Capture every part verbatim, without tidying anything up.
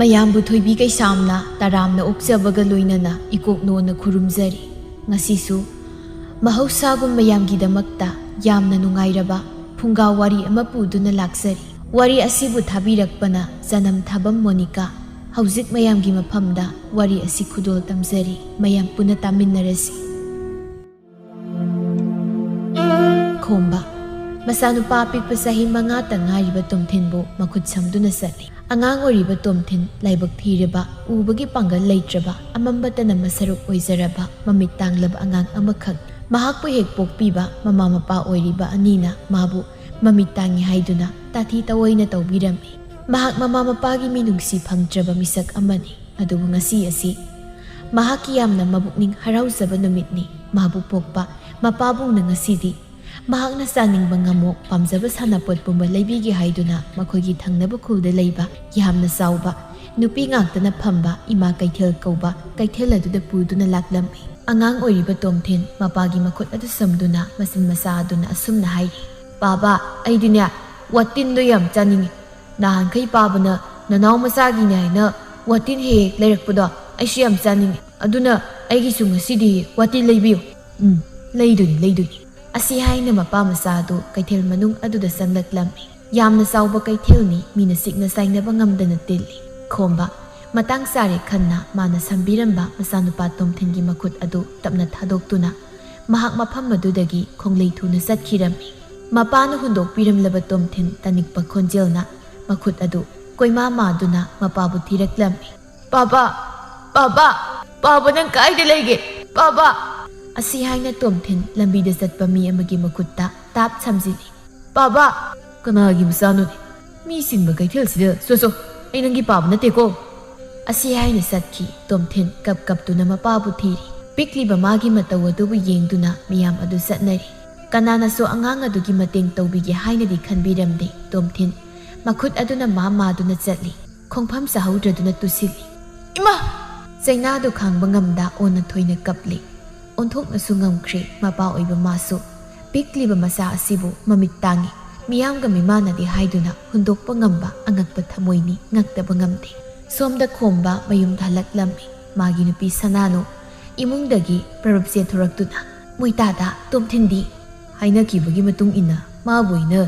ꯃꯌꯥꯝꯕꯨ ꯊꯣꯏꯕꯤ ꯀꯩꯁꯥꯝꯅ ꯇꯔꯥꯝꯅ ꯑꯣꯛꯆꯕꯒ ꯂꯣꯏꯅꯅ ꯏꯀꯣꯛ ꯅꯣꯟꯅ ꯈꯨꯔꯨꯝꯖꯔꯤ꯫ ꯉꯁꯤꯁꯨ ꯃꯍꯧꯁꯥꯒꯨꯝ ꯃꯌꯥꯝꯒꯤꯗꯃꯛꯇ ꯌꯥꯝꯅ ꯅꯨꯡꯉꯥꯏꯔꯕ ꯐꯨꯡꯒꯥ ꯋꯥꯔꯤ ꯑꯃ ꯄꯨꯗꯨꯅ ꯂꯥꯛꯆꯔꯤ꯫ ꯋꯥꯔꯤ ꯑꯁꯤꯕꯨ ꯊꯥꯕꯤꯔꯛꯄꯅ ꯆꯅꯝ ꯊꯥꯕꯝ ꯃꯣꯅꯤꯀꯥ꯫ ꯍꯧꯖꯤꯛ ꯃꯌꯥꯝꯒꯤ ꯃꯐꯝꯗ ꯋꯥꯔꯤ ꯑꯁꯤ ꯈꯨꯗꯣꯜ ꯇꯝꯖꯔꯤ꯫ ꯃꯌꯥꯝ ꯄꯨꯟꯅ ꯇꯥꯃꯤꯟꯅꯔꯁꯤ꯫ ꯈꯣꯝꯕ꯫ ꯃꯆꯥꯅꯨꯄꯥ ꯑꯄꯤꯛꯄ ꯆꯍꯤ ꯃꯉꯥꯇ ꯉꯥꯏꯔꯤꯕ ꯇꯣꯝꯊꯤꯟꯕꯨ ꯃꯈꯨꯠ ꯁꯝꯗꯨꯅ ꯆꯠꯂꯤ꯫ ꯑꯉꯥꯡ ꯑꯣꯏꯔꯤꯕ ꯇꯣꯝꯊꯤꯟ ꯂꯥꯏꯕꯛ ꯊꯤꯔꯕ, ꯎꯕꯒꯤ ꯄꯥꯡꯒꯜ ꯂꯩꯇ꯭ꯔꯕ, ꯑꯃꯝꯕꯇꯅ ꯃꯁꯔꯨꯛ ꯑꯣꯏꯖꯔꯕ, ꯃꯃꯤꯠ ꯇꯥꯡꯂꯕ ꯑꯉꯥꯡ ꯑꯃꯈꯛ꯫ ꯃꯍꯥꯛꯄꯨ ꯍꯦꯛ ꯄꯣꯛꯄꯤꯕ ꯃꯃꯥ ꯃꯄꯥ ꯑꯣꯏꯔꯤꯕ ꯑꯅꯤꯅ ꯃꯥꯕꯨ ꯃꯃꯤꯠ ꯇꯥꯡꯉꯤ ꯍꯥꯏꯗꯨꯅ ꯇꯥꯊꯤ ꯇꯑꯣꯏꯅ ꯇꯧꯕꯤꯔꯝꯃꯤ꯫ ꯃꯍꯥꯛ ꯃꯃꯥ ꯃꯄꯥꯒꯤ ꯃꯤꯅꯨꯡꯁꯤ ꯐꯪꯗ꯭ꯔꯕ ꯃꯤꯁꯛ ꯑꯃꯅꯤ꯫ ꯑꯗꯨꯕꯨ ꯉꯁꯤ ꯑꯁꯤ ꯃꯍꯥꯛꯀꯤ ꯌꯥꯝꯅ ꯃꯕꯨꯛꯅꯤꯡ ꯍꯔꯥꯎꯖꯕ ꯅꯨꯃꯤꯠꯅꯤ꯫ ꯃꯥꯕꯨ ꯄꯣꯛꯄ ꯃꯄꯥꯕꯨꯡꯅ ꯉꯁꯤꯗꯤ ꯃꯍꯥꯛꯅ ꯆꯥꯅꯤꯡꯕ ꯉꯝꯃꯣꯛ, ꯄꯥꯝꯖꯕ ꯁꯥꯟꯅꯄꯣꯠ ꯄꯨꯝꯕ ꯂꯩꯕꯤꯒꯦ ꯍꯥꯏꯗꯨꯅ ꯃꯈꯣꯏꯒꯤ ꯊꯪꯅꯕ ꯈꯨꯜꯗ ꯂꯩꯕ ꯌꯥꯝꯅ ꯆꯥꯎꯕ ꯅꯨꯄꯤ ꯉꯥꯛꯇꯅ ꯐꯝꯕ ꯏꯃꯥ ꯀꯩꯊꯦꯜ ꯀꯧꯕ ꯀꯩꯊꯦꯜ ꯑꯗꯨꯗ ꯄꯨꯗꯨꯅ ꯂꯥꯛꯂꯝꯃꯤ꯫ ꯑꯉꯥꯡ ꯑꯣꯏꯔꯤꯕ ꯇꯣꯝꯊꯤꯟ ꯃꯄꯥꯒꯤ ꯃꯈꯨꯠ ꯑꯗꯨ ꯁꯝꯗꯨꯅ ꯃꯆꯤꯟ ꯃꯆꯥ ꯑꯗꯨꯅ ꯑꯁꯨꯝꯅ ꯍꯥꯏꯔꯤ, "ꯄꯥꯕ, ꯑꯩꯗꯤꯅꯦ ꯋꯥꯇꯤꯟꯗꯣ ꯌꯥꯝ ꯆꯥꯅꯤꯡꯉꯤ꯫ ꯅꯍꯥꯟꯈꯩ ꯄꯥꯕꯅ ꯅꯅꯥꯎ ꯃꯆꯥꯒꯤꯅꯦ ꯍꯥꯏꯅ ꯋꯥꯇꯤꯟ ꯍꯦꯛ ꯍꯦꯛ ꯂꯩꯔꯛꯄꯗꯣ ꯑꯩꯁꯨ ꯌꯥꯝ ꯆꯥꯅꯤꯡꯉꯤ꯫ ꯑꯗꯨꯅ ꯑꯩꯒꯤꯁꯨ ꯉꯁꯤꯗꯤ ꯋꯥꯇꯤꯟ ꯂꯩꯕꯤꯌꯨ꯫" "ꯎꯝ, ꯂꯩꯗꯣꯏꯅꯤ, ꯂꯩꯗꯣꯏꯅꯤ꯫" ꯑꯁꯤ ꯍꯥꯏꯅ ꯃꯄꯥ ꯃꯆꯥ ꯑꯗꯨ ꯀꯩꯊꯦꯜ ꯃꯅꯨꯡ ꯑꯗꯨꯗ ꯆꯪꯂꯛꯂꯝꯃꯤ꯫ ꯌꯥꯝꯅ ꯆꯥꯎꯕ ꯀꯩꯊꯦꯜꯅꯤ, ꯃꯤꯅ ꯆꯤꯛꯅ ꯆꯥꯏꯅꯕ ꯉꯝꯗꯅ ꯇꯤꯜꯂꯤ꯫ ꯈꯣꯝꯕ꯫ ꯃꯇꯥꯡ ꯆꯥꯔꯦ ꯈꯟꯅ ꯃꯥꯅ ꯁꯝꯕꯤꯔꯝꯕ ꯃꯆꯥꯅꯨꯄꯥ ꯇꯣꯝꯊꯤꯟꯒꯤ ꯃꯈꯨꯠ ꯑꯗꯨ ꯇꯞꯅ ꯊꯥꯗꯣꯛꯇꯨꯅ ꯃꯍꯥꯛ ꯃꯐꯝ ꯑꯗꯨꯗꯒꯤ ꯈꯣꯡꯂꯩ ꯊꯨꯅ ꯆꯠꯈꯤꯔꯝꯃꯤ꯫ ꯃꯄꯥꯅ ꯍꯨꯟꯗꯣꯛꯄꯤꯔꯝꯂꯕ ꯇꯣꯝꯊꯤꯟ ꯇꯅꯤꯛꯄ ꯈꯣꯟꯖꯦꯜꯅ ꯃꯈꯨꯠ ꯑꯗꯨ ꯀꯣꯏꯃꯥ ꯃꯥꯗꯨꯅ ꯃꯄꯥꯕꯨ ꯊꯤꯔꯛꯂꯝꯃꯤ꯫ "ꯄꯥꯕ! ꯄꯥꯕ! ꯄꯥꯕ, ꯅꯪ ꯀꯥꯏꯗ ꯂꯩꯒꯦ? ꯄꯥꯕ!" ꯑꯁꯤ ꯍꯥꯏꯅ ꯇꯣꯝꯊꯤꯟ ꯂꯝꯕꯤꯗ ꯆꯠꯄ ꯃꯤ ꯑꯃꯒꯤ ꯃꯈꯨꯠꯇ ꯇꯥꯞ ꯁꯝꯖꯤꯜꯂꯤ꯫ "ꯄꯥꯕ!" "ꯀꯅꯥꯒꯤ ꯃꯆꯥꯅꯣꯅꯦ? ꯃꯤ ꯆꯤꯟꯕ ꯀꯩꯊꯦꯜꯁꯤꯗ, ꯆꯣ, ꯆꯣ, ꯑꯩ ꯅꯪꯒꯤ ꯄꯥꯕ ꯅꯠꯇꯦꯀꯣ!" ꯑꯁꯤ ꯍꯥꯏꯅ ꯆꯠꯈꯤ꯫ ꯇꯣꯝꯊꯤꯟ ꯀꯞ ꯀꯞꯇꯨꯅ ꯃꯄꯥꯕꯨ ꯊꯤꯔꯤ꯫ ꯄꯤꯛꯂꯤꯕ ꯃꯥꯒꯤ ꯃꯇꯧ ꯑꯗꯨꯕꯨ ꯌꯦꯡꯗꯨꯅ ꯃꯤꯌꯥꯝ ꯑꯗꯨ ꯆꯠꯅꯔꯤ꯫ ꯀꯅꯥꯅꯁꯨ ꯑꯉꯥꯡ ꯑꯗꯨꯒꯤ ꯃꯇꯦꯡ ꯇꯧꯕꯤꯒꯦ ꯍꯥꯏꯅꯗꯤ ꯈꯟꯕꯤꯔꯝꯗꯦ꯫ ꯇꯣꯝꯊꯤꯟ ꯃꯈꯨꯠ ꯑꯗꯨꯅ ꯃꯥ ꯃꯥꯗꯨꯅ ꯆꯠꯂꯤ꯫ ꯈꯣꯡꯐꯝ ꯆꯥꯍꯧꯗ꯭ꯔꯗꯨꯅ ꯇꯨꯁꯤꯜꯂꯤ꯫ "ꯏꯃꯥ!" ꯆꯩꯅꯥꯗꯨ ꯈꯥꯡꯕ ꯉꯝꯗ ꯑꯣꯟꯅ ꯊꯣꯏꯅ ꯀꯞꯂꯤ꯫ ꯑꯣꯟꯊꯣꯛꯅꯁꯨ ꯉꯝꯈ꯭ꯔꯦ ꯃꯄꯥ ꯑꯣꯏꯕ ꯃꯥꯁꯨ꯫ ꯄꯤꯛꯂꯤꯕ ꯃꯆꯥ ꯑꯁꯤꯕꯨ ꯃꯃꯤꯠ ꯇꯥꯡꯉꯤ, ꯃꯤꯌꯥꯝꯒ ꯃꯤꯃꯥꯟꯅꯗꯦ ꯍꯥꯏꯗꯨꯅ ꯍꯨꯟꯗꯣꯛꯄ ꯉꯝꯕ ꯑꯉꯛꯄ ꯊꯃꯣꯏꯅꯤ, ꯉꯛꯇꯕ ꯉꯝꯗꯦ꯫ ꯁꯣꯝꯗ ꯈꯣꯝꯕ ꯃꯌꯨꯝꯗ ꯍꯜꯂꯛꯂꯝꯃꯤ꯫ ꯃꯥꯒꯤ ꯅꯨꯄꯤ ꯁꯅꯥꯅꯨ ꯏꯃꯨꯡꯗꯒꯤ ꯄ꯭ꯔꯔꯨꯞ ꯆꯦꯟꯊꯣꯔꯛꯇꯨꯅ, "ꯃꯣꯏꯇꯥꯗ ꯇꯣꯝꯊꯤꯟꯗꯤ?" ꯍꯥꯏꯅꯈꯤꯕꯒꯤ ꯃꯇꯨꯡ ꯏꯟꯅ ꯃꯥꯕꯨ ꯑꯩꯅ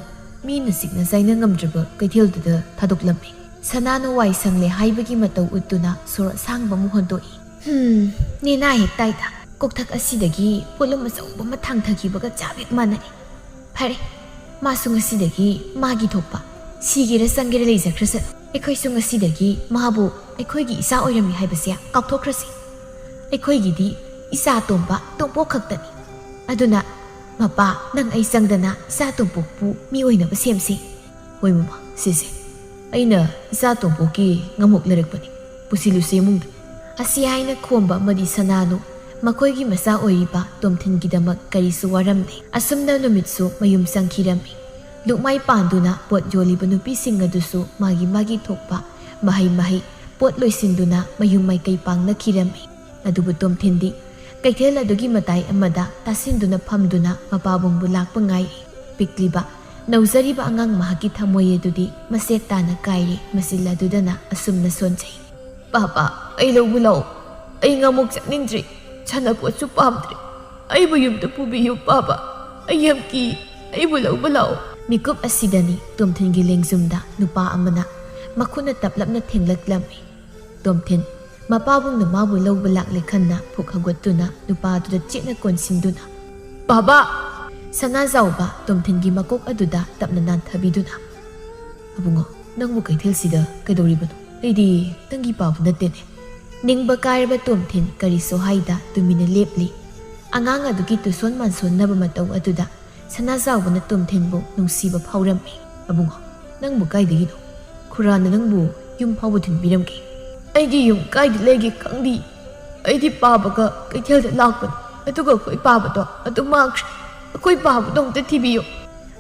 ꯃꯤꯅ ꯁꯤꯛꯅ ꯆꯥꯏꯅ ꯉꯝꯗ꯭ꯔꯕ ꯀꯩꯊꯦꯜꯗꯨꯗ ꯊꯥꯗꯣꯛꯂꯝꯃꯤ꯫ ꯁꯅꯥꯅꯨ ꯋꯥꯏ ꯁꯪꯂꯦ ꯍꯥꯏꯕꯒꯤ ꯃꯇꯧ ꯎꯠꯇꯨꯅ ꯁꯣꯔ ꯑꯁꯥꯡꯕ ꯑꯃ ꯍꯣꯟꯗꯣꯛꯏ꯫ "ꯍꯝ, ꯅꯦꯅꯥ ꯍꯦꯛ ꯇꯥꯏꯗ꯫ ꯀꯣꯛꯊꯛ ꯑꯁꯤꯗꯒꯤ ꯄꯣꯠꯂꯨꯝ ꯑꯆꯧꯕ ꯑꯃ ꯊꯥꯡꯊꯈꯤꯕꯒ ꯆꯞ ꯍꯦꯛ ꯃꯥꯟꯅꯔꯦ꯫ ꯐꯔꯦ, ꯃꯥꯁꯨ ꯉꯁꯤꯗꯒꯤ ꯃꯥꯒꯤ ꯊꯣꯛꯄ ꯁꯤꯒꯦꯔꯥ ꯆꯪꯒꯦꯔꯥ ꯂꯩꯖꯈ꯭ꯔꯁꯅꯨ꯫ ꯑꯩꯈꯣꯏꯁꯨ ꯉꯁꯤꯗꯒꯤ ꯃꯥꯕꯨ ꯑꯩꯈꯣꯏꯒꯤ ꯏꯆꯥ ꯑꯣꯏꯔꯝꯃꯤ ꯍꯥꯏꯕꯁꯦ ꯀꯥꯎꯊꯣꯛꯈ꯭ꯔꯁꯤ꯫ ꯑꯩꯈꯣꯏꯒꯤꯗꯤ ꯏꯆꯥ ꯑꯇꯣꯝꯕ ꯇꯣꯝꯄꯣꯛ ꯈꯛꯇꯅꯤ꯫ ꯑꯗꯨꯅ ꯃꯄꯥ, ꯅꯪ ꯑꯩ ꯆꯪꯗꯅ ꯏꯆꯥ ꯇꯣꯝꯄꯣꯛꯄꯨ ꯃꯤ ꯑꯣꯏꯅꯕ ꯁꯦꯝꯁꯤ꯫" "ꯍꯣꯏ ꯃꯃꯥ, ꯁꯤꯁꯦ꯫ ꯑꯩꯅ ꯏꯆꯥ ꯇꯣꯝꯄꯣꯛꯀꯤ ꯉꯝꯃꯣꯛ ꯂꯩꯔꯛꯄꯅꯤ꯫ ꯄꯨꯁꯤꯜꯂꯨꯁꯦ ꯏꯃꯨꯡꯗ꯫" ꯑꯁꯤ ꯍꯥꯏꯅ ꯈꯣꯝꯕ ꯑꯃꯗꯤ ꯁꯅꯥꯅꯨ ꯃꯈꯣꯏꯒꯤ ꯃꯆꯥ ꯑꯣꯏꯔꯤꯕ ꯇꯣꯝꯊꯤꯟꯒꯤꯗꯃꯛ ꯀꯔꯤꯁꯨ ꯋꯥꯔꯝꯗꯦ꯫ ꯑꯁꯨꯝꯅ ꯅꯨꯃꯤꯠꯁꯨ ꯃꯌꯨꯝ ꯆꯪꯈꯤꯔꯝꯃꯤ꯫ ꯂꯨꯛꯃꯥꯏ ꯄꯥꯟꯗꯨꯅ ꯄꯣꯠ ꯌꯣꯜꯂꯤꯕ ꯅꯨꯄꯤꯁꯤꯡ ꯑꯗꯨꯁꯨ ꯃꯥꯒꯤ ꯃꯥꯒꯤ ꯊꯣꯛꯄ ꯃꯍꯩ ꯃꯍꯩ ꯄꯣꯠ ꯂꯣꯏꯁꯤꯟꯗꯨꯅ ꯃꯌꯨꯝ ꯃꯥꯏꯀꯩ ꯄꯥꯡꯅꯈꯤꯔꯝꯃꯤ꯫ ꯑꯗꯨꯕꯨ ꯇꯣꯝꯊꯤꯟꯗꯤ ꯀꯩꯊꯦꯜ ꯑꯗꯨꯒꯤ ꯃꯇꯥꯏ ꯑꯃꯗ ꯇꯥꯁꯤꯟꯗꯨꯅ ꯐꯝꯗꯨꯅ ꯃꯄꯥꯕꯨꯡꯕꯨ ꯂꯥꯛꯄ ꯉꯥꯏꯔꯤ꯫ ꯄꯤꯛꯂꯤꯕ, ꯅꯧꯖꯔꯤꯕ ꯑꯉꯥꯡ ꯃꯍꯥꯛꯀꯤ ꯊꯃꯣꯏ ꯑꯗꯨꯗꯤ ꯃꯆꯦꯠ ꯇꯥꯅ ꯀꯥꯏꯔꯦ꯫ ꯃꯆꯤꯜ ꯑꯗꯨꯗꯅ ꯑꯁꯨꯝꯅ ꯁꯣꯟꯖꯩ꯫ "ꯄꯥꯄꯥ, ꯑꯩ ꯂꯧꯕ ꯂꯥꯛꯑꯣ꯫ ꯑꯩ ꯉꯥꯃꯣꯛ ꯆꯠꯅꯤꯡꯗ꯭ꯔꯤ꯫ ꯁꯥꯟꯅꯄꯣꯠꯁꯨ ꯄꯥꯝꯗ꯭ꯔꯦ꯫ ꯑꯩꯕꯨ ꯌꯨꯝꯗ ꯄꯨꯕꯤꯌꯨ ꯄꯥꯄꯥ꯫ ꯑꯩ ꯌꯥꯝ ꯀꯤ꯫ ꯑꯩꯕꯨ ꯂꯧꯕ ꯂꯥꯛꯑꯣ꯫" ꯃꯤꯀꯨꯞ ꯑꯁꯤꯗꯅꯤ ꯇꯣꯝꯊꯤꯟꯒꯤ ꯂꯦꯡꯖꯨꯝꯗ ꯅꯨꯄꯥ ꯑꯃꯅ ꯃꯈꯨꯠꯅ ꯇꯞꯂꯞꯅ ꯊꯦꯡꯂꯛꯂꯝꯃꯤ꯫ ꯇꯣꯝꯊꯤꯟ, ꯃꯄꯥꯕꯨꯡꯅ ꯃꯥꯕꯨ ꯂꯧꯕ ꯂꯥꯛꯂꯦ ꯈꯟꯅ ꯄꯨꯛ ꯍꯧꯒꯠꯇꯨꯅ ꯅꯨꯄꯥ ꯑꯗꯨꯗ ꯆꯦꯠꯅ ꯀꯣꯟꯁꯤꯟꯗꯨꯅ, "ꯕꯥꯕꯥ!" ꯁꯅꯥꯖꯥꯎꯕ ꯇꯣꯝꯊꯤꯟꯒꯤ ꯃꯀꯣꯛ ꯑꯗꯨꯗ ꯇꯞꯅ ꯅꯥꯟꯊꯕꯤꯗꯨꯅ, "ꯑꯕꯨꯡꯉꯣ, ꯅꯪꯕꯨ ꯀꯩꯊꯦꯜꯁꯤꯗ ꯀꯩꯗꯧꯔꯤꯕꯅꯣ? ꯑꯩꯗꯤ ꯅꯪꯒꯤ ꯄꯥꯕꯨ ꯅꯠꯇꯦꯅꯦ꯫" ꯅꯤꯡꯕ ꯀꯥꯏꯔꯕ ꯇꯣꯝꯊꯤꯟ ꯀꯔꯤꯁꯨ ꯍꯥꯏꯗ ꯇꯨꯃꯤꯟꯅ ꯂꯦꯞꯂꯤ꯫ ꯑꯉꯥꯡ ꯑꯗꯨꯒꯤ ꯇꯨꯁꯣꯟ ꯃꯥꯟꯁꯣꯟꯅꯕ ꯃꯇꯧ ꯑꯗꯨꯗ ꯁꯅꯥꯖꯥꯎꯕꯅ ꯇꯣꯝꯊꯤꯟꯕꯨ ꯅꯨꯡꯁꯤꯕ ꯐꯥꯎꯔꯝꯃꯤ꯫ "ꯑꯕꯨꯡꯉꯣ, ꯅꯪꯕꯨ ꯀꯥꯏꯗꯒꯤꯅꯣ? ꯈꯨꯔꯥꯅ ꯅꯪꯕꯨ ꯌꯨꯝ ꯐꯥꯎꯕ ꯊꯤꯟꯕꯤꯔꯝꯒꯦ꯫" "ꯑꯩꯒꯤ ꯌꯨꯝ ꯀꯥꯏꯗ ꯂꯩꯒꯦ ꯈꯪꯗꯦ꯫ ꯑꯩꯗꯤ ꯄꯥꯕꯒ ꯀꯩꯊꯦꯜꯗ ꯂꯥꯛꯄꯅꯤ꯫ ꯑꯗꯨꯒ ꯑꯩꯈꯣꯏ ꯄꯥꯕꯗꯣ ꯑꯗꯨꯝ ꯃꯥꯡꯈ꯭ꯔꯦ꯫ ꯑꯩꯈꯣꯏ ꯄꯥꯕꯗꯣ ꯑꯝꯇ ꯊꯤꯕꯤꯌꯨ꯫"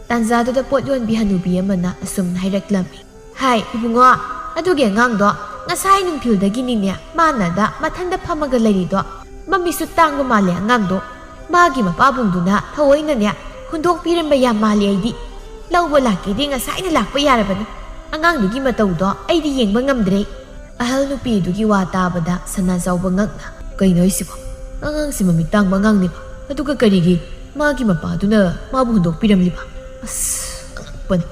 ꯇꯥꯟꯖꯥꯗꯨꯗ ꯄꯣꯠ ꯌꯣꯟꯕꯤ ꯍꯅꯨꯕꯤ ꯑꯃꯅ ꯑꯁꯨꯝꯅ ꯍꯥꯏꯔꯛꯂꯝꯃꯤ꯫ "ꯍꯥꯏ, ꯏꯕꯨꯡꯉꯣ, ꯑꯗꯨꯒꯤ ꯑꯉꯥꯡꯗꯣ ꯉꯁꯥꯏ ꯅꯨꯡꯊꯤꯜꯗꯒꯤꯅꯤꯅꯦ ꯃꯥꯅꯗ ꯃꯊꯟꯗ ꯐꯝꯃꯒ ꯂꯩꯔꯤꯗꯣ꯫ ꯃꯃꯤꯠꯁꯨ ꯇꯥꯡꯕ ꯃꯥꯜꯂꯦ ꯑꯉꯥꯡꯗꯣ꯫ ꯃꯥꯒꯤ ꯃꯄꯥꯕꯨꯡꯗꯨꯅ ꯊꯑꯣꯏꯅꯅꯦ ꯍꯨꯟꯗꯣꯛꯄꯤꯔꯝꯕ ꯌꯥꯝ ꯃꯥꯜꯂꯦ ꯑꯩꯗꯤ꯫ ꯂꯧꯕ ꯂꯥꯛꯀꯦꯗꯤ ꯉꯁꯥꯏꯅ ꯂꯥꯛꯄ ꯌꯥꯔꯕꯅꯤ꯫ ꯑꯉꯥꯡꯗꯨꯒꯤ ꯃꯇꯧꯗꯣ ꯑꯩꯗꯤ ꯌꯦꯡꯕ ꯉꯝꯗ꯭ꯔꯦ꯫" ꯑꯍꯜ ꯅꯨꯄꯤꯗꯨꯒꯤ ꯋꯥ ꯇꯥꯕꯗ ꯁꯅꯥꯖꯥꯎꯕ ꯉꯛꯅ, "ꯀꯩꯅꯣ ꯍꯥꯏꯁꯤꯕꯣ? ꯑꯉꯥꯡꯁꯤ ꯃꯃꯤꯠ ꯇꯥꯡꯕ ꯑꯉꯥꯡꯅꯦꯕ, ꯑꯗꯨꯒ ꯀꯔꯤꯒꯤ ꯃꯥꯒꯤ ꯃꯄꯥꯗꯨꯅ ꯃꯥꯕꯨ ꯍꯨꯟꯗꯣꯛꯄꯤꯔꯝꯂꯤꯕ? ꯑꯁ, ꯑꯉꯛꯄꯅꯤ꯫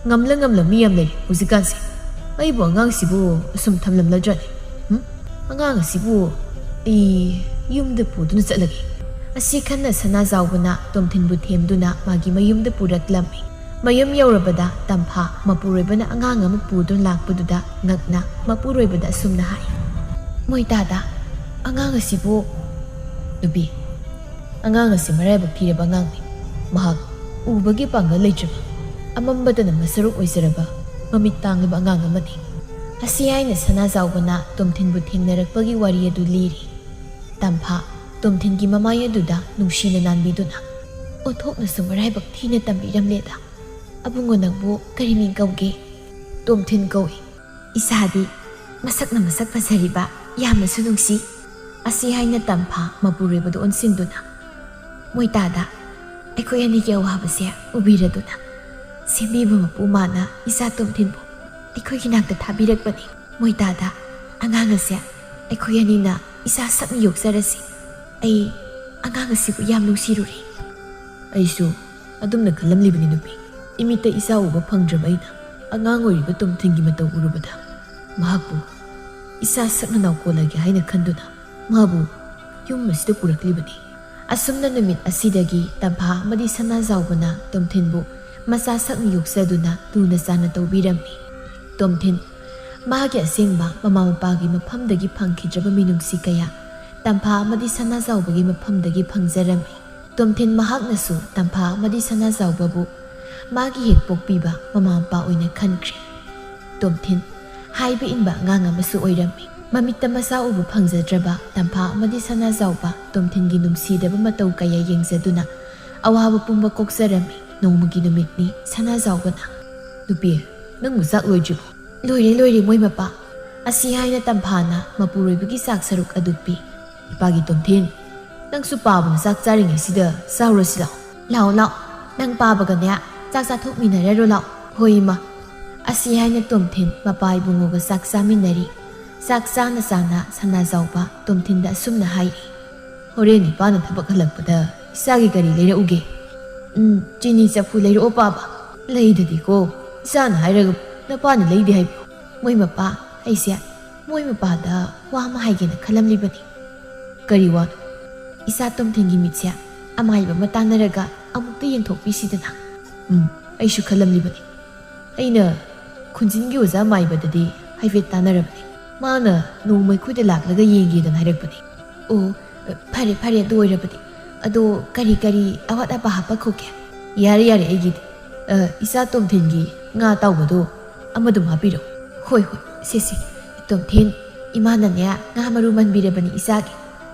ꯉꯝꯂ ꯉꯝꯂ ꯃꯤ ꯌꯥꯝ ꯂꯩꯔꯦ ꯍꯧꯖꯤꯛꯀꯥꯟꯁꯦ꯫ ꯑꯩꯕꯨ ꯑꯉꯥꯡꯁꯤꯕꯨ ꯑꯁꯨꯝ ꯊꯝꯂꯝꯂꯗ꯭ꯔꯅꯦ? ꯎꯝ? ꯑꯉꯥꯡ ꯑꯁꯤꯕꯨ ꯑꯩ ꯌꯨꯝꯗ ꯄꯨꯗꯨꯅ ꯆꯠꯂꯒꯦ"꯫ ꯑꯁꯤ ꯈꯟꯅ ꯁꯅꯥꯖꯥꯎꯕꯅ ꯇꯣꯝꯊꯤꯟꯕꯨ ꯊꯦꯝꯗꯨꯅ ꯃꯥꯒꯤ ꯃꯌꯨꯝꯗ ꯄꯨꯔꯛꯂꯝꯃꯤ꯫ ꯃꯌꯨꯝ ꯌꯧꯔꯕꯗ ꯇꯝꯐꯥ ꯃꯄꯨꯔꯣꯏꯕꯅ ꯑꯉꯥꯡ ꯑꯃ ꯄꯨꯗꯨꯅ ꯂꯥꯛꯄꯗꯨꯗ ꯉꯛꯅ ꯃꯄꯨꯔꯣꯏꯕꯗ ꯑꯁꯨꯝꯅ ꯍꯥꯏ, "ꯃꯣꯏꯇꯥꯗ, ꯑꯉꯥꯡ ꯑꯁꯤꯕꯨ"꯫ "ꯅꯨꯄꯤ, ꯑꯉꯥꯡ ꯑꯁꯤ ꯃꯔꯥꯏꯕꯛ ꯊꯤꯔꯕ ꯑꯉꯥꯡꯅꯤ꯫ ꯃꯍꯥꯛ ꯎꯕꯒꯤ ꯄꯥꯡꯒꯜ ꯂꯩꯇ꯭ꯔꯕ, ꯑꯃꯝꯕꯗꯅ ꯃꯁꯔꯨꯛ ꯑꯣꯏꯖꯔꯕ, ꯃꯃꯤꯠ ꯇꯥꯡꯂꯕ ꯑꯉꯥꯡ ꯑꯃꯅꯤ"꯫ ꯑꯁꯤ ꯍꯥꯏꯅ ꯁꯅꯥꯖꯥꯎꯕꯅ ꯇꯣꯝꯊꯤꯟꯕꯨ ꯊꯦꯡꯅꯔꯛꯄꯒꯤ ꯋꯥꯔꯤ ꯑꯗꯨ ꯂꯤꯔꯤ꯫ ꯇꯝꯐꯥ ꯇꯣꯝꯊꯤꯟꯒꯤ ꯃꯃꯥꯏ ꯑꯗꯨꯗ ꯅꯨꯡꯁꯤꯅ ꯅꯥꯟꯕꯤꯗꯨꯅ, "ꯑꯣꯟꯊꯣꯛꯅꯁꯨ ꯃꯔꯥꯏꯕꯛ ꯊꯤꯅ ꯇꯝꯕꯤꯔꯝꯂꯦꯗ꯫ ꯑꯕꯨꯡꯉꯣ, ꯅꯪꯕꯨ ꯀꯔꯤ ꯃꯤꯡ ꯀꯧꯒꯦ?" "ꯇꯣꯝꯊꯤꯟ ꯀꯧꯏ"꯫ "ꯏꯁꯥꯗꯤ ꯃꯁꯛꯅ ꯃꯁꯛ ꯐꯖꯔꯤꯕ, ꯌꯥꯝꯅꯁꯨ ꯅꯨꯡꯁꯤ"꯫ ꯑꯁꯤ ꯍꯥꯏꯅ ꯇꯝꯐꯥ ꯃꯄꯨꯔꯣꯏꯕꯗ ꯑꯣꯟꯁꯤꯟꯗꯨꯅ, "ꯃꯣꯏꯇꯥꯗ, ꯑꯩꯈꯣꯏ ꯑꯅꯤꯒꯤ ꯑꯋꯥꯕꯁꯦ ꯎꯕꯤꯔꯗꯨꯅ ꯁꯦꯝꯕꯤꯕ ꯃꯄꯨ ꯃꯥꯅ ꯏꯆꯥ ꯇꯣꯝꯊꯤꯟꯕꯨ ꯑꯩꯈꯣꯏꯒꯤ ꯅꯥꯛꯇ ꯊꯥꯕꯤꯔꯛꯄꯅꯤ꯫ ꯃꯣꯏꯇꯥꯗ, ꯑꯉꯥꯡ ꯑꯁꯦ ꯑꯩꯈꯣꯏ ꯑꯅꯤꯅ ꯏꯆꯥ ꯁꯛꯅ ꯌꯣꯛꯆꯔꯁꯤ꯫ ꯑꯩ ꯑꯉꯥꯡ ꯑꯁꯤꯕꯨ ꯌꯥꯝ ꯅꯨꯡꯁꯤꯔꯨꯔꯦ"꯫ "ꯑꯩꯁꯨ ꯑꯗꯨꯝꯅ ꯈꯜꯂꯝꯂꯤꯕꯅꯤ ꯅꯨꯄꯤ꯫ ꯏꯃꯤꯠꯇ ꯏꯆꯥ ꯎꯕ ꯐꯪꯗ꯭ꯔꯕ ꯑꯩꯅ ꯑꯉꯥꯡ ꯑꯣꯏꯔꯤꯕ ꯇꯣꯝꯊꯤꯟꯒꯤ ꯃꯇꯧ ꯎꯔꯨꯕꯗ ꯃꯍꯥꯛꯄꯨ ꯏꯆꯥ ꯁꯛꯅ ꯅꯥꯎꯀꯣꯜꯂꯒꯦ ꯍꯥꯏꯅ ꯈꯟꯗꯨꯅ ꯃꯥꯕꯨ ꯌꯨꯝ ꯑꯁꯤꯗ ꯄꯨꯔꯛꯂꯤꯕꯅꯤ"꯫ ꯑꯁꯨꯝꯅ ꯅꯨꯃꯤꯠ ꯑꯁꯤꯗꯒꯤ ꯇꯝꯐꯥ ꯑꯃꯗꯤ ꯁꯅꯥꯖꯥꯎꯕꯅ ꯇꯣꯝꯊꯤꯟꯕꯨ ꯃꯆꯥ ꯁꯛꯅ ꯌꯣꯛꯆꯗꯨꯅ ꯂꯨꯅ ꯆꯥꯟꯅ ꯇꯧꯕꯤꯔꯝꯃꯤ꯫ ꯇꯣꯝꯊꯤꯟ ꯃꯥꯒꯤ ꯑꯁꯦꯡꯕ ꯃꯃꯥ ꯃꯄꯥꯒꯤ ꯃꯐꯝꯗꯒꯤ ꯐꯪꯈꯤꯗ꯭ꯔꯕ ꯃꯤꯅꯨꯡꯁꯤ ꯀꯌꯥ ꯇꯝꯐꯥ ꯑꯃꯗꯤ ꯁꯅꯥꯖꯥꯎꯕꯒꯤ ꯃꯐꯝꯗꯒꯤ ꯐꯪꯖꯔꯝꯃꯤ꯫ ꯇꯣꯝꯊꯤꯟ ꯃꯍꯥꯛꯅꯁꯨ ꯇꯝꯐꯥ ꯑꯃꯗꯤ ꯁꯅꯥꯖꯥꯎꯕꯕꯨ ꯃꯥꯒꯤ ꯍꯦꯛ ꯄꯣꯛꯄꯤꯕ ꯃꯃꯥ ꯃꯄꯥ ꯑꯣꯏꯅ ꯈꯟꯈ꯭ꯔꯦ꯫ ꯇꯣꯝꯊꯤꯟ ꯍꯥꯏꯕ ꯏꯟꯕ ꯑꯉꯥꯡ ꯑꯃꯁꯨ ꯑꯣꯏꯔꯝꯃꯤ꯫ ꯃꯃꯤꯠꯇ ꯃꯆꯥ ꯎꯕ ꯐꯪꯖꯗ꯭ꯔꯕ ꯇꯝꯐꯥ ꯑꯃꯗꯤ ꯁꯅꯥꯖꯥꯎꯕ ꯇꯣꯝꯊꯤꯟꯒꯤ ꯅꯨꯡꯁꯤꯗꯕ ꯃꯇꯧ ꯀꯌꯥ ꯌꯦꯡꯖꯗꯨꯅ ꯑꯋꯥꯕ ꯄꯨꯝꯕ ꯀꯣꯛꯆꯔꯝꯃꯤ꯫ ꯅꯣꯡꯃꯒꯤ ꯅꯨꯃꯤꯠꯅꯤ ꯁꯅꯥꯖꯥꯎꯕꯅ, "ꯅꯨꯄꯤ, ꯅꯪꯕꯨ ꯆꯥꯛ ꯂꯣꯏꯗ꯭ꯔꯤꯕꯣ?" "ꯂꯣꯏꯔꯦ, ꯂꯣꯏꯔꯦ, ꯃꯣꯏ ꯃꯄꯥ"꯫ ꯑꯁꯤ ꯍꯥꯏꯅ ꯇꯝꯐꯥꯅ ꯃꯄꯨꯔꯣꯏꯕꯒꯤ ꯆꯥꯛ ꯁꯔꯨꯛ ꯑꯗꯨ ꯄꯤ꯫ "ꯏꯄꯥꯒꯤ ꯇꯣꯝꯊꯤꯟ, ꯅꯪꯁꯨ ꯄꯥꯕꯅ ꯆꯥꯛ ꯆꯥꯔꯤꯉꯩꯁꯤꯗ ꯆꯥꯎꯔꯁꯤ ꯂꯥꯛꯑꯣ"꯫ "ꯂꯥꯛꯑꯣ, ꯂꯥꯛꯑꯣ, ꯅꯪ ꯄꯥꯕꯒꯅꯦ ꯆꯥꯛ ꯆꯥꯊꯣꯛꯃꯤꯟꯅꯔꯔꯣ ꯂꯥꯛꯑꯣ"꯫ "ꯍꯣꯏ ꯏꯃꯥ"꯫ ꯑꯁꯤ ꯍꯥꯏꯅ ꯇꯣꯝꯊꯤꯟ ꯃꯄꯥ ꯏꯕꯨꯡꯉꯣꯒ ꯆꯥꯛ ꯆꯥꯃꯤꯟꯅꯔꯤ꯫ ꯆꯥꯛ ꯆꯥꯅ ꯆꯥꯅ ꯁꯅꯥꯖꯥꯎꯕ ꯇꯣꯝꯊꯤꯟꯗ ꯑꯁꯨꯝꯅ ꯍꯥꯏꯔꯤ꯫ "ꯍꯣꯔꯦꯟ ꯏꯄꯥꯅ ꯊꯕꯛ ꯍꯜꯂꯛꯄꯗ ꯏꯆꯥꯒꯤ ꯀꯔꯤ ꯂꯩꯔꯛꯎꯒꯦ?" "ꯎꯝ, ꯆꯤꯅꯤ ꯆꯐꯨ ꯂꯩꯔꯛꯑꯣ ꯄꯥꯕ꯫" "ꯂꯩꯗꯗꯤꯀꯣ, ꯏꯆꯥꯅ ꯍꯥꯏꯔꯒ ꯅꯄꯥꯅ ꯂꯩꯗꯦ ꯍꯥꯏꯕ꯭ꯔꯣ?" "ꯃꯣꯏ ꯃꯄꯥ, ꯑꯩꯁꯦ ꯃꯣꯏ ꯃꯄꯥꯗ ꯋꯥ ꯑꯃ ꯍꯥꯏꯒꯦꯅ ꯈꯜꯂꯝꯂꯤꯕꯅꯤ꯫" "ꯀꯔꯤ ꯋꯥꯅꯣ?" "ꯏꯆꯥ ꯇꯣꯝꯊꯤꯟꯒꯤ ꯃꯤꯠꯁꯦ ꯑꯃꯥꯏꯕ ꯑꯃ ꯇꯥꯟꯅꯔꯒ ꯑꯃꯨꯛꯇ ꯌꯦꯡꯊꯣꯛꯄꯤꯁꯤꯗꯅ꯫" "ꯎꯝ, ꯑꯩꯁꯨ ꯈꯜꯂꯝꯂꯤꯕꯅꯤ꯫ ꯑꯩꯅ ꯈꯨꯟꯖꯤꯟꯒꯤ ꯑꯣꯖꯥ ꯃꯥꯏꯕꯗꯗꯤ ꯍꯥꯏꯐꯦꯠ ꯇꯥꯟꯅꯔꯕꯅꯤ꯫ ꯃꯥꯅ ꯅꯣꯡꯃ ꯑꯩꯈꯣꯏꯗ ꯂꯥꯛꯂꯒ ꯌꯦꯡꯒꯦꯗꯅ ꯍꯥꯏꯔꯛꯄꯅꯤ꯫" "ꯑꯣ, ꯐꯔꯦ, ꯐꯔꯦ, ꯑꯗꯨ ꯑꯣꯏꯔꯕꯗꯤ꯫ ꯑꯗꯣ ꯀꯔꯤ ꯀꯔꯤ ꯑꯋꯥꯠ ꯑꯄꯥ ꯍꯥꯞꯄꯛꯈꯣꯒꯦ?" "ꯌꯥꯔꯦ, ꯌꯥꯔꯦ, ꯑꯩꯒꯤꯗꯤ꯫ ꯑ, ꯏꯆꯥ ꯇꯣꯝꯊꯤꯟꯒꯤ ꯉꯥ ꯑꯇꯥꯎꯕꯗꯣ ꯑꯃꯗꯨꯝ ꯍꯥꯞꯄꯤꯔꯣ꯫" "ꯍꯣꯏ, ꯍꯣꯏ, ꯁꯦ, ꯁꯦ꯫ ꯇꯣꯝꯊꯤꯟ, ꯏꯃꯥꯅꯅꯦ ꯉꯥ ꯃꯔꯨ ꯃꯟꯕꯤꯔꯕꯅꯤ ꯏꯆꯥꯒꯤ꯫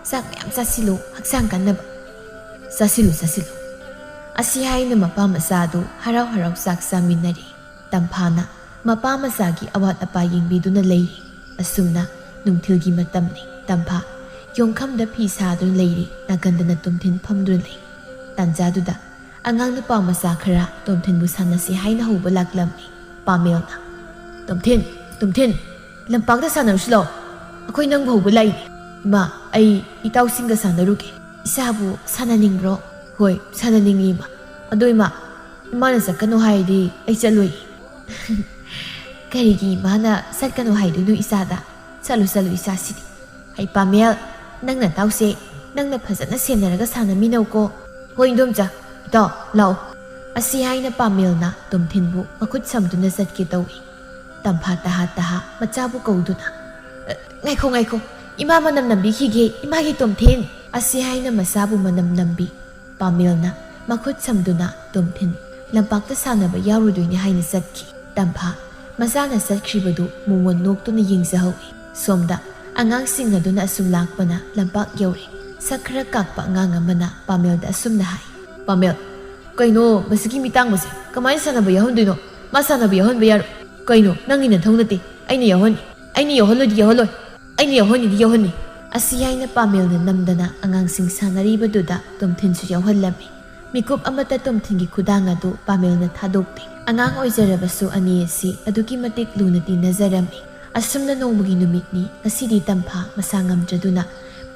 ꯆꯥꯛ ꯃꯌꯥꯝ ꯆꯥꯁꯤꯜꯂꯨ, ꯍꯛꯆꯥꯡ ꯀꯟꯅꯕ꯫" "ꯆꯥꯁꯤꯜꯂꯨ, ꯆꯥꯁꯤꯜꯂꯨ꯫" ꯑꯁꯤ ꯍꯥꯏꯅ ꯃꯄꯥ ꯃꯆꯥꯗꯨ ꯍꯔꯥꯎ ꯍꯔꯥꯎ ꯆꯥꯛ ꯆꯥꯃꯤꯟꯅꯔꯤ꯫ ꯇꯝꯐꯥꯅ ꯃꯄꯥ ꯃꯆꯥꯒꯤ ꯑꯋꯥꯠ ꯑꯄꯥ ꯌꯦꯡꯕꯤꯗꯨꯅ ꯂꯩꯔꯤ꯫ ꯑꯁꯨꯝꯅ ꯅꯨꯡꯊꯤꯜꯒꯤ ꯃꯇꯝꯅꯤ꯫ ꯇꯝꯐꯥ ꯌꯣꯡꯈꯝꯗ ꯐꯤ ꯁꯥꯗꯨꯅ ꯂꯩꯔꯤ, ꯅꯥꯀꯟꯗꯅ ꯇꯣꯝꯊꯤꯟ ꯐꯝꯗꯨꯅ ꯂꯩ꯫ ꯇꯥꯟꯖꯥꯗꯨꯗ ꯑꯉꯥꯡ ꯅꯨꯄꯥ ꯃꯆꯥ ꯈꯔ ꯇꯣꯝꯊꯤꯟꯕꯨ ꯁꯥꯟꯅꯁꯤ ꯍꯥꯏꯅ ꯍꯧꯕ ꯂꯥꯛꯂꯝꯃꯤ꯫ ꯄꯥꯃꯦꯜꯅ, "ꯇꯣꯝꯊꯤꯟ, ꯇꯣꯝꯊꯤꯟ, ꯂꯝꯄꯥꯛꯇ ꯁꯥꯟꯅꯔꯨꯁꯤ ꯂꯥꯛꯑꯣ꯫ ꯑꯩꯈꯣꯏ ꯅꯪꯕꯨ ꯍꯧꯕ ꯂꯥꯛꯏꯅꯦ꯫" "ꯏꯃꯥ, ꯑꯩ ꯏꯇꯥꯎꯁꯤꯡꯒ ꯁꯥꯟꯅꯔꯨꯒꯦ꯫ ꯏꯆꯥꯕꯨ ꯁꯥꯟꯅꯅꯤꯡꯕ꯭ꯔꯣ?" "ꯍꯣꯏ, ꯁꯥꯟꯅꯅꯤꯡꯉꯤ, ꯏꯃꯥ꯫ ꯑꯗꯣ ꯏꯃꯥ, ꯏꯃꯥꯅ ꯆꯠꯀꯅꯨ ꯍꯥꯏꯔꯗꯤ ꯑꯩ ꯆꯠꯂꯣꯏ꯫" "ꯀꯔꯤꯒꯤ ꯏꯃꯥꯅ ꯆꯠꯀꯅꯨ ꯍꯥꯏꯗꯣꯏꯅꯣ ꯏꯆꯥꯗ? ꯆꯠꯂꯨ, ꯆꯠꯂꯨ ꯏꯆꯥꯁꯤꯗꯤ꯫ ꯍꯩ ꯄꯥꯃꯦꯜ, ꯅꯪ ꯅꯇꯥꯎꯁꯦ ꯅꯪꯅ ꯐꯖꯅ ꯁꯦꯟꯅꯔꯒ ꯁꯥꯟꯅꯃꯤꯟꯅꯧꯀꯣ꯫" "ꯍꯣꯏ ꯏꯟꯗꯣꯝꯆꯥ, ꯏꯇꯥꯎ, ꯂꯥꯛꯑꯣ꯫" ꯑꯁꯤ ꯍꯥꯏꯅ ꯄꯥꯃꯦꯜꯅ ꯇꯣꯝꯊꯤꯟꯕꯨ ꯃꯈꯨꯠ ꯁꯝꯗꯨꯅ ꯆꯠꯀꯦ ꯇꯧꯏ꯫ ꯇꯝꯐꯥ ꯇꯍꯥ ꯇꯍꯥ ꯃꯆꯥꯕꯨ ꯀꯧꯗꯨꯅ, "ꯑ, ꯉꯥꯏꯈꯣ, ꯉꯥꯏꯈꯣ, ꯏꯃꯥ ꯃꯅꯝ ꯅꯝꯕꯤꯈꯤꯒꯦ, ꯏꯃꯥꯒꯤ ꯇꯣꯝꯊꯤꯟ!" ꯑꯁꯤ ꯍꯥꯏꯅ ꯃꯆꯥꯕꯨ ꯃꯅꯝ ꯅꯝꯕꯤ꯫ ꯄꯥꯃꯦꯜꯅ ꯃꯈꯨꯠ ꯁꯝꯗꯨꯅ ꯇꯣꯝꯊꯤꯟ ꯂꯝꯄꯥꯛꯇ ꯁꯥꯟꯅꯕ ꯌꯥꯎꯔꯨꯗꯣꯏꯅꯤ ꯍꯥꯏꯅ ꯆꯠꯈꯤ꯫ ꯇꯝꯐꯥ ꯃꯆꯥꯅ ꯆꯠꯈ꯭ꯔꯤꯕꯗꯨ ꯃꯣꯃꯣꯟ ꯅꯣꯛꯇꯨꯅ ꯌꯦꯡꯖꯍꯧꯏ꯫ ꯁꯣꯝꯗ ꯑꯉꯥꯡꯁꯤꯡ ꯑꯗꯨꯅ ꯑꯁꯨꯝ ꯂꯥꯛꯄꯅ ꯂꯝꯄꯥꯛ ꯌꯧꯔꯦ꯫ ꯁꯛ ꯈꯔ ꯀꯥꯛꯄ ꯑꯉꯥꯡ ꯑꯃꯅ ꯄꯥꯃꯦꯜꯗ ꯑꯁꯨꯝꯅ ꯍꯥꯏ, "ꯄꯥꯃꯦꯜ, ꯀꯩꯅꯣ ꯃꯁꯤꯒꯤ ꯃꯤꯇꯥꯡꯕꯁꯦ? ꯀꯃꯥꯏꯅ ꯁꯥꯟꯅꯕ ꯌꯥꯎꯍꯟꯗꯣꯏꯅꯣ? ꯃꯥ ꯁꯥꯟꯅꯕ ꯌꯥꯎꯍꯟꯕ ꯌꯥꯔꯣꯏ꯫" "ꯀꯩꯅꯣ, ꯅꯪꯒꯤ ꯅꯊꯧ ꯅꯠꯇꯦ꯫ ꯑꯩꯅ ꯌꯥꯎꯍꯟꯅꯤ꯫ ꯑꯩꯅ ꯌꯥꯎꯍꯜꯂꯣꯏꯗꯤ ꯌꯥꯎꯍꯜꯂꯣꯏ꯫ ꯑꯩꯅ ꯌꯥꯎꯍꯟꯅꯤꯗꯤ ꯌꯥꯎꯍꯟꯅꯤ꯫" ꯑꯁꯤ ꯍꯥꯏꯅ ꯄꯥꯃꯦꯜꯅ ꯅꯝꯗꯅ ꯑꯉꯥꯡꯁꯤꯡ ꯁꯥꯟꯅꯔꯤꯕꯗꯨꯗ ꯇꯣꯝꯊꯤꯟꯁꯨ ꯌꯥꯎꯍꯜꯂꯝꯃꯤ꯫ ꯃꯤꯀꯨꯞ ꯑꯃꯠꯇ ꯇꯣꯝꯊꯤꯟꯒꯤ ꯈꯨꯗꯥꯡ ꯑꯗꯨ ꯄꯥꯃꯦꯜꯅ ꯊꯥꯗꯣꯛꯇꯦ꯫ ꯑꯉꯥꯡ ꯑꯣꯏꯖꯔꯕꯁꯨ ꯑꯅꯤ ꯑꯁꯤ ꯑꯗꯨꯛꯀꯤ ꯃꯇꯤꯛ ꯂꯨꯅ ꯇꯤꯟꯅꯖꯔꯝꯃꯤ꯫ ꯑꯁꯨꯝꯅ ꯅꯣꯡꯃꯒꯤ ꯅꯨꯃꯤꯠꯅꯤ꯫ ꯉꯁꯤꯗꯤ ꯇꯝꯐꯥ ꯃꯁꯥ ꯉꯝꯗ꯭ꯔꯗꯨꯅ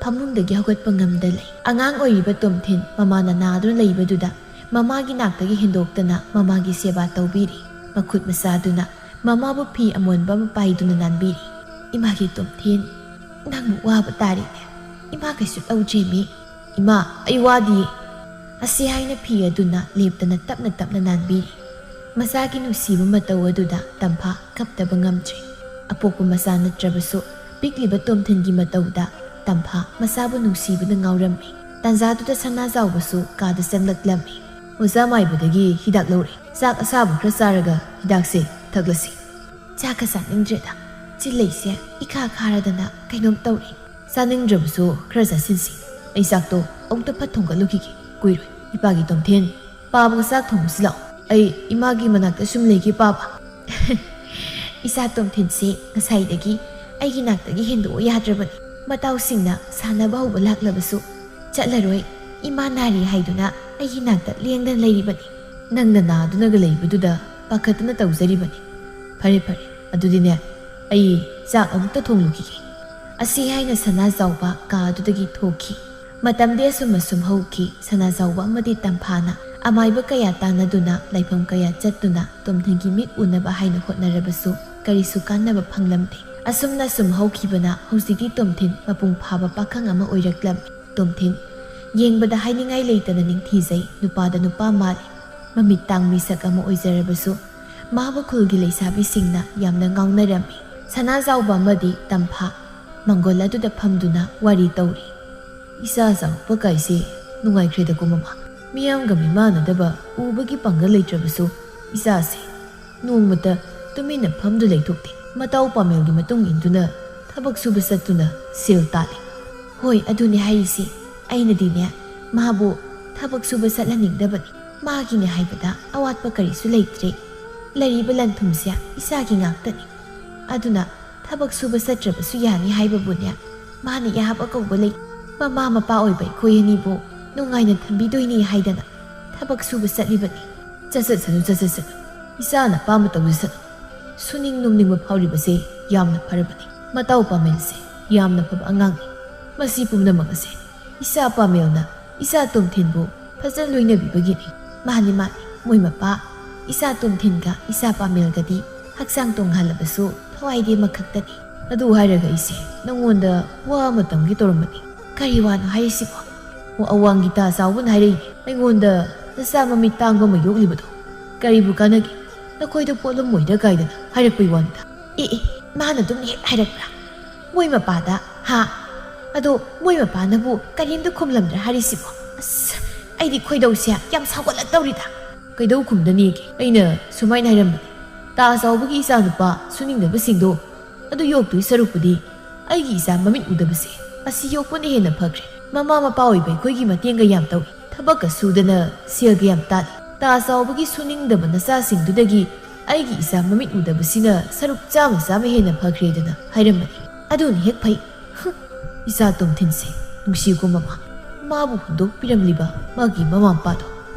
ꯐꯃꯨꯡꯗꯒꯤ ꯍꯧꯒꯠꯄ ꯉꯝꯗ ꯂꯩ꯫ ꯑꯉꯥꯡ ꯑꯣꯏꯔꯤꯕ ꯇꯣꯝꯊꯤꯟ ꯃꯃꯥꯅ ꯅꯥꯗꯨꯅ ꯂꯩꯕꯗꯨꯗ ꯃꯃꯥꯒꯤ ꯅꯥꯛꯇꯒꯤ ꯍꯦꯟꯗꯣꯛꯇꯅ ꯃꯃꯥꯒꯤ ꯁꯦꯕꯥ ꯇꯧꯕꯤꯔꯤ꯫ ꯃꯈꯨꯠ ꯃꯆꯥꯗꯨꯅ ꯃꯃꯥꯕꯨ ꯐꯤ ꯑꯃꯣꯟꯕ ꯑꯃ ꯄꯥꯏꯗꯨꯅ ꯅꯥꯟꯕꯤꯔꯤ꯫ "ꯏꯃꯥꯒꯤ ꯇꯣꯝꯊꯤꯟ, ꯅꯪꯕꯨ ꯋꯥꯕ ꯇꯥꯔꯦꯅꯦ꯫ ꯏꯃꯥ ꯀꯩꯁꯨ ꯇꯧꯗ꯭ꯔꯦꯃꯤ꯫ ꯏꯃꯥ, ꯑꯩ ꯋꯥꯗꯤꯌꯦ꯫" ꯑꯁꯤ ꯍꯥꯏꯅ ꯐꯤ ꯑꯗꯨꯅ ꯂꯦꯞꯇꯅ ꯇꯞꯅ ꯇꯞꯅ ꯅꯥꯟꯕꯤꯔꯤ꯫ ꯃꯆꯥꯒꯤ ꯅꯨꯡꯁꯤꯕ ꯃꯇꯧ ꯑꯗꯨꯗ ꯇꯝꯐꯥ ꯀꯞꯇꯕ ꯉꯝꯗ꯭ꯔꯦ꯫ ꯑꯄꯣꯛꯄ ꯃꯆꯥ ꯅꯠꯇ꯭ꯔꯕꯁꯨ ꯄꯤꯛꯂꯤꯕ ꯇꯣꯝꯊꯤꯟꯒꯤ ꯃꯇꯧꯗ ꯇꯝꯐꯥ ꯃꯆꯥꯕꯨ ꯅꯨꯡꯁꯤꯕꯅ ꯉꯥꯎꯔꯝꯃꯤ꯫ ꯇꯥꯟꯖꯥꯗꯨꯗ ꯁꯅꯥꯖꯥꯎꯕꯁꯨ ꯀꯥꯗ ꯆꯪꯂꯛꯂꯝꯃꯤ꯫ "ꯑꯣꯖꯥ ꯃꯥꯏꯕꯗꯒꯤ ꯍꯤꯗꯥꯛ ꯂꯧꯔꯦ꯫ ꯆꯥꯛ ꯑꯁꯥꯕ ꯈꯔ ꯆꯥꯔꯒ ꯍꯤꯗꯥꯛꯁꯦ ꯊꯛꯂꯁꯤ꯫" "ꯆꯥꯛꯀ ꯆꯥꯅꯤꯡꯗ꯭ꯔꯦꯗ꯫ ꯆꯤꯜꯂꯩꯁꯦ ꯏꯈꯥ ꯈꯥꯔꯗꯅ ꯀꯩꯅꯣꯝ ꯇꯧꯔꯦ꯫" "ꯆꯥꯅꯤꯡꯗ꯭ꯔꯕꯁꯨ ꯈꯔ ꯆꯥꯁꯤꯟꯁꯤ꯫ ꯑꯩ ꯆꯥꯛꯇꯣ ꯑꯃꯨꯛꯇ ꯐꯠ ꯊꯣꯡꯒꯠꯂꯨꯈꯤꯒꯦ꯫ ꯀꯨꯏꯔꯣꯏ꯫ ꯏꯄꯥꯒꯤ ꯇꯣꯝꯊꯤꯟ, ꯄꯥꯕꯒ ꯆꯥꯛ ꯊꯣꯡꯉꯨꯁꯤ ꯂꯥꯛꯑꯣ꯫ ꯑꯩ ꯏꯃꯥꯒꯤ ꯃꯅꯥꯛꯇ ꯁꯨꯝ ꯂꯩꯒꯦ ꯄꯥꯕ꯫" "ꯏꯆꯥ ꯇꯣꯝꯊꯤꯟꯁꯤ ꯉꯁꯥꯏꯗꯒꯤ ꯑꯩꯒꯤ ꯅꯥꯛꯇꯒꯤ ꯍꯦꯟꯗꯣꯛꯑꯣ ꯌꯥꯗ꯭ꯔꯕꯅꯤ꯫ ꯃꯇꯥꯎꯁꯤꯡꯅ ꯁꯥꯟꯅꯕ ꯍꯧꯕ ꯂꯥꯛꯂꯕꯁꯨ ꯆꯠꯂꯔꯣꯏ꯫ ꯏꯃꯥ ꯅꯥꯔꯤ ꯍꯥꯏꯗꯨꯅ ꯑꯩꯒꯤ ꯅꯥꯛꯇ ꯂꯦꯡꯗꯅ ꯂꯩꯔꯤꯕꯅꯤ꯫ ꯅꯪꯅ ꯅꯥꯗꯨꯅꯒ ꯂꯩꯕꯗꯨꯗ ꯄꯥꯈꯠꯇꯅ ꯇꯧꯖꯔꯤꯕꯅꯤ꯫ ꯐꯔꯦ ꯐꯔꯦ, ꯑꯗꯨꯗꯤꯅꯦ, ꯑꯩ ꯆꯥꯛ ꯑꯃꯨꯛꯇ ꯊꯣꯡꯂꯨꯈꯤꯒꯦ꯫" ꯑꯁꯤ ꯍꯥꯏꯅ ꯁꯅꯥꯖꯥꯎꯕ ꯀꯥ ꯑꯗꯨꯗꯒꯤ ꯊꯣꯛꯈꯤ꯫ ꯃꯇꯝꯗꯤ ꯑꯁꯨꯝ ꯑꯁꯨꯝ ꯍꯧꯈꯤ꯫ ꯁꯅꯥꯖꯥꯎꯕ ꯑꯃꯗꯤ ꯇꯝꯐꯥꯅ ꯑꯃꯥꯏꯕ ꯀꯌꯥ ꯇꯥꯟꯅꯗꯨꯅ, ꯂꯥꯏꯐꯝ ꯀꯌꯥ ꯆꯠꯇꯨꯅ ꯇꯣꯝꯊꯤꯟꯒꯤ ꯃꯤꯠ ꯎꯅꯕ ꯍꯥꯏꯅ ꯍꯣꯠꯅꯔꯕꯁꯨ ꯀꯔꯤꯁꯨ ꯀꯥꯟꯅꯕ ꯐꯪꯂꯝꯗꯦ꯫ ꯑꯁꯨꯝꯅ ꯁꯨꯝ ꯍꯧꯈꯤꯕꯅ ꯍꯧꯖꯤꯛꯇꯤ ꯇꯣꯝꯊꯤꯟ ꯃꯄꯨꯡ ꯐꯥꯕ ꯄꯥꯈꯪ ꯑꯃ ꯑꯣꯏꯔꯛꯂꯝꯃꯤ꯫ ꯇꯣꯝꯊꯤꯟ ꯌꯦꯡꯕꯗ ꯍꯥꯏꯅꯤꯡꯉꯥꯏ ꯂꯩꯇꯅ ꯅꯤꯡꯊꯤꯖꯩ꯫ ꯅꯨꯄꯥꯗ ꯅꯨꯄꯥ ꯃꯥꯜꯂꯤ꯫ ꯃꯃꯤꯠ ꯇꯥꯡ ꯃꯤꯁꯛ ꯑꯃ ꯑꯣꯏꯖꯔꯕꯁꯨ ꯃꯍꯥꯛꯄꯨ ꯈꯨꯜꯒꯤ ꯂꯩꯁꯥꯕꯤꯁꯤꯡꯅ ꯌꯥꯝꯅ ꯉꯥꯎꯅꯔꯝꯃꯤ꯫ ꯁꯅꯥꯖꯥꯎꯕ ꯑꯃꯗꯤ ꯇꯝꯐꯥ ꯃꯪꯒꯣꯜ ꯑꯗꯨꯗ ꯐꯝꯗꯨꯅ ꯋꯥꯔꯤ ꯇꯧꯔꯤ꯫ "ꯏꯆꯥ ꯆꯥꯎꯔꯛꯄ ꯀꯥꯏꯁꯦ ꯅꯨꯡꯉꯥꯏꯈ꯭ꯔꯦꯗꯀꯣ ꯃꯃꯥ꯫ ꯃꯤꯌꯥꯝꯒ ꯃꯤꯃꯥꯟꯅꯗꯕ ꯎꯕꯒꯤ ꯄꯥꯡꯒꯜ ꯂꯩꯇ꯭ꯔꯕꯁꯨ ꯏꯆꯥꯁꯦ ꯅꯣꯡꯃꯇ ꯇꯨꯃꯤꯟꯅ ꯐꯝꯗꯨ ꯂꯩꯊꯣꯛꯇꯦ꯫ ꯃꯇꯥꯎ ꯄꯥꯃꯦꯜꯒꯤ ꯃꯇꯨꯡ ꯏꯟꯗꯨꯅ ꯊꯕꯛ ꯁꯨꯕ ꯆꯠꯇꯨꯅ ꯁꯦꯜ ꯇꯥꯜꯂꯤ꯫" "ꯍꯣꯏ, ꯑꯗꯨꯅꯦ ꯍꯥꯏꯔꯤꯁꯤ꯫ ꯑꯩꯅꯗꯤꯅꯦ ꯃꯥꯕꯨ ꯊꯕꯛ ꯁꯨꯕ ꯆꯠꯍꯟꯅꯤꯡꯗꯕꯅꯤ꯫ ꯃꯥꯒꯤꯅꯦ ꯍꯥꯏꯕꯗ ꯑꯋꯥꯠꯄ ꯀꯔꯤꯁꯨ ꯂꯩꯇ꯭ꯔꯦ꯫ ꯂꯩꯔꯤꯕ ꯂꯟ ꯊꯨꯝꯁꯦ ꯏꯆꯥꯒꯤ ꯉꯥꯛꯇꯅꯤ꯫ ꯑꯗꯨꯅ ꯊꯕꯛ ꯁꯨꯕ ꯆꯠꯇ꯭ꯔꯕꯁꯨ ꯌꯥꯅꯤ ꯍꯥꯏꯕꯕꯨꯅꯦ ꯃꯥꯅ ꯌꯥꯕ ꯀꯧꯕ ꯂꯩ꯫ ꯃꯃꯥ ꯃꯄꯥ ꯑꯣꯏꯕ ꯑꯩꯈꯣꯏ ꯑꯅꯤꯕꯨ ꯅꯨꯡꯉꯥꯏꯅ ꯊꯝꯕꯤꯗꯣꯏꯅꯤ ꯍꯥꯏꯗꯅ ꯊꯕꯛ ꯁꯨꯕ ꯆꯠꯂꯤꯕꯅꯤ꯫" "ꯆꯠꯆꯠꯁꯅꯨ, ꯆꯠꯆꯠꯁꯅꯨ꯫ ꯏꯆꯥꯅ ꯑꯄꯥꯝꯕ ꯇꯧꯖꯁꯅꯨ꯫ ꯁꯨꯅꯤꯡ ꯅꯣꯝꯅꯤꯡꯕ ꯐꯥꯎꯔꯤꯕꯁꯦ ꯌꯥꯝꯅ ꯐꯔꯕꯅꯤ꯫ ꯃꯇꯥꯎ ꯄꯥꯃꯦꯜꯁꯦ ꯌꯥꯝꯅ ꯐꯕ ꯑꯉꯥꯡꯅꯤ꯫ ꯃꯁꯤ ꯄꯨꯝꯅꯃꯛ ꯑꯁꯦ ꯏꯆꯥ ꯄꯥꯃꯦꯜꯅ ꯏꯆꯥ ꯇꯣꯝꯊꯤꯟꯕꯨ ꯐꯖꯅ ꯂꯣꯏꯅꯕꯤꯕꯒꯤꯅꯤ꯫ ꯃꯥꯅꯤ, ꯃꯥꯅꯤ, ꯃꯣꯏ ꯃꯄꯥ, ꯏꯆꯥ ꯇꯣꯝꯊꯤꯟꯒ ꯏꯆꯥ ꯄꯥꯃꯦꯜꯒꯗꯤ ꯍꯛꯆꯥꯡ ꯇꯣꯡꯍꯜꯂꯕꯁꯨ ꯊꯋꯥꯏꯗꯤ ꯑꯃꯈꯛꯇꯅꯤ꯫ ꯑꯗꯨ ꯍꯥꯏꯔꯒ ꯑꯩꯁꯦ ꯅꯪꯉꯣꯟꯗ ꯋꯥ ꯑꯃ ꯇꯝꯒꯦ ꯇꯧꯔꯝꯕꯅꯤ꯫ ꯀꯔꯤ ꯋꯥꯅꯣ ꯍꯥꯏꯔꯤꯁꯤꯕꯣ? ꯑꯣ, ꯑꯋꯥꯡꯒꯤ ꯇꯥ ꯆꯥꯎꯕꯅ ꯍꯥꯏꯔꯛꯏꯅꯦ, ꯑꯩꯉꯣꯟꯗ ꯅꯆꯥ ꯃꯃꯤꯠ ꯇꯥꯡꯕ ꯑꯃ ꯌꯣꯛꯂꯤꯕꯗꯣ꯫ ꯀꯔꯤꯕꯨ ꯀꯥꯟꯅꯒꯦ? ꯅꯈꯣꯏꯗ ꯄꯣꯠꯂꯝꯃꯣꯏꯗ ꯀꯥꯏꯗꯅ ꯍꯥꯏꯔꯛꯄꯩ ꯋꯥꯅꯤꯗ꯫ ꯑꯦ, ꯑꯦ, ꯃꯥꯅ ꯑꯗꯨꯝ ꯍꯦꯛ ꯍꯥꯏꯔꯛꯄ꯭ꯔꯥ? ꯃꯣꯏ ꯃꯄꯥꯗ, ꯍꯥ? ꯑꯗꯣ ꯃꯣꯏ ꯃꯄꯥꯅꯕꯨ ꯀꯔꯤꯝꯇ ꯈꯨꯝꯂꯝꯗ꯭ꯔꯥ ꯍꯥꯏꯔꯤꯁꯤꯕꯣ? ꯑꯁ, ꯑꯩꯗꯤ ꯈꯣꯏꯗꯧꯁꯦ ꯌꯥꯝ ꯁꯥꯎꯒꯠꯂꯛꯇꯧꯔꯤꯗ꯫ ꯀꯩꯗꯧ ꯈꯨꯝꯗꯅꯤꯒꯦ? ꯑꯩꯅ ꯁꯨꯃꯥꯏꯅ ꯍꯥꯏꯔꯝꯕꯅꯤ, "ꯇꯥ ꯆꯥꯎꯕꯒꯤ ꯏꯆꯥꯅꯨꯄꯥ ꯁꯨꯅꯤꯡꯗꯕꯁꯤꯡꯗꯣ ꯑꯗꯨ ꯌꯣꯛꯇꯣꯏ ꯁꯔꯨꯛꯄꯨꯗꯤ ꯑꯩꯒꯤ ꯏꯆꯥ ꯃꯃꯤꯠ ꯎꯗꯕꯁꯦ, ꯑꯁꯤ ꯌꯣꯛꯄꯅ ꯍꯦꯟꯅ ꯐꯈ꯭ꯔꯦ꯫ ꯃꯃꯥ ꯃꯄꯥ ꯑꯣꯏꯕ ꯑꯩꯈꯣꯏꯒꯤ ꯃꯇꯦꯡꯒ ꯌꯥꯝ ꯇꯧꯏ, ꯊꯕꯛꯀ ꯁꯨꯗꯅ ꯁꯦꯜꯒ ꯌꯥꯝ ꯇꯥꯜꯂꯤ꯫ ꯇꯥ ꯆꯥꯎꯕꯒꯤ ꯁꯨꯅꯤꯡꯗꯕ ꯅꯆꯥꯁꯤꯡꯗꯨꯗꯒꯤ ꯑꯩꯒꯤ ꯏꯆꯥ ꯃꯃꯤꯠ ꯎꯗꯕꯁꯤꯅ ꯁꯔꯨꯛ ꯆꯥꯝꯃ ꯆꯥꯝꯃ ꯍꯦꯟꯅ ꯐꯈ꯭ꯔꯦꯗꯅ" ꯍꯥꯏꯔꯝꯕꯅꯤ꯫ ꯑꯗꯨꯅ ꯍꯦꯛ ꯐꯩ꯫ ꯍꯨꯝ, ꯏꯆꯥ ꯇꯣꯝꯊꯤꯟꯁꯦ ꯅꯨꯡꯁꯤꯀꯣ ꯃꯃꯥ꯫ ꯃꯥꯕꯨ ꯍꯨꯟꯗꯣꯛꯄꯤꯔꯝꯂꯤꯕ ꯃꯥꯒꯤ ꯃꯃꯥ ꯃꯄꯥꯗꯣ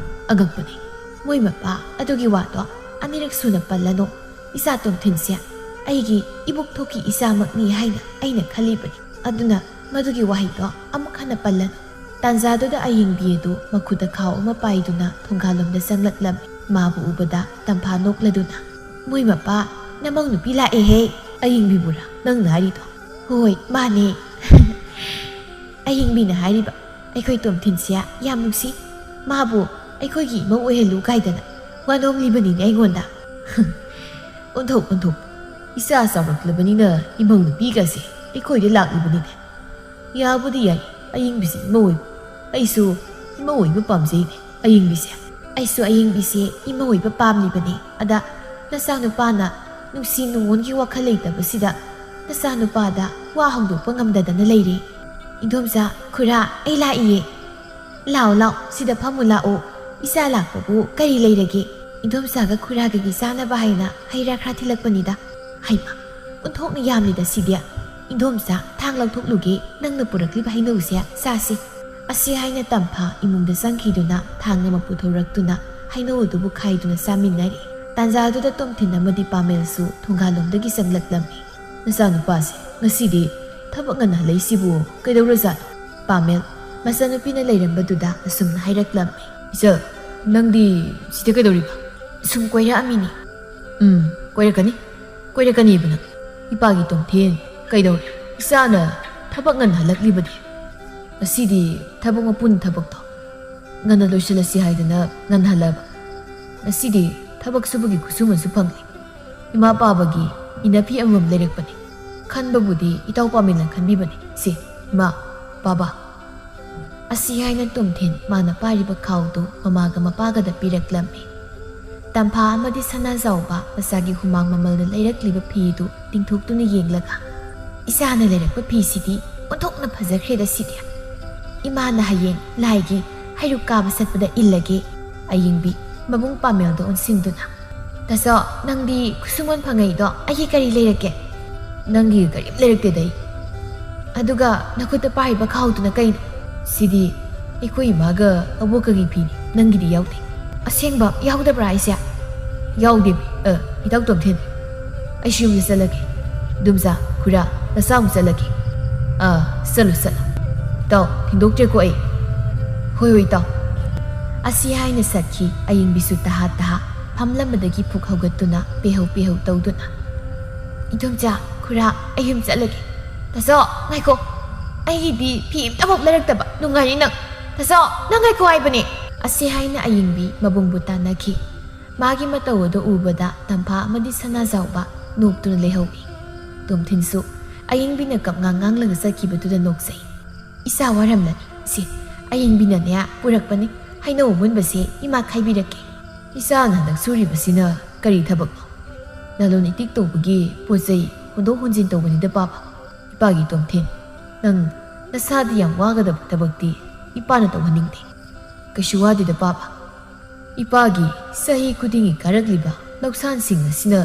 ꯑꯉꯛꯄꯅꯤ꯫ ꯃꯣꯏ ꯃꯄꯥ ꯑꯗꯨꯒꯤ ꯋꯥꯗꯣ ꯑꯅꯤꯔꯛ ꯁꯨꯅ ꯄꯜꯂꯅꯨ꯫ ꯏꯆꯥ ꯇꯣꯝꯊꯤꯟꯁꯦ ꯑꯩꯒꯤ ꯏꯕꯣꯛꯊꯣꯛꯀꯤ ꯏꯆꯥꯃꯛꯅꯤ ꯍꯥꯏꯅ ꯑꯩꯅ ꯈꯜꯂꯤꯕꯅꯤ꯫ ꯑꯗꯨꯅ ꯃꯗꯨꯒꯤ ꯋꯥꯍꯩꯗꯣ ꯑꯃꯨꯛ ꯍꯟꯅ ꯄꯜꯂꯅꯨ꯫ ꯇꯥꯟꯖꯥꯗꯨꯗ ꯑꯌꯤꯡꯕꯤ ꯑꯗꯨ ꯃꯈꯨꯠꯇ ꯈꯥꯎ ꯑꯃ ꯄꯥꯏꯗꯨꯅ ꯊꯣꯡꯒꯥꯜꯂꯣꯝꯗ ꯆꯪꯂꯛꯂꯝꯃꯤ꯫ ꯃꯥꯕꯨ ꯎꯕꯗ ꯇꯝꯐꯥ ꯅꯣꯛꯂꯗꯨꯅ, "ꯃꯣꯏ ꯃꯄꯥ, ꯅꯃꯧ ꯅꯨꯄꯤ ꯂꯥꯛꯑꯦꯍꯦ!" "ꯑꯌꯤꯡꯕꯤꯕꯨꯔꯥ ꯅꯪꯅ ꯍꯥꯏꯔꯤꯗꯣ?" "ꯍꯣꯏ, ꯃꯥꯅꯦ꯫ ꯑꯌꯤꯡꯕꯤꯅ ꯍꯥꯏꯔꯤꯕ, ꯑꯩꯈꯣꯏ ꯇꯣꯝꯊꯤꯟꯁꯦ ꯌꯥꯝ ꯅꯨꯡꯁꯤ, ꯃꯥꯕꯨ ꯑꯩꯈꯣꯏꯒꯤ ꯏꯃꯧ ꯑꯣꯏꯍꯜꯂꯨ ꯀꯥꯏꯗꯅ ꯋꯥ ꯅꯣꯝꯂꯤꯕꯅꯤꯅꯦ ꯑꯩꯉꯣꯟꯗ꯫" "ꯑꯣꯟꯊꯣꯛ, ꯑꯣꯟꯊꯣꯛ, ꯏꯆꯥ ꯆꯥꯎꯔꯛꯂꯕꯅꯤꯅ ꯏꯃꯧ ꯅꯨꯄꯤꯒꯁꯦ ꯑꯩꯈꯣꯏꯗ ꯂꯥꯛꯂꯤꯕꯅꯤꯅꯦ꯫ ꯌꯥꯕꯨꯗꯤ ꯌꯥꯏ, ꯑꯌꯤꯡꯕꯤꯁꯦ ꯏꯃꯧ ꯑꯣꯏꯕ꯫ ꯑꯩꯁꯨ ꯏꯃꯧ ꯑꯣꯏꯕ ꯄꯥꯝꯖꯩꯅꯦ, ꯑꯌꯤꯡꯕꯤꯁꯦ꯫" "ꯑꯩꯁꯨ ꯑꯌꯤꯡꯕꯤꯁꯦ ꯏꯃꯧ ꯑꯣꯏꯕ ꯄꯥꯝꯂꯤꯕꯅꯦ꯫ ꯑꯗ ꯅꯆꯥꯅꯨꯄꯥꯅ ꯅꯨꯡꯁꯤ ꯅꯨꯡꯉꯣꯟꯒꯤ ꯋꯥꯈꯜ ꯂꯩꯇꯕꯁꯤꯗ ꯅꯆꯥꯅꯨꯄꯥꯗ ꯋꯥ ꯍꯧꯗꯣꯛꯄ ꯉꯝꯗꯗꯅ ꯂꯩꯔꯦ꯫" "ꯏꯟꯗꯣꯝꯆꯥ, ꯈꯨꯔꯥ, ꯑꯩ ꯂꯥꯛꯏꯌꯦ꯫ ꯂꯥꯛꯑꯣ, ꯂꯥꯛꯑꯣ, ꯁꯤꯗ ꯐꯝꯃꯨ ꯂꯥꯛꯑꯣ꯫ ꯏꯆꯥ ꯂꯥꯛꯄꯕꯨ ꯀꯔꯤ ꯂꯩꯔꯒꯦ? ꯏꯟꯗꯣꯝꯆꯥꯒ ꯈꯨꯔꯥꯒꯒꯤ ꯆꯥꯅꯕ ꯍꯥꯏꯅ ꯍꯩ ꯔꯥ ꯈꯔ ꯊꯤꯜꯂꯛꯄꯅꯤꯗ꯫" "ꯍꯩꯃꯥ, ꯑꯣꯟꯊꯣꯛꯅ ꯌꯥꯝꯂꯤꯗ ꯁꯤꯗꯤ꯫ ꯏꯟꯗꯣꯝꯆꯥ, ꯊꯥꯡ ꯂꯧꯊꯣꯛꯂꯨꯒꯦ, ꯅꯪꯅ ꯄꯨꯔꯛꯂꯤꯕ ꯍꯩꯅꯧꯁꯦ ꯆꯥꯁꯤ꯫" ꯑꯁꯤ ꯍꯥꯏꯅ ꯇꯝꯐꯥ ꯏꯃꯨꯡꯗ ꯆꯪꯈꯤꯗꯨꯅ ꯊꯥꯡ ꯑꯃ ꯄꯨꯊꯣꯔꯛꯇꯨꯅ ꯍꯩꯅꯧ ꯑꯗꯨꯕꯨ ꯈꯥꯏꯗꯨꯅ ꯆꯥꯃꯤꯟꯅꯔꯤ꯫ ꯇꯥꯟꯖꯥꯗꯨꯗ ꯇꯣꯝꯊꯤꯟ ꯑꯃꯗꯤ ꯄꯥꯃꯦꯜꯁꯨ ꯊꯣꯡꯒꯥꯜꯂꯣꯝꯗꯒꯤ ꯆꯪꯂꯛꯂꯝꯃꯤ꯫ "ꯅꯆꯥꯅꯨꯄꯥꯁꯦ ꯉꯁꯤꯗꯤ ꯊꯕꯛ ꯉꯟꯅ ꯍꯜꯂꯛꯏꯁꯤꯕꯨ ꯀꯩꯗꯧꯔꯖꯥꯠꯅꯣ?" ꯄꯥꯃꯦꯜ ꯃꯆꯥꯅꯨꯄꯤꯅ ꯂꯩꯔꯝꯕꯗꯨꯗ ꯑꯁꯨꯝꯅ ꯍꯥꯏꯔꯛꯂꯝꯃꯤ꯫ "ꯏꯆꯜ, ꯅꯪꯗꯤ ꯁꯤꯗ ꯀꯩꯗꯧꯔꯤꯕ?" "ꯁꯨꯝ ꯀꯣꯏꯔꯛꯑꯝꯃꯤꯅꯤ꯫" "ꯎꯝ, ꯀꯣꯏꯔꯛꯀꯅꯤ, ꯀꯣꯏꯔꯛꯀꯅꯤꯕ ꯅꯪ꯫ ꯏꯄꯥꯒꯤ ꯇꯣꯝꯊꯤꯟ ꯀꯩꯗꯧꯔꯦ? ꯏꯆꯥꯅ ꯊꯕꯛ ꯉꯟꯅ ꯍꯜꯂꯛꯂꯤꯕꯗꯤ꯫ ꯉꯁꯤꯗꯤ ꯊꯕꯛ ꯃꯄꯨꯅ ꯊꯕꯛꯇꯣ ꯉꯟꯅ ꯂꯣꯏꯁꯤꯜꯂꯁꯤ ꯍꯥꯏꯗꯅ ꯉꯟꯍꯜꯂꯕ꯫ ꯉꯁꯤꯗꯤ ꯊꯕꯛ ꯁꯨꯕꯒꯤ ꯈꯨꯠꯁꯨꯃꯟꯁꯨ ꯐꯪꯂꯦ꯫ ꯏꯃꯥ ꯄꯥꯕꯒꯤ ꯏꯅꯐꯤ ꯑꯃꯃꯝ ꯂꯩꯔꯛꯄꯅꯤ꯫ ꯈꯟꯕꯕꯨꯗꯤ ꯏꯇꯥꯎ ꯄꯥꯃꯦꯜꯅ ꯈꯟꯕꯤꯕꯅꯤ꯫ ꯁꯤ, ꯏꯃꯥ, ꯄꯥꯕ꯫" ꯑꯁꯤ ꯍꯥꯏꯅ ꯇꯣꯝꯊꯤꯟ ꯃꯥꯅ ꯄꯥꯏꯔꯤꯕ ꯈꯥꯎꯗꯨ ꯃꯃꯥꯒ ꯃꯄꯥꯒꯗ ꯄꯤꯔꯛꯂꯝꯃꯤ꯫ ꯇꯝꯐꯥ ꯑꯃꯗꯤ ꯁꯅꯥꯖꯥꯎꯕ ꯃꯆꯥꯒꯤ ꯍꯨꯃꯥꯡ ꯃꯃꯜꯅ ꯂꯩꯔꯛꯂꯤꯕ ꯐꯤꯗꯨ ꯇꯤꯡꯊꯣꯛꯇꯨꯅ ꯌꯦꯡꯂꯒ, "ꯏꯆꯥꯅ ꯂꯩꯔꯛꯄ ꯐꯤꯁꯤꯗꯤ ꯑꯣꯟꯊꯣꯛꯅ ꯐꯖꯈ꯭ꯔꯦꯗ ꯁꯤꯗꯤ꯫ ꯏꯃꯥꯅ ꯍꯌꯦꯡ ꯂꯥꯏꯒꯤ ꯍꯩꯔꯨꯛ ꯀꯥꯕ ꯆꯠꯄꯗ ꯏꯜꯂꯒꯦ꯫" ꯑꯌꯤꯡꯕꯤ ꯃꯕꯨꯡ ꯄꯥꯃꯦꯜꯗ ꯑꯣꯟꯁꯤꯟꯗꯨꯅ, "ꯇꯥꯆꯧ, ꯅꯪꯗꯤ ꯈꯨꯠꯁꯨꯃꯟ ꯐꯪꯉꯛꯏꯗꯣ ꯑꯩꯒꯤ ꯀꯔꯤ ꯂꯩꯔꯛꯀꯦ?" "ꯅꯪꯒꯤ ꯀꯔꯤꯝ ꯂꯩꯔꯛꯇꯦꯗ ꯑꯩ꯫" "ꯑꯗꯨꯒ ꯅꯈꯨꯠꯇ ꯄꯥꯏꯔꯤꯕ ꯈꯥꯎꯗꯨꯅ ꯀꯩꯅꯣ?" "ꯁꯤꯗꯤ ꯑꯩꯈꯣꯏ ꯏꯃꯥꯒ ꯑꯕꯣꯛꯀꯒꯤ ꯐꯤꯅꯤ, ꯅꯪꯒꯤꯗꯤ ꯌꯥꯎꯗꯦ꯫" "ꯑꯁꯦꯡꯕ ꯌꯥꯎꯗꯕ꯭ꯔꯥ ꯍꯥꯏꯁꯦ?" "ꯌꯥꯎꯗꯦ, ꯑ, ꯏꯇꯥꯎ ꯇꯣꯝꯊꯤꯟ꯫ ꯑꯩꯁꯨ ꯌꯨꯝꯗ ꯆꯠꯂꯒꯦ꯫ ꯏꯗꯣꯝꯆꯥ, ꯈꯨꯔꯥ, ꯅꯆꯥ ꯑꯃꯨꯛ ꯆꯠꯂꯒꯦ꯫" "ꯑ, ꯆꯠꯂꯣ, ꯆꯠꯂꯣ꯫ ꯏꯇꯥꯎ, ꯊꯤꯟꯗꯣꯛꯇ꯭ꯔꯦꯀꯣ ꯑꯩ꯫" "ꯍꯣꯏ, ꯍꯣꯏ, ꯏꯇꯥꯎ꯫" ꯑꯁꯤ ꯍꯥꯏꯅ ꯆꯠꯈꯤ꯫ ꯑꯌꯤꯡꯕꯤꯁꯨ ꯇꯍꯥ ꯇꯍꯥ ꯐꯝꯂꯝꯕꯗꯒꯤ ꯐꯨꯛ ꯍꯧꯒꯠꯇꯨꯅ ꯄꯦꯍꯧ ꯄꯦꯍꯧ ꯇꯧꯗꯨꯅ, "ꯏꯗꯣꯝꯆꯥ, ꯈꯨꯔꯥ, ꯑꯩ ꯌꯨꯝ ꯆꯠꯂꯒꯦ꯫" "ꯇꯥꯆꯧ, ꯉꯥꯏꯈꯣ꯫ ꯑꯩꯒꯤꯗꯤ ꯐꯤ ꯑꯝꯇꯐꯥꯎ ꯂꯩꯔꯛꯇꯕ꯫ ꯅꯨꯡꯉꯥꯏꯔꯤ ꯅꯪ꯫ ꯇꯥꯆꯧ, ꯅꯪ ꯉꯥꯏꯈꯣ ꯍꯥꯏꯕꯅꯦ꯫" ꯑꯁꯤ ꯍꯥꯏꯅ ꯑꯌꯤꯡꯕꯤ ꯃꯕꯨꯡꯕꯨ ꯇꯥꯟꯅꯈꯤ꯫ ꯃꯥꯒꯤ ꯃꯇꯧ ꯑꯗꯨ ꯎꯕꯗ ꯇꯝꯐꯥ ꯑꯃꯗꯤ ꯁꯅꯥꯖꯥꯎꯕ ꯅꯣꯛꯇꯨꯅ ꯂꯩꯍꯧꯏ꯫ ꯇꯣꯝꯊꯤꯟꯁꯨ ꯑꯌꯤꯡꯕꯤꯅ ꯀꯞꯉꯥꯡ ꯉꯥꯡꯂꯒ ꯆꯠꯈꯤꯕꯗꯨꯗ ꯅꯣꯛꯆꯩ꯫ "ꯏꯆꯥ ꯋꯥꯔꯝꯂꯅꯤ꯫ ꯁꯤ, ꯑꯌꯤꯡꯕꯤꯅꯅꯦ ꯄꯨꯔꯛꯄꯅꯤ꯫ ꯍꯩꯅꯧ ꯑꯃꯨꯟꯕꯁꯦ ꯏꯃꯥ ꯈꯥꯏꯕꯤꯔꯛꯀꯦ꯫" "ꯏꯆꯥꯅ ꯍꯟꯗꯛ ꯁꯨꯔꯤꯕꯁꯤꯅ ꯀꯔꯤ ꯊꯕꯛꯅꯣ?" "ꯂꯂꯣꯟ ꯏꯇꯤꯛ ꯇꯧꯕꯒꯤ ꯄꯣꯠ ꯆꯩ ꯍꯣꯟꯗꯣꯛ ꯍꯣꯟꯖꯤꯟ ꯇꯧꯕꯅꯤꯗ ꯄꯥꯕ꯫" "ꯏꯄꯥꯒꯤ ꯇꯣꯝꯊꯤꯟ, ꯅꯪ ꯅꯁꯥꯗꯤ ꯌꯥꯝ ꯋꯥꯒꯗꯕ ꯊꯕꯛꯇꯤ ꯏꯄꯥꯅ ꯇꯧꯍꯟꯅꯤꯡꯗꯦ꯫" "ꯀꯩꯁꯨ ꯋꯥꯗꯦꯗ ꯄꯥꯕ꯫ ꯏꯄꯥꯒꯤ ꯆꯍꯤ ꯈꯨꯗꯤꯡꯒꯤ ꯀꯥꯔꯛꯂꯤꯕ ꯂꯧꯁꯥꯟꯁꯤꯡ ꯑꯁꯤꯅ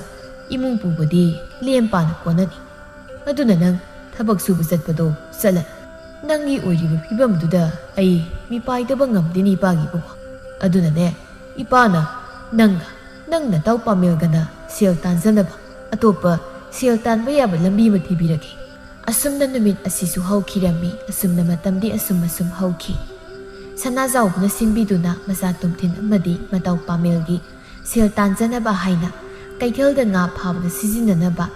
ꯏꯃꯨꯡ ꯄꯨꯕꯗꯤ ꯂꯦꯝ ꯄꯥꯅ ꯀꯣꯟꯅꯅꯤ꯫ ꯑꯗꯨꯅ ꯅꯪ ꯊꯕꯛ ꯁꯨꯕ ꯆꯠꯄꯗꯣ ꯆꯠꯂꯅꯨ꯫ ꯅꯪꯒꯤ ꯑꯣꯏꯔꯤꯕ ꯐꯤꯕꯝꯗꯨꯗ ꯑꯩ ꯃꯤꯄꯥꯏꯗꯕ ꯉꯝꯗꯦꯅꯦ ꯏꯄꯥꯒꯤ ꯏꯕꯨꯡꯉꯣ꯫ ꯑꯗꯨꯅꯅꯦ, ꯏꯄꯥꯅ ꯅꯪꯒ "ꯅꯪ ꯅꯇꯥꯎ ꯄꯥꯃꯦꯜꯒꯅ ꯁꯦꯜ ꯇꯥꯟꯖꯅꯕ ꯑꯇꯣꯞꯄ ꯁꯦꯜ ꯇꯥꯟꯕ ꯌꯥꯕ ꯂꯝꯕꯤ ꯑꯃ ꯊꯤꯕꯤꯔꯒꯦ"꯫ ꯑꯁꯨꯝꯅ ꯅꯨꯃꯤꯠ ꯑꯁꯤꯁꯨ ꯍꯧꯈꯤꯔꯝꯃꯤ꯫ ꯑꯁꯨꯝꯅ ꯃꯇꯝꯗꯤ ꯑꯁꯨꯝ ꯑꯁꯨꯝ ꯍꯧꯈꯤ꯫ ꯁꯅꯥꯖꯥꯎꯕꯅ ꯁꯤꯟꯕꯤꯗꯨꯅ ꯃꯆꯥ ꯇꯣꯝꯊꯤꯟ ꯑꯃꯗꯤ ꯃꯇꯥꯎ ꯄꯥꯃꯦꯜꯒꯤ ꯁꯦꯜ ꯇꯥꯟꯖꯅꯕ ꯍꯥꯏꯅ ꯀꯩꯊꯦꯜꯗ ꯉꯥ ꯐꯥꯕꯗ ꯁꯤꯖꯤꯟꯅꯅꯕ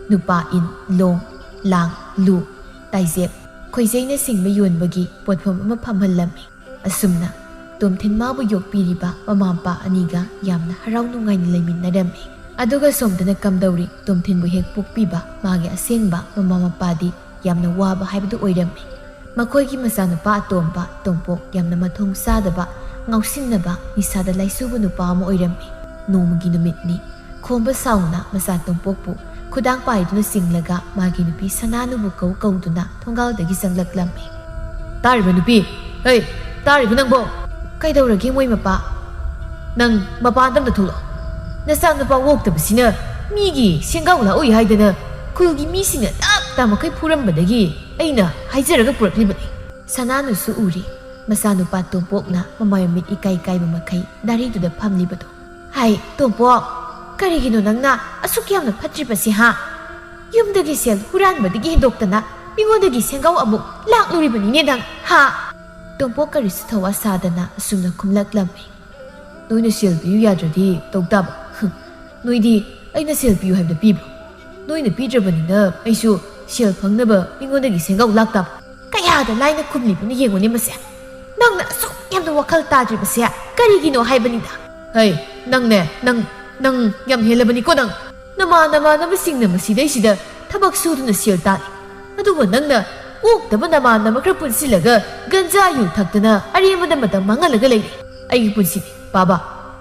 ꯅꯨꯄꯥ ꯏꯟ, ꯂꯣꯡ, ꯂꯥꯡ, ꯂꯨ, ꯇꯥꯏꯖꯦꯞ, ꯈꯣꯏꯖꯩꯅꯆꯤꯡꯕ ꯌꯣꯟꯕꯒꯤ ꯄꯣꯠꯐꯝ ꯑꯃ ꯐꯝꯍꯜꯂꯝꯃꯤ꯫ ꯑꯁꯨꯝꯅ ꯇꯣꯝꯊꯤꯟ ꯃꯥꯕꯨ ꯌꯣꯛꯄꯤꯔꯤꯕ ꯃꯃꯥ ꯃꯄꯥ ꯑꯅꯤꯒ ꯌꯥꯝꯅ ꯍꯔꯥꯎ ꯅꯨꯡꯉꯥꯏꯅ ꯂꯩꯃꯤꯟꯅꯔꯝꯃꯤ꯫ ꯑꯗꯨꯒ ꯁꯣꯝꯗꯅ ꯀꯝꯗꯧꯔꯤ? ꯇꯣꯝꯊꯤꯟꯕꯨ ꯍꯦꯛ ꯄꯣꯛꯄꯤꯕ ꯃꯥꯒꯤ ꯑꯁꯦꯡꯕ ꯃꯃꯥ ꯃꯄꯥꯗꯤ ꯌꯥꯝꯅ ꯋꯥꯕ ꯍꯥꯏꯕꯗꯨ ꯑꯣꯏꯔꯝꯃꯤ꯫ ꯃꯈꯣꯏꯒꯤ ꯃꯆꯥꯅꯨꯄꯥ ꯑꯇꯣꯝꯕ ꯇꯣꯝꯄꯣꯛ ꯌꯥꯝꯅ ꯃꯊꯣꯡ ꯆꯥꯗꯕ, ꯉꯥꯎꯁꯤꯟꯅꯕ, ꯅꯤꯁꯥꯗ ꯂꯥꯏꯆꯨꯕ ꯅꯨꯄꯥ ꯑꯃ ꯑꯣꯏꯔꯝꯃꯤ꯫ ꯅꯣꯡꯃꯒꯤ ꯅꯨꯃꯤꯠꯅꯤ꯫ ꯈꯣꯝꯕ ꯁꯥꯎꯅ ꯃꯆꯥ ꯇꯣꯝꯄꯣꯛꯄꯨ ꯈꯨꯗꯥꯡ ꯄꯥꯏꯗꯨꯅ ꯆꯤꯡꯂꯒ ꯃꯥꯒꯤ ꯅꯨꯄꯤ ꯁꯅꯥꯅꯨꯕꯨ ꯀꯧ ꯀꯧꯗꯨꯅ ꯊꯣꯡꯒꯥꯜꯗꯒꯤ ꯆꯪꯂꯛꯂꯝꯃꯤ꯫ "ꯇꯥꯔꯤꯕ ꯅꯨꯄꯤ! ꯍꯩ, ꯇꯥꯔꯤꯕ ꯅꯪꯕꯣ?" "ꯀꯩꯗꯧꯔꯒꯦ ꯃꯣꯏ ꯃꯄꯥ?" "ꯅꯪ ꯃꯄꯥꯟꯗ ꯑꯝꯇ ꯊꯣꯛꯂꯛꯑꯣ꯫ ꯅꯆꯥꯅꯨꯄꯥ ꯑꯣꯛꯇꯕꯁꯤꯅ ꯃꯤꯒꯤ ꯁꯦꯡꯒꯥꯎ ꯂꯥꯛꯎꯏ ꯍꯥꯏꯗꯅ ꯈꯨꯜꯒꯤ ꯃꯤꯁꯤꯡꯅ ꯇꯞ ꯇꯥ ꯃꯈꯩ ꯐꯨꯔꯝꯕꯗꯒꯤ ꯑꯩꯅ ꯍꯥꯏꯖꯔꯒ ꯄꯨꯔꯛꯂꯤꯕꯅꯤ"꯫ ꯁꯅꯥꯅꯨꯁꯨ ꯎꯔꯤ꯫ ꯃꯆꯥꯅꯨꯄꯥ ꯇꯣꯝꯄꯣꯛꯅ ꯃꯃꯥꯏ ꯃꯃꯤꯠ ꯏꯀꯥꯏ ꯀꯥꯏꯕ ꯃꯈꯩ ꯗꯥꯔꯤꯗꯨꯗ ꯐꯝꯂꯤꯕꯗꯣ꯫ "ꯍꯥꯏ, ꯇꯣꯝꯄꯣꯛ, ꯀꯔꯤꯒꯤꯅꯣ ꯅꯪꯅ ꯑꯁꯨꯛ ꯌꯥꯝꯅ ꯐꯠꯇ꯭ꯔꯤꯕꯁꯤ, ꯍꯥ? ꯌꯨꯝꯗꯒꯤ ꯁꯦꯜ ꯍꯨꯔꯥꯟꯕꯗꯒꯤ ꯍꯦꯟꯗꯣꯛꯇꯅ ꯃꯤꯉꯣꯟꯗꯒꯤ ꯁꯦꯟꯒꯥꯎ ꯑꯃꯨꯛ ꯂꯥꯛꯂꯨꯔꯤꯕꯅꯤꯅꯦ ꯅꯪ, ꯍꯥ?" ꯇꯣꯝꯄꯣꯛ ꯀꯔꯤꯁꯨ ꯊꯧꯋꯥ ꯁꯥꯗꯅ ꯑꯁꯨꯝꯅ ꯈꯨꯝꯂꯛꯂꯝꯃꯤ꯫ "ꯅꯣꯏꯅ ꯁꯦꯜ ꯄꯤꯌꯨ ꯌꯥꯗ꯭ꯔꯗꯤ ꯇꯧ ꯇꯥꯕ꯫ ꯍꯨꯝ, ꯅꯣꯏꯗꯤ ꯑꯩꯅ ꯁꯦꯜ ꯄꯤꯌꯨ ꯍꯥꯏꯕꯗ ꯄꯤꯕ꯭ꯔꯣ? ꯅꯣꯏꯅ ꯄꯤꯗ꯭ꯔꯕꯅꯤꯅ ꯑꯩꯁꯨ ꯁꯦꯜ ꯐꯪꯅꯕ ꯃꯤꯉꯣꯟꯗꯒꯤ ꯁꯦꯟꯒꯥꯎ ꯂꯥꯛꯇꯥꯕ"꯫ ꯀꯌꯥꯗ ꯂꯥꯏꯅ ꯈꯨꯝꯂꯤꯕꯅꯣ ꯌꯦꯡꯉꯨꯅꯦ ꯃꯁꯦ꯫ ꯅꯪꯅ ꯑꯁꯨꯛ ꯌꯥꯝꯅ ꯋꯥꯈꯜ ꯇꯥꯗ꯭ꯔꯤꯕꯁꯦ ꯀꯔꯤꯒꯤꯅꯣ ꯍꯥꯏꯕꯅꯤꯗ? "ꯍꯩ, ꯅꯪꯅꯦ, ꯅꯪ, ꯅꯪ ꯌꯥꯝ ꯍꯦꯜꯂꯕꯅꯤꯀꯣ ꯅꯪ꯫ ꯅꯃꯥꯟ ꯅꯃꯥꯟꯅꯕꯁꯤꯡꯅ ꯃꯁꯤꯗꯩꯁꯤꯗ ꯊꯕꯛ ꯁꯨꯗꯨꯅ ꯁꯦꯜ ꯇꯥꯜꯂꯤ꯫ ꯑꯗꯨꯒ ꯅꯪꯅ ꯑꯣꯛꯇꯕ ꯅꯃꯥꯟꯅꯕ ꯈꯔ ꯄꯨꯟꯁꯤꯜꯂꯒ ꯒꯟꯖꯥ ꯌꯨ ꯊꯛꯇꯅ ꯑꯔꯦꯝꯕꯗ ꯃꯇꯝ ꯃꯥꯡꯍꯜꯂꯒ ꯂꯩꯔꯤ꯫ ꯑꯩꯒꯤ ꯄꯨꯟꯁꯤꯅꯤ, ꯄꯥꯕ꯫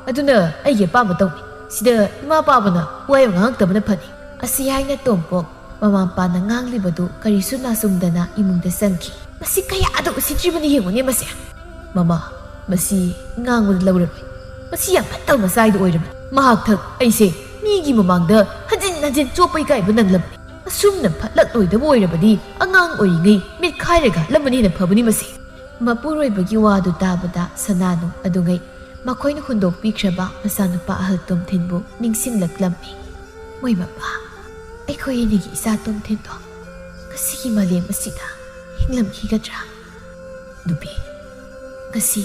ꯑꯗꯨꯅ ꯑꯩꯒꯤ ꯑꯄꯥꯝꯕ ꯇꯧꯅꯤ꯫ ꯁꯤꯗ ꯏꯃꯥ ꯄꯥꯕꯅ ꯋꯥ ꯌꯥꯝ ꯉꯥꯡꯉꯛꯇꯕꯅ ꯐꯅꯤ"꯫ ꯑꯁꯤ ꯍꯥꯏꯅ ꯇꯣꯝꯄꯣꯛ ꯃꯃꯥ ꯃꯄꯥꯅ ꯉꯥꯡꯂꯤꯕꯗꯨ ꯀꯔꯤꯁꯨ ꯅꯥꯆꯨꯝꯗꯅ ꯏꯃꯨꯡꯗ ꯆꯪꯈꯤ꯫ "ꯃꯁꯤ ꯀꯌꯥꯗ ꯎꯁꯤꯠꯇ꯭ꯔꯤꯕꯅ ꯌꯦꯡꯉꯨꯅꯦ ꯃꯁꯦ"꯫ "ꯃꯃꯥ, ꯃꯁꯤ ꯉꯥꯡꯕꯗ ꯂꯧꯔꯔꯣꯏ꯫ ꯃꯁꯤ ꯌꯥꯝ ꯐꯠꯇꯕ ꯃꯆꯥꯏꯗꯨ ꯑꯣꯏꯔꯕꯅꯤ꯫ ꯃꯍꯥꯛ ꯊꯛ ꯑꯩꯁꯦ ꯃꯤꯒꯤ ꯃꯃꯥꯡꯗ ꯍꯟꯖꯤꯟ ꯍꯟꯖꯤꯟ ꯆꯣꯞꯄ ꯏꯀꯥꯏꯕ ꯅꯪꯂꯕꯅꯤ꯫ ꯑꯁꯨꯝꯅ ꯐꯠꯂꯛꯂꯣꯏꯗꯕ ꯑꯣꯏꯔꯕꯗꯤ ꯑꯉꯥꯡ ꯑꯣꯏꯔꯤꯉꯩ ꯃꯤꯠꯈꯥꯏꯔꯒ ꯍꯥꯠꯂꯝꯕꯅ ꯍꯦꯟꯅ ꯐꯕꯅꯤ ꯃꯁꯤ"꯫ ꯃꯄꯨꯔꯣꯏꯕꯒꯤ ꯋꯥꯗꯨ ꯇꯥꯕꯗ ꯁꯅꯥꯅꯨ ꯑꯗꯨꯉꯩ ꯃꯈꯣꯏꯅ ꯍꯨꯟꯗꯣꯛꯄꯤꯈ꯭ꯔꯕ ꯃꯆꯥꯅꯨꯄꯥ ꯑꯍꯜ ꯇꯣꯝꯊꯤꯟꯕꯨ ꯅꯤꯡꯁꯤꯡꯂꯛꯂꯝꯃꯤ꯫ ꯃꯣꯏ ꯃꯄꯥ, ꯑꯩꯈꯣꯏ ꯑꯅꯤꯒꯤ ꯏꯆꯥ ꯇꯣꯝꯊꯤꯟꯗꯣ ꯉꯁꯤꯒꯤ ꯃꯥꯂꯦꯝ ꯑꯁꯤꯗ ꯍꯤꯡꯂꯝꯈꯤꯒꯗ꯭ꯔꯥ? ꯅꯨꯄꯤ, ꯉꯁꯤ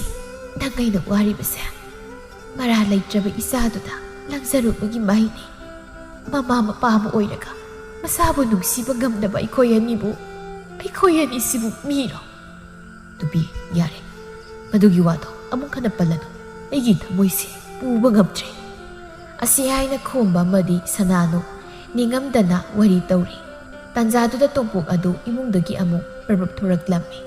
ꯅꯪ ꯑꯩꯅ ꯋꯥꯔꯤꯕꯁꯦ ꯃꯔꯥ ꯂꯩꯇ꯭ꯔꯕ ꯏꯆꯥꯗꯨꯗ ꯂꯪꯖꯔꯨꯕꯒꯤ ꯃꯍꯩꯅꯤ꯫ ꯃꯃꯥ ꯃꯄꯥ ꯑꯃ ꯑꯣꯏꯔꯒ ꯃꯆꯥꯕꯨ ꯅꯨꯡꯁꯤꯕ ꯉꯝꯗꯕ ꯑꯩꯈꯣꯏ ꯑꯅꯤꯕꯨ, ꯑꯩꯈꯣꯏ ꯑꯅꯤꯁꯤꯕꯨ ꯃꯤꯔꯣ? ꯅꯨꯄꯤ, ꯌꯥꯔꯦ, ꯃꯗꯨꯒꯤ ꯋꯥꯗꯣ ꯑꯃꯨꯛ ꯍꯟꯅ ꯄꯜꯂꯅꯨ꯫ ꯑꯩꯒꯤ ꯊꯃꯣꯏꯁꯦ ꯄꯨꯕ ꯉꯝꯗ꯭ꯔꯦ꯫ ꯑꯁꯤ ꯍꯥꯏꯅ ꯈꯣꯝꯕ ꯑꯃꯗꯤ ꯁꯅꯥꯅꯨ ꯅꯤꯡꯉꯝꯗꯅ ꯋꯥꯔꯤ ꯇꯧꯔꯤ꯫ ꯇꯥꯟꯖꯥꯗꯨꯗ ꯇꯣꯝꯄꯣꯛ ꯑꯗꯨ ꯏꯃꯨꯡꯗꯒꯤ ꯑꯃꯨꯛ ꯄ꯭ꯔꯞ ꯄ꯭ꯔꯞ ꯊꯣꯔꯛꯂꯝꯃꯤ꯫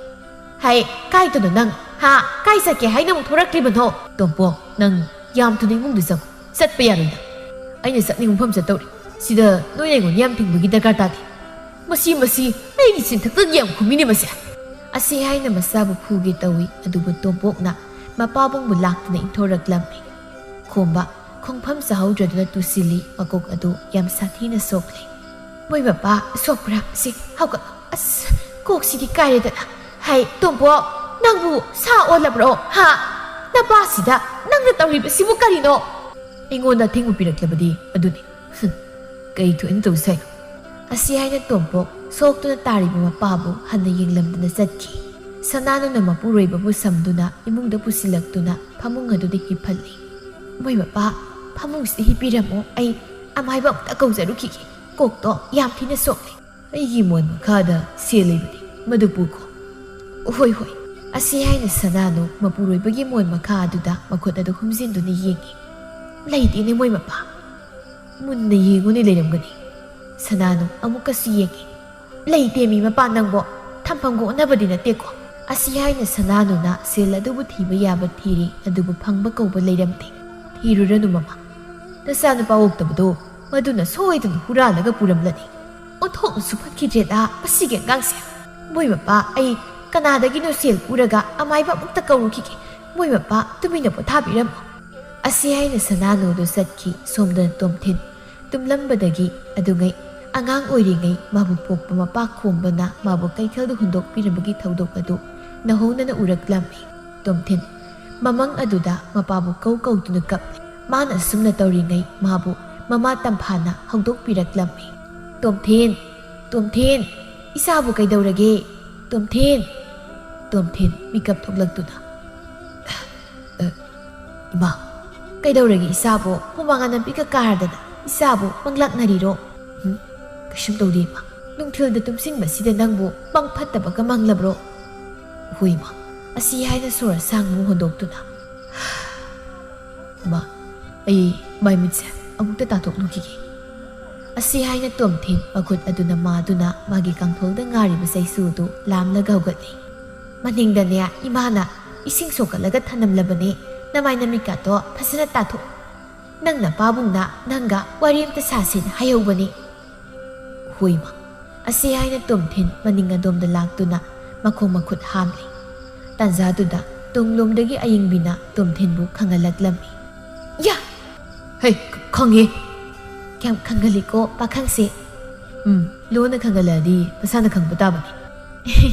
"ꯍꯥꯏ, ꯀꯥꯏꯗꯅꯣ ꯅꯪ? ꯍꯥ? ꯀꯥꯏ ꯆꯠꯀꯦ ꯍꯥꯏꯅ ꯑꯃꯨꯛ ꯊꯣꯔꯛꯂꯤꯕꯅꯣ?" "ꯇꯣꯝꯄꯣꯛ, ꯅꯪ ꯌꯥꯝ ꯊꯨꯅ ꯏꯃꯨꯡꯗ ꯆꯪꯉꯨ꯫ ꯆꯠꯄ ꯌꯥꯔꯣꯏ ꯅꯪ꯫ ꯑꯩꯅ ꯆꯠꯅꯤꯡꯕ ꯃꯐꯝ ꯆꯠꯇꯧꯔꯤ꯫ ꯁꯤꯗ ꯅꯣꯏꯅ ꯑꯩꯉꯣꯟꯗ ꯌꯥꯝ ꯊꯤꯡꯕꯒꯤ ꯗꯔꯀꯥꯔ ꯇꯥꯗꯦ꯫ ꯃꯁꯤ, ꯃꯁꯤ ꯑꯩꯒꯤ ꯆꯤꯟꯊꯛꯇꯒꯤ ꯌꯥꯝ ꯈꯨꯃꯤꯅꯦ ꯃꯁꯦ꯫" ꯑꯁꯤ ꯍꯥꯏꯅ ꯃꯆꯥꯕꯨ ꯐꯨꯒꯦ ꯇꯧꯏ, ꯑꯗꯨꯕꯨ ꯇꯣꯝꯄꯣꯛꯅ ꯃꯄꯥꯕꯨꯡꯕꯨ ꯂꯥꯛꯇꯨꯅ ꯏꯟꯊꯣꯔꯛꯂꯝꯃꯤ꯫ ꯈꯣꯝꯕ ꯈꯣꯡꯐꯝ ꯆꯥꯍꯧꯗ꯭ꯔꯗꯨꯅ ꯇꯨꯁꯤꯜꯂꯤ, ꯃꯀꯣꯛ ꯑꯗꯨ ꯌꯥꯝ ꯁꯥꯊꯤꯅ ꯁꯣꯛꯂꯦ꯫ "ꯃꯣꯏ ꯃꯄꯥ, ꯁꯣꯛꯄ꯭ꯔꯥ? ꯁꯤ ꯍꯧꯒꯠꯂꯣ꯫ ꯑꯁ, ꯀꯣꯛꯁꯤꯗꯤ ꯀꯥꯏꯔꯦꯗꯅ꯫ ꯍꯩ, ꯇꯣꯝꯄꯣꯛ, ꯅꯪꯕꯨ ꯁꯥ ꯑꯣꯜꯂꯕ꯭ꯔꯣ? ꯍꯥ? ꯅꯄꯥꯁꯤꯗ ꯅꯪꯅ ꯇꯧꯔꯤꯕꯁꯤꯕꯨ ꯀꯔꯤꯅꯣ?" "ꯑꯩꯉꯣꯟꯗ ꯑꯊꯤꯡꯕ ꯄꯤꯔꯛꯂꯕꯗꯤ ꯑꯗꯨꯅꯤ꯫" "ꯍꯨꯝ, ꯀꯩ ꯊꯣꯛꯏꯅ ꯇꯧꯁꯦ ꯍꯥꯏꯅꯣ?" ꯑꯁꯤ ꯍꯥꯏꯅ ꯇꯣꯝꯄꯣꯛ ꯁꯣꯛꯇꯨꯅ ꯇꯥꯔꯤꯕ ꯃꯄꯥꯕꯨ ꯍꯟꯅ ꯌꯦꯡꯂꯝꯗꯅ ꯆꯠꯈꯤ꯫ ꯁꯅꯥꯅꯨꯅ ꯃꯄꯨꯔꯣꯏꯕꯕꯨ ꯁꯝꯗꯨꯅ ꯏꯃꯨꯡꯗ ꯄꯨꯁꯤꯜꯂꯛꯇꯨꯅ ꯐꯃꯨꯡ ꯑꯗꯨꯗ ꯍꯤꯞꯍꯜꯂꯤ꯫ "ꯃꯣꯏ ꯃꯄꯥ, ꯐꯃꯨꯡꯁꯤꯗ ꯍꯤꯞꯄꯤꯔꯝꯃꯣ, ꯑꯩ ꯑꯃꯥꯏꯕ ꯑꯃꯨꯛꯇ ꯀꯧꯖꯔꯨꯈꯤꯒꯦ꯫ ꯀꯣꯛꯇꯣ ꯌꯥꯝ ꯊꯤꯅ ꯁꯣꯛꯂꯦ꯫" "ꯑꯩꯒꯤ ꯃꯣꯟ ꯃꯈꯥꯗ ꯁꯦꯜ ꯂꯩꯕꯅꯤ, ꯃꯗꯨ ꯄꯨꯈꯣ꯫" "ꯍꯣꯏ, ꯍꯣꯏ꯫" ꯑꯁꯤ ꯍꯥꯏꯅ ꯁꯅꯥꯅꯨ ꯃꯄꯨꯔꯣꯏꯕꯒꯤ ꯃꯣꯟ ꯃꯈꯥ ꯑꯗꯨꯗ ꯃꯈꯨꯠ ꯑꯗꯨ ꯍꯨꯝꯖꯤꯟꯗꯨꯅ ꯌꯦꯡꯉꯤ꯫ "ꯂꯩꯇꯦꯅꯦ ꯃꯣꯏ ꯃꯄꯥ꯫" "ꯃꯨꯟꯅ ꯌꯦꯡꯉꯨꯅꯦ, ꯂꯩꯔꯝꯒꯅꯤ꯫" ꯁꯅꯥꯅꯨ ꯑꯃꯨꯛꯀꯁꯨ ꯌꯦꯡꯉꯤ꯫ "ꯂꯩꯇꯦ ꯃꯤ ꯃꯄꯥ ꯅꯪꯕꯣ, ꯊꯝꯐꯝꯒ ꯑꯣꯟꯅꯕꯗꯤ ꯅꯠꯇꯦꯀꯣ?" ꯑꯁꯤ ꯍꯥꯏꯅ ꯁꯅꯥꯅꯨꯅ ꯁꯦꯜ ꯑꯗꯨꯕꯨ ꯊꯤꯕ ꯌꯥꯕ ꯊꯤꯔꯤ, ꯑꯗꯨꯕꯨ ꯐꯪꯕ ꯀꯧꯕ ꯂꯩꯔꯝꯗꯦ꯫ "ꯊꯤꯔꯨꯔꯅꯨ ꯃꯃꯥ, ꯅꯆꯥꯅꯨꯄꯥ ꯑꯣꯛꯇꯕꯗꯣ ꯃꯗꯨꯅ ꯁꯣꯏꯗꯅ ꯍꯨꯔꯥꯜꯂꯒ ꯄꯨꯔꯝꯂꯅꯤ꯫ ꯑꯣꯟꯊꯣꯛꯅꯁꯨ ꯐꯠꯈꯤꯗ꯭ꯔꯦꯗ ꯃꯁꯤꯒꯤ ꯑꯉꯥꯡꯁꯦ꯫ ꯃꯣꯏ ꯃꯄꯥ, ꯑꯩ ꯀꯅꯥꯗꯒꯤꯅꯣ ꯁꯦꯜ ꯄꯨꯔꯒ ꯑꯃꯥꯏꯕ ꯑꯃꯨꯛꯇ ꯀꯧꯔꯨꯈꯤꯒꯦ꯫ ꯃꯣꯏ ꯃꯄꯥ, ꯇꯨꯃꯤꯟꯅ ꯄꯣꯊꯥꯕꯤꯔꯝꯃꯣ꯫" ꯑꯁꯤ ꯍꯥꯏꯅ ꯁꯅꯥꯅꯨꯗꯨ ꯆꯠꯈꯤ꯫ ꯁꯣꯝꯗꯅ ꯇꯣꯝꯊꯤꯟ ꯇꯨꯝꯂꯝꯕꯗꯒꯤ ꯑꯗꯨꯉꯩ ꯑꯉꯥꯡ ꯑꯣꯏꯔꯤꯉꯩ ꯃꯥꯕꯨ ꯄꯣꯛꯄ ꯃꯄꯥ ꯈꯣꯝꯕꯅ ꯃꯥꯕꯨ ꯀꯩꯊꯦꯜꯗ ꯍꯨꯟꯗꯣꯛꯄꯤꯔꯝꯕꯒꯤ ꯊꯧꯗꯣꯛ ꯑꯗꯨ ꯅꯧꯍꯧꯅꯅ ꯎꯔꯛꯂꯝꯃꯤ꯫ ꯇꯣꯝꯊꯤꯟ ꯃꯃꯪ ꯑꯗꯨꯗ ꯃꯄꯥꯕꯨ ꯀꯧ ꯀꯧꯗꯨꯅ ꯀꯞꯂꯦ꯫ ꯃꯥꯅ ꯑꯁꯨꯝꯅ ꯇꯧꯔꯤꯉꯩ ꯃꯥꯕꯨ ꯃꯃꯥ ꯇꯝꯐꯥꯅ ꯍꯧꯗꯣꯛꯄꯤꯔꯛꯂꯝꯃꯤ꯫ "ꯇꯣꯝꯊꯤꯟ, ꯇꯣꯝꯊꯤꯟ, ꯏꯆꯥꯕꯨ ꯀꯩꯗꯧꯔꯒꯦ? ꯇꯣꯝꯊꯤꯟ!" ꯇꯣꯝꯊꯤꯟ ꯃꯤꯀꯞ ꯊꯣꯛꯂꯛꯇꯨꯅ, "ꯑ, ꯏꯃꯥ, ꯀꯩꯗꯧꯔꯒꯦ ꯏꯆꯥꯕꯨ? ꯍꯨꯃꯥꯡ ꯑꯅꯝꯕꯤꯒ ꯀꯥꯔꯗꯅ ꯏꯆꯥꯕꯨ ꯃꯪꯂꯥꯛꯅꯔꯤꯔꯣ?" "ꯎꯝ, ꯀꯩꯁꯨꯝ ꯇꯧꯗꯦ ꯏꯃꯥ꯫ ꯅꯨꯡꯊꯤꯜꯗ ꯇꯨꯝꯁꯤꯟꯕꯁꯤꯗ ꯅꯪꯕꯨ ꯃꯪ ꯐꯠꯇꯕꯒ ꯃꯪꯂꯕ꯭ꯔꯣ?" "ꯍꯣꯏ ꯏꯃꯥ꯫" ꯑꯁꯤ ꯍꯥꯏꯅ ꯁꯣꯔ ꯑꯁꯥꯡꯕ ꯍꯣꯟꯗꯣꯛꯇꯨꯅ, "ꯏꯃꯥ, ꯑꯩ ꯃꯥꯏ ꯃꯤꯠꯁꯦ ꯑꯃꯨꯛꯇ ꯇꯥꯊꯣꯛꯂꯨꯈꯤꯒꯦ꯫" ꯑꯁꯤ ꯍꯥꯏꯅ ꯇꯣꯝꯊꯤꯟ ꯃꯈꯨꯠ ꯑꯗꯨꯅ ꯃꯥꯗꯨꯅ ꯃꯥꯒꯤ ꯀꯥꯡꯊꯣꯜꯗ ꯉꯥꯔꯤꯕ ꯆꯩꯁꯨ ꯑꯗꯨ ꯂꯥꯝꯂꯒ ꯍꯧꯒꯠꯂꯤ꯫ "ꯃꯅꯤꯡꯗꯅꯦ ꯏꯃꯥꯅ ꯏꯁꯤꯡ ꯁꯣꯛꯀꯠꯂꯒ ꯊꯅꯝꯂꯕꯅꯦ, ꯅꯃꯥꯏ ꯅꯃꯤꯠꯀꯥꯗꯣ ꯐꯖꯅ ꯇꯥꯊꯣꯛ꯫ ꯅꯪ ꯅꯄꯥꯕꯨꯡꯅ ꯅꯪꯒ ꯋꯥꯔꯤ ꯑꯝꯇ ꯁꯥꯁꯦꯅ ꯍꯥꯏꯍꯧꯕꯅꯦ꯫" "ꯍꯣꯏ ꯏꯃꯥ꯫" ꯑꯁꯤ ꯍꯥꯏꯅ ꯇꯣꯝꯊꯤꯟ ꯃꯅꯤꯡ ꯑꯗꯣꯝꯗ ꯂꯥꯛꯇꯨꯅ ꯃꯈꯣꯡ ꯃꯈꯨꯠ ꯍꯥꯝꯂꯤ꯫ ꯇꯥꯟꯖꯥꯗꯨꯗ ꯇꯨꯡꯂꯣꯝꯗꯒꯤ ꯑꯌꯤꯡꯕꯤꯅ ꯇꯣꯝꯊꯤꯟꯕꯨ ꯈꯪꯍꯜꯂꯛꯂꯝꯃꯤ꯫ "ꯌꯥ!" "ꯍꯩ, ꯈ-, ꯈꯪꯉꯦ꯫" "ꯀꯌꯥꯝ ꯈꯪꯒꯜꯂꯤꯀꯣ ꯄꯥꯈꯪꯁꯦ?" "ꯎꯝ, ꯂꯣꯟꯅ ꯈꯪꯒꯜꯂꯛꯑꯗꯤ ꯃꯁꯥꯅ ꯈꯪꯕ ꯇꯥꯕꯅꯤ꯫"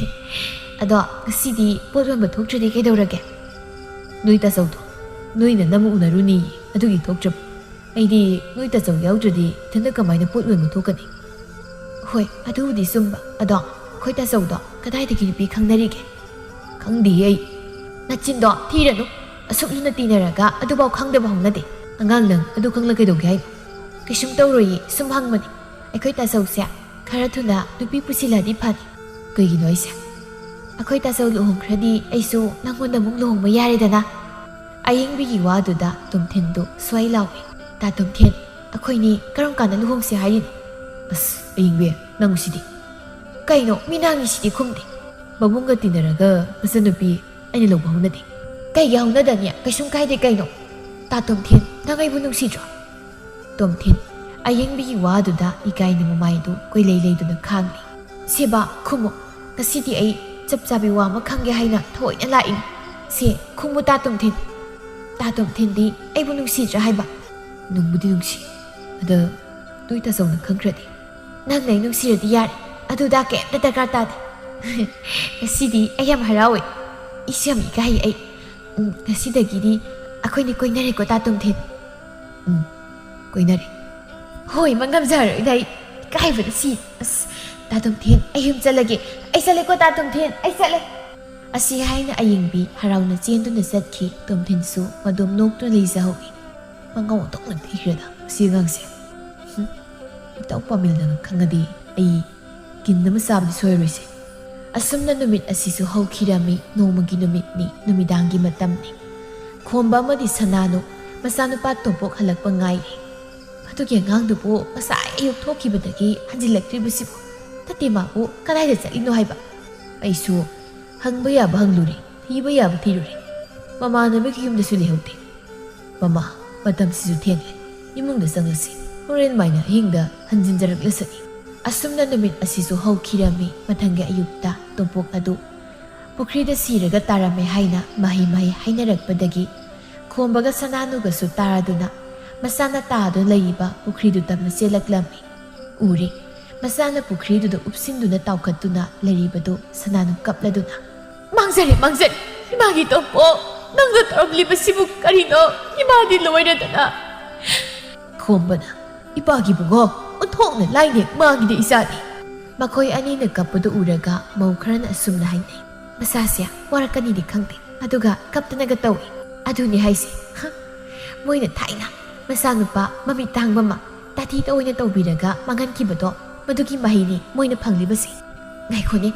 "ꯑꯗꯣ ꯉꯁꯤꯗꯤ ꯄꯣꯠ ꯌꯣꯟꯕ ꯊꯣꯛꯇ꯭ꯔꯗꯤ ꯀꯩꯗꯧꯔꯒꯦ?" "ꯅꯣꯏ ꯇꯥꯆꯧꯗꯣ ꯅꯣꯏꯅ ꯅꯝꯃ ꯎꯅꯔꯨꯅꯤ, ꯑꯗꯨꯒꯤ ꯊꯣꯛꯇ꯭ꯔꯕ꯫ ꯑꯩꯗꯤ ꯅꯣꯏ ꯇꯥꯆꯧ ꯌꯥꯎꯗ꯭ꯔꯗꯤ ꯏꯊꯟꯇ ꯀꯃꯥꯏꯅ ꯄꯣꯠ ꯌꯣꯟꯕ ꯊꯣꯛꯀꯅꯤ?" "ꯍꯣꯏ, ꯑꯗꯨꯕꯨꯗꯤ ꯆꯨꯝꯕ꯫ ꯑꯗꯣ ꯑꯩꯈꯣꯏ ꯇꯥꯆꯧꯗꯣ ꯀꯗꯥꯏꯗꯒꯤ ꯅꯨꯄꯤ ꯈꯪꯅꯔꯤꯒꯦ?" "ꯈꯪꯗꯦ ꯑꯩ꯫" "ꯅꯆꯤꯟꯗꯣ ꯊꯤꯔꯅꯨ꯫ ꯑꯁꯨꯛ ꯂꯨꯅ ꯇꯤꯟꯅꯔꯒ ꯑꯗꯨꯐꯥꯎ ꯈꯪꯗꯕ ꯍꯧꯅꯗꯦ꯫" "ꯑꯉꯥꯡ, ꯅꯪ ꯑꯗꯨ ꯈꯪꯂ ꯀꯩꯗꯧꯒꯦ ꯍꯥꯏꯅꯣ?" "ꯀꯩꯁꯨꯝ ꯇꯧꯔꯣꯏꯌꯦ, ꯁꯨꯝ ꯍꯪꯕꯅꯤ꯫ ꯑꯩꯈꯣꯏ ꯇꯥꯆꯧꯁꯦ ꯈꯔ ꯊꯨꯅ ꯅꯨꯄꯤ ꯄꯨꯁꯤꯜꯂꯗꯤ ꯐꯅꯤ꯫" "ꯀꯩꯒꯤꯅꯣ ꯍꯥꯏꯁꯦ?" "ꯑꯩꯈꯣꯏ ꯇꯥꯆꯧ ꯂꯨꯍꯣꯡꯈ꯭ꯔꯗꯤ ꯑꯩꯁꯨ ꯅꯪꯉꯣꯟꯗ ꯑꯃꯨꯛ ꯂꯨꯍꯣꯡꯕ ꯌꯥꯔꯦꯗꯅ꯫" ꯑꯌꯤꯡꯕꯤꯒꯤ ꯋꯥꯗꯨꯗ ꯇꯣꯝꯊꯤꯟꯗꯨ ꯁ꯭ꯋꯥꯏ ꯂꯥꯎꯏ꯫ "ꯇꯥ ꯇꯣꯝꯊꯤꯟ, ꯑꯩꯈꯣꯏꯅꯤ ꯀꯔꯝ ꯀꯥꯟꯗ ꯂꯨꯍꯣꯡꯁꯦ ꯍꯥꯏꯔꯤꯅꯣ?" "ꯑꯁ, ꯑꯌꯤꯡꯕꯤ, ꯅꯪꯁꯤꯗꯤ꯫ ꯀꯩꯅꯣ, ꯃꯤ ꯅꯥꯡꯉꯤꯁꯤꯗꯤ ꯈꯨꯝꯗꯦ꯫ ꯃꯕꯨꯡꯒ ꯇꯤꯟꯅꯔꯒ ꯃꯆꯟꯅꯨꯄꯤ ꯑꯩꯅ ꯂꯧꯕ ꯍꯧꯅꯗꯦ꯫" "ꯀꯩꯒꯤ ꯍꯧꯅꯗꯅꯤ? ꯀꯩꯁꯨꯝ ꯀꯥꯏꯗꯦ ꯀꯩꯅꯣ꯫ ꯇꯥ ꯇꯣꯝꯊꯤꯟ, ꯅꯪ ꯑꯩꯕꯨ ꯅꯨꯡꯁꯤꯗ꯭ꯔꯣ?" ꯇꯣꯝꯊꯤꯟ ꯑꯌꯤꯡꯕꯤꯒꯤ ꯋꯥꯗꯨꯗ ꯏꯀꯥꯏꯅ ꯃꯃꯥꯏꯗꯨ ꯀꯣꯏꯂꯩ ꯂꯩꯗꯨꯅ ꯈꯥꯡꯂꯤ꯫ "ꯁꯦꯕꯥ, ꯈꯨꯝꯃꯨ꯫ ꯉꯁꯤꯗꯤ ꯑꯩ ꯆꯞ ꯆꯥꯕꯤ ꯋꯥ ꯑꯃ ꯈꯪꯒꯦ ꯍꯥꯏꯅ ꯊꯑꯣꯏꯅ ꯂꯥꯛꯏꯅꯤ꯫ ꯁꯦ, ꯈꯨꯝꯃꯨ ꯇꯥ ꯇꯣꯝꯊꯤꯟ꯫ ꯇꯥ ꯇꯣꯝꯊꯤꯟꯗꯤ ꯑꯩꯕꯨ ꯅꯨꯡꯁꯤꯗ꯭ꯔꯥ ꯍꯥꯏꯕ?" "ꯅꯨꯡꯕꯨꯗꯤ ꯅꯨꯡꯁꯤ꯫ ꯑꯗ ꯅꯣꯏ ꯇꯥꯆꯧꯅ ꯈꯪꯈ꯭ꯔꯗꯤ?" "ꯅꯪꯅ ꯑꯩ ꯅꯨꯡꯁꯤꯔꯗꯤ ꯌꯥꯔꯦ꯫ ꯑꯗꯨꯗ ꯀꯩꯝꯇ ꯗꯔꯀꯥꯔ ꯇꯥꯗꯦ꯫" "ꯉꯁꯤꯗꯤ ꯑꯩ ꯌꯥꯝ ꯍꯔꯥꯎꯋꯦ꯫ ꯑꯩꯁꯨ ꯌꯥꯝ ꯏꯀꯥꯏ꯫ ꯑꯩ ꯎꯝ, ꯉꯁꯤꯗꯒꯤꯗꯤ ꯑꯩꯈꯣꯏꯅꯤ ꯀꯣꯏꯅꯔꯦꯀꯣ, ꯇꯥ ꯇꯣꯝꯊꯤꯟ? ꯎꯝ, ꯀꯣꯏꯅꯔꯦ꯫ ꯍꯣꯏ, ꯃꯉꯝꯖꯔꯣꯏꯗ ꯑꯩ꯫ ꯏꯀꯥꯏꯕꯅ ꯁꯤ꯫ ꯑꯁ, ꯇꯥ ꯇꯣꯝꯊꯤꯟ, ꯑꯩ ꯌꯨꯝ ꯆꯠꯂꯒꯦ꯫ ꯑꯩ ꯆꯠꯂꯦꯀꯣ, ꯇꯥ ꯇꯣꯝꯊꯤꯟ, ꯑꯩ ꯆꯠꯂꯦ꯫ ꯑꯁꯤ ꯍꯥꯏꯅ ꯑꯌꯦꯡꯕꯤ ꯍꯔꯥꯎꯅ ꯆꯦꯟꯗꯨꯅ ꯆꯠꯈꯤ꯫ ꯇꯣꯝꯊꯤꯟꯁꯨ ꯃꯗꯣꯝ ꯅꯣꯛꯇꯨꯅ ꯂꯩꯖꯍꯧꯏ꯫ ꯃꯉꯥꯎ ꯑꯣꯟꯊꯣꯛꯅ ꯊꯤꯈ꯭ꯔꯦꯗ ꯃꯁꯤ ꯑꯉꯥꯡꯁꯦ꯫ ꯍꯨꯝ, ꯏꯇꯥꯎ ꯄꯥꯃꯦꯜꯅꯒ ꯈꯪꯉꯗꯤ ꯑꯩ ꯀꯤꯟ ꯑꯃ ꯆꯥꯕꯗꯤ ꯁꯣꯏꯔꯣꯏꯁꯦ꯫ ꯑꯁꯨꯝꯅ ꯅꯨꯃꯤꯠ ꯑꯁꯤꯁꯨ ꯍꯧꯈꯤꯔꯝꯃꯤ꯫ ꯅꯣꯡꯃꯒꯤ ꯅꯨꯃꯤꯠꯅꯤ, ꯅꯨꯃꯤꯗꯥꯡꯒꯤ ꯃꯇꯝꯅꯤ꯫ ꯈꯣꯝꯕ ꯑꯃꯗꯤ ꯁꯅꯥꯅꯨ ꯃꯆꯥꯅꯨꯄꯥ ꯇꯣꯝꯄꯣꯛ ꯍꯜꯂꯛꯄ ꯉꯥꯏꯔꯤ꯫ ꯃꯗꯨꯒꯤ ꯑꯉꯥꯡꯗꯨꯕꯨ ꯉꯁꯥꯏ ꯑꯌꯨꯛ ꯊꯣꯛꯈꯤꯕꯗꯒꯤ ꯍꯟꯖꯤꯜꯂꯛꯇ꯭ꯔꯤꯕꯁꯤꯕꯨ? ꯅꯠꯇꯦ, ꯃꯥꯕꯨ ꯀꯗꯥꯏꯗ ꯆꯠꯂꯤꯅꯣ ꯍꯥꯏꯕ? ꯑꯩꯁꯨ ꯍꯪꯕ ꯌꯥꯕ ꯍꯪꯂꯨꯔꯦ, ꯊꯤꯕ ꯌꯥꯕ ꯊꯤꯔꯨꯔꯦ꯫ ꯃꯃꯥꯟꯅꯕꯒꯤ ꯌꯨꯝꯗꯁꯨ ꯂꯩꯍꯧꯗꯦ꯫ ꯃꯃꯥ, ꯃꯇꯝꯁꯤꯁꯨ ꯊꯦꯡꯂꯦ, ꯏꯃꯨꯡꯗ ꯆꯪꯂꯁꯤ꯫ ꯍꯣꯔꯦꯟ ꯃꯥꯏꯅ ꯑꯍꯤꯡꯗ ꯍꯟꯖꯤꯟꯖꯔꯛꯂꯁꯅꯤ꯫ ꯑꯁꯨꯝꯅ ꯅꯨꯃꯤꯠ ꯑꯁꯤꯁꯨ ꯍꯧꯈꯤꯔꯝꯃꯤ꯫ ꯃꯊꯪꯒꯤ ꯑꯌꯨꯛꯇ ꯇꯣꯝꯄꯣꯛ ꯑꯗꯨ ꯄꯨꯈ꯭ꯔꯤꯗ ꯁꯤꯔꯒ ꯇꯥꯔꯝꯃꯦ ꯍꯥꯏꯅ ꯃꯍꯩ ꯃꯍꯩ ꯍꯥꯏꯅꯔꯛꯄꯗꯒꯤ ꯈꯣꯝꯕꯒ ꯁꯅꯥꯅꯨꯒꯁꯨ ꯇꯥꯔꯗꯨꯅ ꯃꯁꯥꯅ ꯇꯥꯗꯨꯅ ꯂꯩꯔꯤꯕ ꯄꯨꯈ꯭ꯔꯤꯗꯨ ꯇꯝꯅ ꯆꯦꯜꯂꯛꯂꯝꯃꯤ꯫ ꯎꯔꯦ, ꯃꯁꯥꯅ ꯄꯨꯈ꯭ꯔꯤꯗꯨꯗ ꯎꯞꯁꯤꯟꯗꯨꯅ ꯇꯥꯎꯈꯠꯇꯨꯅ ꯂꯩꯔꯤꯕꯗꯨ ꯁꯅꯥꯅꯨ ꯀꯞꯂꯗꯨꯅ, "ꯃꯥꯡꯖꯔꯦ, ꯃꯥꯡꯖꯔꯦ! ꯏꯃꯥꯒꯤ ꯇꯣꯝꯄꯣꯛ, ꯅꯪꯅ ꯇꯧꯔꯝꯂꯤꯕꯁꯤꯕꯨ ꯀꯔꯤꯅꯣ? ꯏꯃꯥꯗꯤ ꯂꯣꯏꯔꯗꯅ!" ꯈꯣꯝꯕꯅ, "ꯏꯄꯥꯒꯤ ꯕꯨꯡꯉꯣ, ꯑꯣꯟꯊꯣꯛꯅ ꯂꯥꯏꯅꯦ ꯃꯥꯒꯤꯗꯤ ꯏꯆꯥꯗꯤ!" ꯃꯈꯣꯏ ꯑꯅꯤꯅ ꯀꯞꯄꯗꯨ ꯎꯔꯒ ꯃꯧ ꯈꯔꯅ ꯑꯁꯨꯝꯅ ꯍꯥꯏꯅꯩ, "ꯃꯆꯥꯁꯦ ꯋꯥꯔꯛꯀꯅꯤꯗꯤ ꯈꯪꯗꯦ, ꯑꯗꯨꯒ ꯀꯞꯇꯅꯒ ꯇꯧꯏ꯫ ꯑꯗꯨꯅꯤ ꯍꯥꯏꯁꯦ, ꯍ, ꯃꯣꯏꯅ ꯊꯥꯏꯅ ꯃꯆꯥꯅꯨꯄꯥ ꯃꯃꯤꯠ ꯇꯥꯡꯕ ꯑꯃ ꯇꯥꯊꯤꯗ ꯑꯣꯏꯅ ꯇꯧꯕꯤꯔꯒ ꯃꯥꯡꯍꯟꯈꯤꯕꯗꯣ, ꯃꯗꯨꯒꯤ ꯃꯍꯩꯅꯤ ꯃꯣꯏꯅ ꯐꯪꯂꯤꯕꯁꯦ꯫ ꯉꯥꯏꯈꯣꯅꯦ,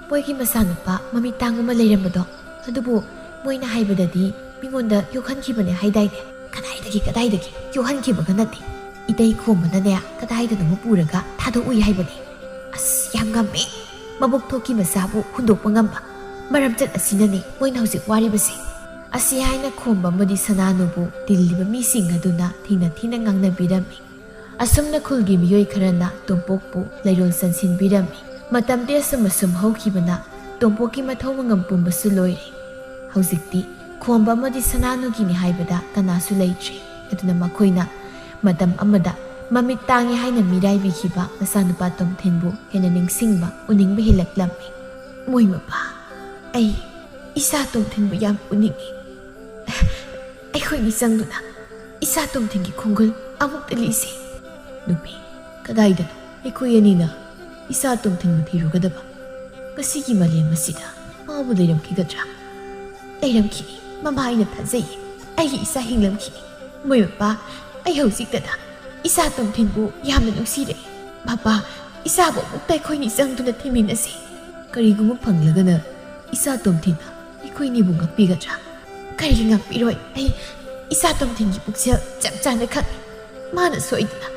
ꯃꯣꯏꯒꯤ ꯃꯆꯥꯅꯨꯄꯥ ꯃꯃꯤꯠ ꯇꯥꯡꯕ ꯑꯃ ꯂꯩꯔꯝꯕꯗꯣ, ꯑꯗꯨꯕꯨ ꯃꯣꯏꯅ ꯍꯥꯏꯕꯗꯗꯤ ꯃꯤꯉꯣꯟꯗ ꯌꯣꯛꯍꯟꯈꯤꯕꯅꯦ ꯍꯥꯏꯗꯥꯏꯅꯦ? ꯀꯗꯥꯏꯗꯒꯤ, ꯀꯗꯥꯏꯗꯒꯤ? ꯌꯣꯛꯍꯟꯈꯤꯕꯒ ꯅꯠꯇꯦ꯫ ꯏꯇꯩ ꯈꯣꯝꯕꯅꯅꯦ, ꯀꯗꯥꯏꯗꯅꯣꯃ ꯄꯨꯔꯒ ꯊꯥꯗꯣꯛꯎꯏ ꯍꯥꯏꯕꯅꯦ꯫ ꯑꯁ, ꯌꯥꯝ ꯉꯝꯃꯦ꯫ ꯃꯕꯨꯛ ꯊꯣꯛꯀꯤ ꯃꯆꯥꯕꯨ ꯍꯨꯟꯗꯣꯛꯄ ꯉꯝꯕ꯫ ꯃꯔꯝꯆꯠ ꯑꯁꯤꯅꯅꯦ ꯃꯣꯏꯅ ꯍꯧꯖꯤꯛ ꯋꯥꯔꯤꯕꯁꯦ꯫" ꯑꯁꯤ ꯍꯥꯏꯅ ꯈꯣꯝꯕ ꯑꯃꯗꯤ ꯁꯅꯥꯅꯨꯕꯨ ꯇꯤꯜꯂꯤꯕ ꯃꯤꯁꯤꯡ ꯑꯗꯨꯅ ꯊꯤꯅ ꯊꯤꯅ ꯉꯥꯡꯅꯕꯤꯔꯝꯃꯤ꯫ ꯑꯁꯨꯝꯅ ꯈꯨꯜꯒꯤ ꯃꯤꯑꯣꯏ ꯈꯔꯅ ꯇꯣꯝꯄꯣꯛꯄꯨ ꯂꯩꯔꯣꯜ ꯆꯟꯁꯤꯟꯕꯤꯔꯝꯃꯤ꯫ ꯃꯇꯝꯗꯤ ꯑꯁꯨꯝ ꯑꯁꯨꯝ ꯍꯧꯈꯤꯕꯅ ꯇꯣꯝꯄꯣꯛꯀꯤ ꯃꯊꯧ ꯃꯉꯝ ꯄꯨꯝꯕꯁꯨ ꯂꯣꯏꯔꯦ꯫ ꯍꯧꯖꯤꯛꯇꯤ ꯈꯣꯝꯕ ꯑꯃꯗꯤ ꯁꯅꯥꯅꯨꯒꯤꯅꯤ ꯍꯥꯏꯕꯗ ꯀꯅꯥꯁꯨ ꯂꯩꯇ꯭ꯔꯦ꯫ ꯑꯗꯨꯅ ꯃꯈꯣꯏꯅ ꯃꯇꯝ ꯑꯃꯗ ꯃꯃꯤꯠ ꯇꯥꯡꯉꯤ ꯍꯥꯏꯅ ꯃꯤꯔꯥꯏꯕꯤꯈꯤꯕ ꯃꯆꯥꯅꯨꯄꯥ ꯇꯣꯝꯊꯤꯟꯕꯨ ꯍꯦꯟꯅ ꯅꯤꯡꯁꯤꯡꯕ, ꯎꯅꯤꯡꯕ ꯍꯦꯜꯂꯛꯂꯝꯃꯤ꯫ ꯃꯣꯏ ꯃꯄꯥ, ꯑꯩ ꯏꯆꯥ ꯇꯣꯝꯊꯤꯟꯕꯨ ꯌꯥꯝ ꯎꯅꯤꯡꯏ꯫ ꯑꯩꯈꯣꯏꯅꯤ ꯆꯪꯗꯨꯅ ꯏꯆꯥ ꯇꯣꯝꯊꯤꯟꯒꯤ ꯈꯣꯡꯒꯨꯜ ꯑꯃꯨꯛꯇ ꯂꯤꯁꯤ꯫ ꯅꯨꯃꯤ, ꯀꯗꯥꯏꯗꯅꯣ ꯑꯩꯈꯣꯏ ꯑꯅꯤꯅ ꯏꯆꯥ ꯇꯣꯝꯊꯤꯟꯕꯨ ꯊꯤꯔꯨꯒꯗꯕ? ꯉꯁꯤꯒꯤ ꯃꯥꯂꯦꯝ ꯑꯁꯤꯗ ꯃꯥꯕꯨ ꯂꯩꯔꯝꯈꯤꯒꯗ꯭ꯔꯥ? ꯂꯩꯔꯝꯈꯤꯅꯤ, ꯃꯃꯥ, ꯑꯩꯅ ꯊꯥꯖꯩ꯫ ꯑꯩꯒꯤ ꯏꯆꯥ ꯍꯤꯡꯂꯝꯈꯤꯅꯤ꯫ ꯃꯣꯏ ꯃꯄꯥ, ꯑꯩ ꯍꯧꯖꯤꯛꯇꯗ ꯏꯆꯥ ꯇꯣꯝꯊꯤꯟꯕꯨ ꯌꯥꯝꯅ ꯅꯨꯡꯁꯤꯔꯦ꯫ ꯃꯄꯥ, ꯏꯆꯥꯕꯨ ꯑꯃꯨꯛꯇ ꯑꯩꯈꯣꯏꯅꯤ ꯆꯪꯗꯨꯅ ꯊꯤꯃꯤꯟꯅꯁꯤ꯫ ꯀꯔꯤꯒꯨꯝꯕ ꯐꯪꯂꯒꯅ ꯏꯆꯥ ꯇꯣꯝꯊꯤꯟꯅ ꯑꯩꯈꯣꯏꯅꯤꯕꯨ ꯉꯥꯛꯄꯤꯒꯗ꯭ꯔꯥ? ꯀꯔꯤꯒꯤ ꯉꯥꯛꯄꯤꯔꯣꯏ? ꯑꯩ ꯏꯆꯥ ꯇꯣꯝꯊꯤꯟꯒꯤ ꯄꯨꯛꯆꯦꯜ ꯆꯞ ꯆꯥꯅ ꯈꯪꯏ꯫ ꯃꯥꯅ ꯁꯣꯏꯗꯅ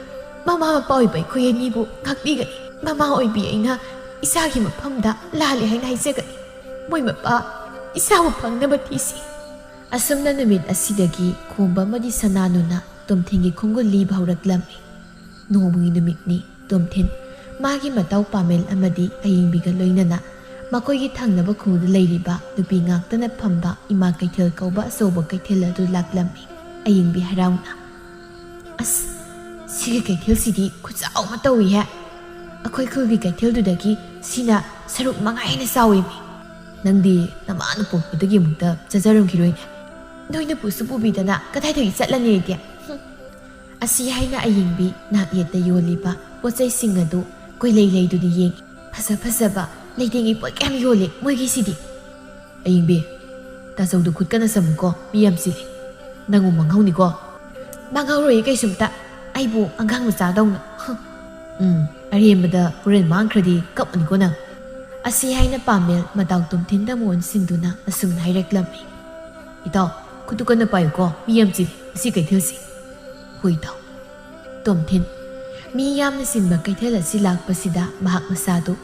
ꯃꯃꯥ ꯃꯄꯥ ꯑꯣꯏꯕ ꯑꯩꯈꯣꯏ ꯑꯅꯤꯕꯨ ꯉꯥꯛꯄꯤꯒꯅꯤ꯫ ꯃꯃꯥ ꯑꯣꯏꯕꯤ ꯑꯩꯅ ꯏꯆꯥꯒꯤ ꯃꯐꯝꯗ ꯂꯥꯜꯂꯦ ꯍꯥꯏꯅ ꯍꯥꯏꯖꯒꯅꯤ꯫ ꯃꯣꯏ ꯃꯄꯥ, ꯏꯆꯥꯕꯨ ꯐꯪꯅꯕ ꯊꯤꯁꯤ꯫ ꯑꯁꯨꯝꯅ ꯅꯨꯃꯤꯠ ꯑꯁꯤꯗꯒꯤ ꯈꯣꯝꯕ ꯑꯃꯗꯤ ꯁꯅꯥꯅꯨꯅ ꯇꯣꯝꯊꯤꯟꯒꯤ ꯈꯣꯡꯒꯨꯜ ꯂꯤꯕ ꯍꯧꯔꯛꯂꯝꯃꯤ꯫ ꯅꯣꯡꯃꯒꯤ ꯅꯨꯃꯤꯠꯅꯤ꯫ ꯇꯣꯝꯊꯤꯟ, ꯃꯥꯒꯤ ꯃꯇꯥꯎ ꯄꯥꯃꯦꯜ ꯑꯃꯗꯤ ꯑꯌꯤꯡꯕꯤꯒ ꯂꯣꯏꯅꯅ ꯃꯈꯣꯏꯒꯤ ꯊꯪꯅꯕ ꯈꯨꯜꯗ ꯂꯩꯔꯤꯕ ꯅꯨꯄꯤ ꯉꯥꯛꯇꯅ ꯐꯝꯕ ꯏꯃꯥ ꯀꯩꯊꯦꯜ ꯀꯧꯕ ꯑꯆꯧꯕ ꯀꯩꯊꯦꯜ ꯑꯗꯨ ꯂꯥꯛꯂꯝꯃꯤ꯫ ꯑꯌꯤꯡꯕꯤ ꯍꯔꯥꯎꯅ, "ꯑꯁ, ꯁꯤꯒꯤ ꯀꯩꯊꯦꯜꯁꯤꯗꯤ ꯈꯨꯆꯥꯎ ꯑꯃ ꯇꯧꯏꯍꯦ꯫ ꯑꯩꯈꯣꯏ ꯈꯨꯜꯒꯤ ꯀꯩꯊꯦꯜꯗꯨꯗꯒꯤ ꯁꯤꯅ ꯁꯔꯨꯛ ꯃꯉꯥ ꯍꯦꯟꯅ ꯆꯥꯎꯏ ꯃꯤ꯫ ꯅꯪꯗꯤ ꯅꯃꯥꯅ ꯄꯣꯛꯄꯗꯒꯤ ꯑꯃꯨꯛꯇ ꯆꯠꯆꯔꯝꯈꯤꯔꯣꯏꯅꯦ꯫ ꯅꯣꯏꯅ ꯄꯨꯁꯨ ꯄꯨꯕꯤꯗꯅ ꯀꯗꯥꯏꯗꯒꯤ ꯆꯠꯂꯅꯤ ꯑꯩꯗꯤ?" ꯍꯨꯝ꯫ ꯑꯁꯤ ꯍꯥꯏꯅ ꯑꯌꯤꯡꯕꯤ ꯅꯥꯛ ꯌꯦꯠꯇ ꯌꯣꯜꯂꯤꯕ ꯄꯣꯠꯆꯩꯁꯤꯡ ꯑꯗꯨ ꯀꯣꯏꯂꯩ ꯂꯩꯗꯨꯅ ꯌꯦꯡꯏ꯫ "ꯐꯖ ꯐꯖꯕ ꯂꯩꯇꯦꯡꯒꯤ ꯄꯣꯠ ꯀꯌꯥꯝ ꯌꯣꯜꯂꯤ ꯃꯣꯏꯒꯤꯁꯤꯗꯤ!" "ꯑꯌꯤꯡꯕꯤ, ꯇꯥꯆꯧꯗꯨ ꯈꯨꯠ ꯀꯟꯅ ꯁꯝꯃꯨꯀꯣ, ꯃꯤ ꯌꯥꯝ ꯆꯤꯜꯂꯤ꯫ ꯅꯪꯕꯨ ꯃꯥꯡꯍꯧꯅꯤꯀꯣ꯫" "ꯃꯥꯡꯍꯧꯔꯣꯏ ꯀꯩꯁꯨꯝꯇ, ꯑꯩꯕꯨ ꯑꯉꯥꯡ ꯃꯆꯥꯗꯧꯅ꯫ ꯍꯨꯝ꯫ ꯎꯝ, ꯑꯔꯦꯝꯕꯗ ꯍꯣꯔꯦꯟ ꯃꯥꯡꯈ꯭ꯔꯗꯤ ꯀꯞꯄꯅꯤꯀꯣ ꯅꯪ꯫" ꯑꯁꯤ ꯍꯥꯏꯅ ꯄꯥꯃꯦꯜ ꯃꯇꯥꯎ ꯇꯣꯝꯊꯤꯟꯗ ꯑꯃꯨꯛ ꯑꯣꯟꯁꯤꯟꯗꯨꯅ ꯑꯁꯨꯝꯅ ꯍꯥꯏꯔꯛꯂꯝꯃꯤ꯫ "ꯏꯇꯥꯎ, ꯈꯨꯠꯇꯨ ꯀꯟꯅ ꯄꯥꯏꯌꯨꯀꯣ, ꯃꯤ ꯌꯥꯝ ꯆꯤꯜꯂꯤ ꯃꯁꯤ ꯀꯩꯊꯦꯜꯁꯤ꯫" "ꯍꯣꯏ ꯏꯇꯥꯎ꯫" ꯇꯣꯝꯊꯤꯟ, ꯃꯤ ꯌꯥꯝꯅ ꯆꯤꯟꯕ ꯀꯩꯊꯦꯜ ꯑꯁꯤ ꯂꯥꯛꯄꯁꯤꯗ ꯃꯍꯥꯛ ꯃꯁꯥꯗꯨ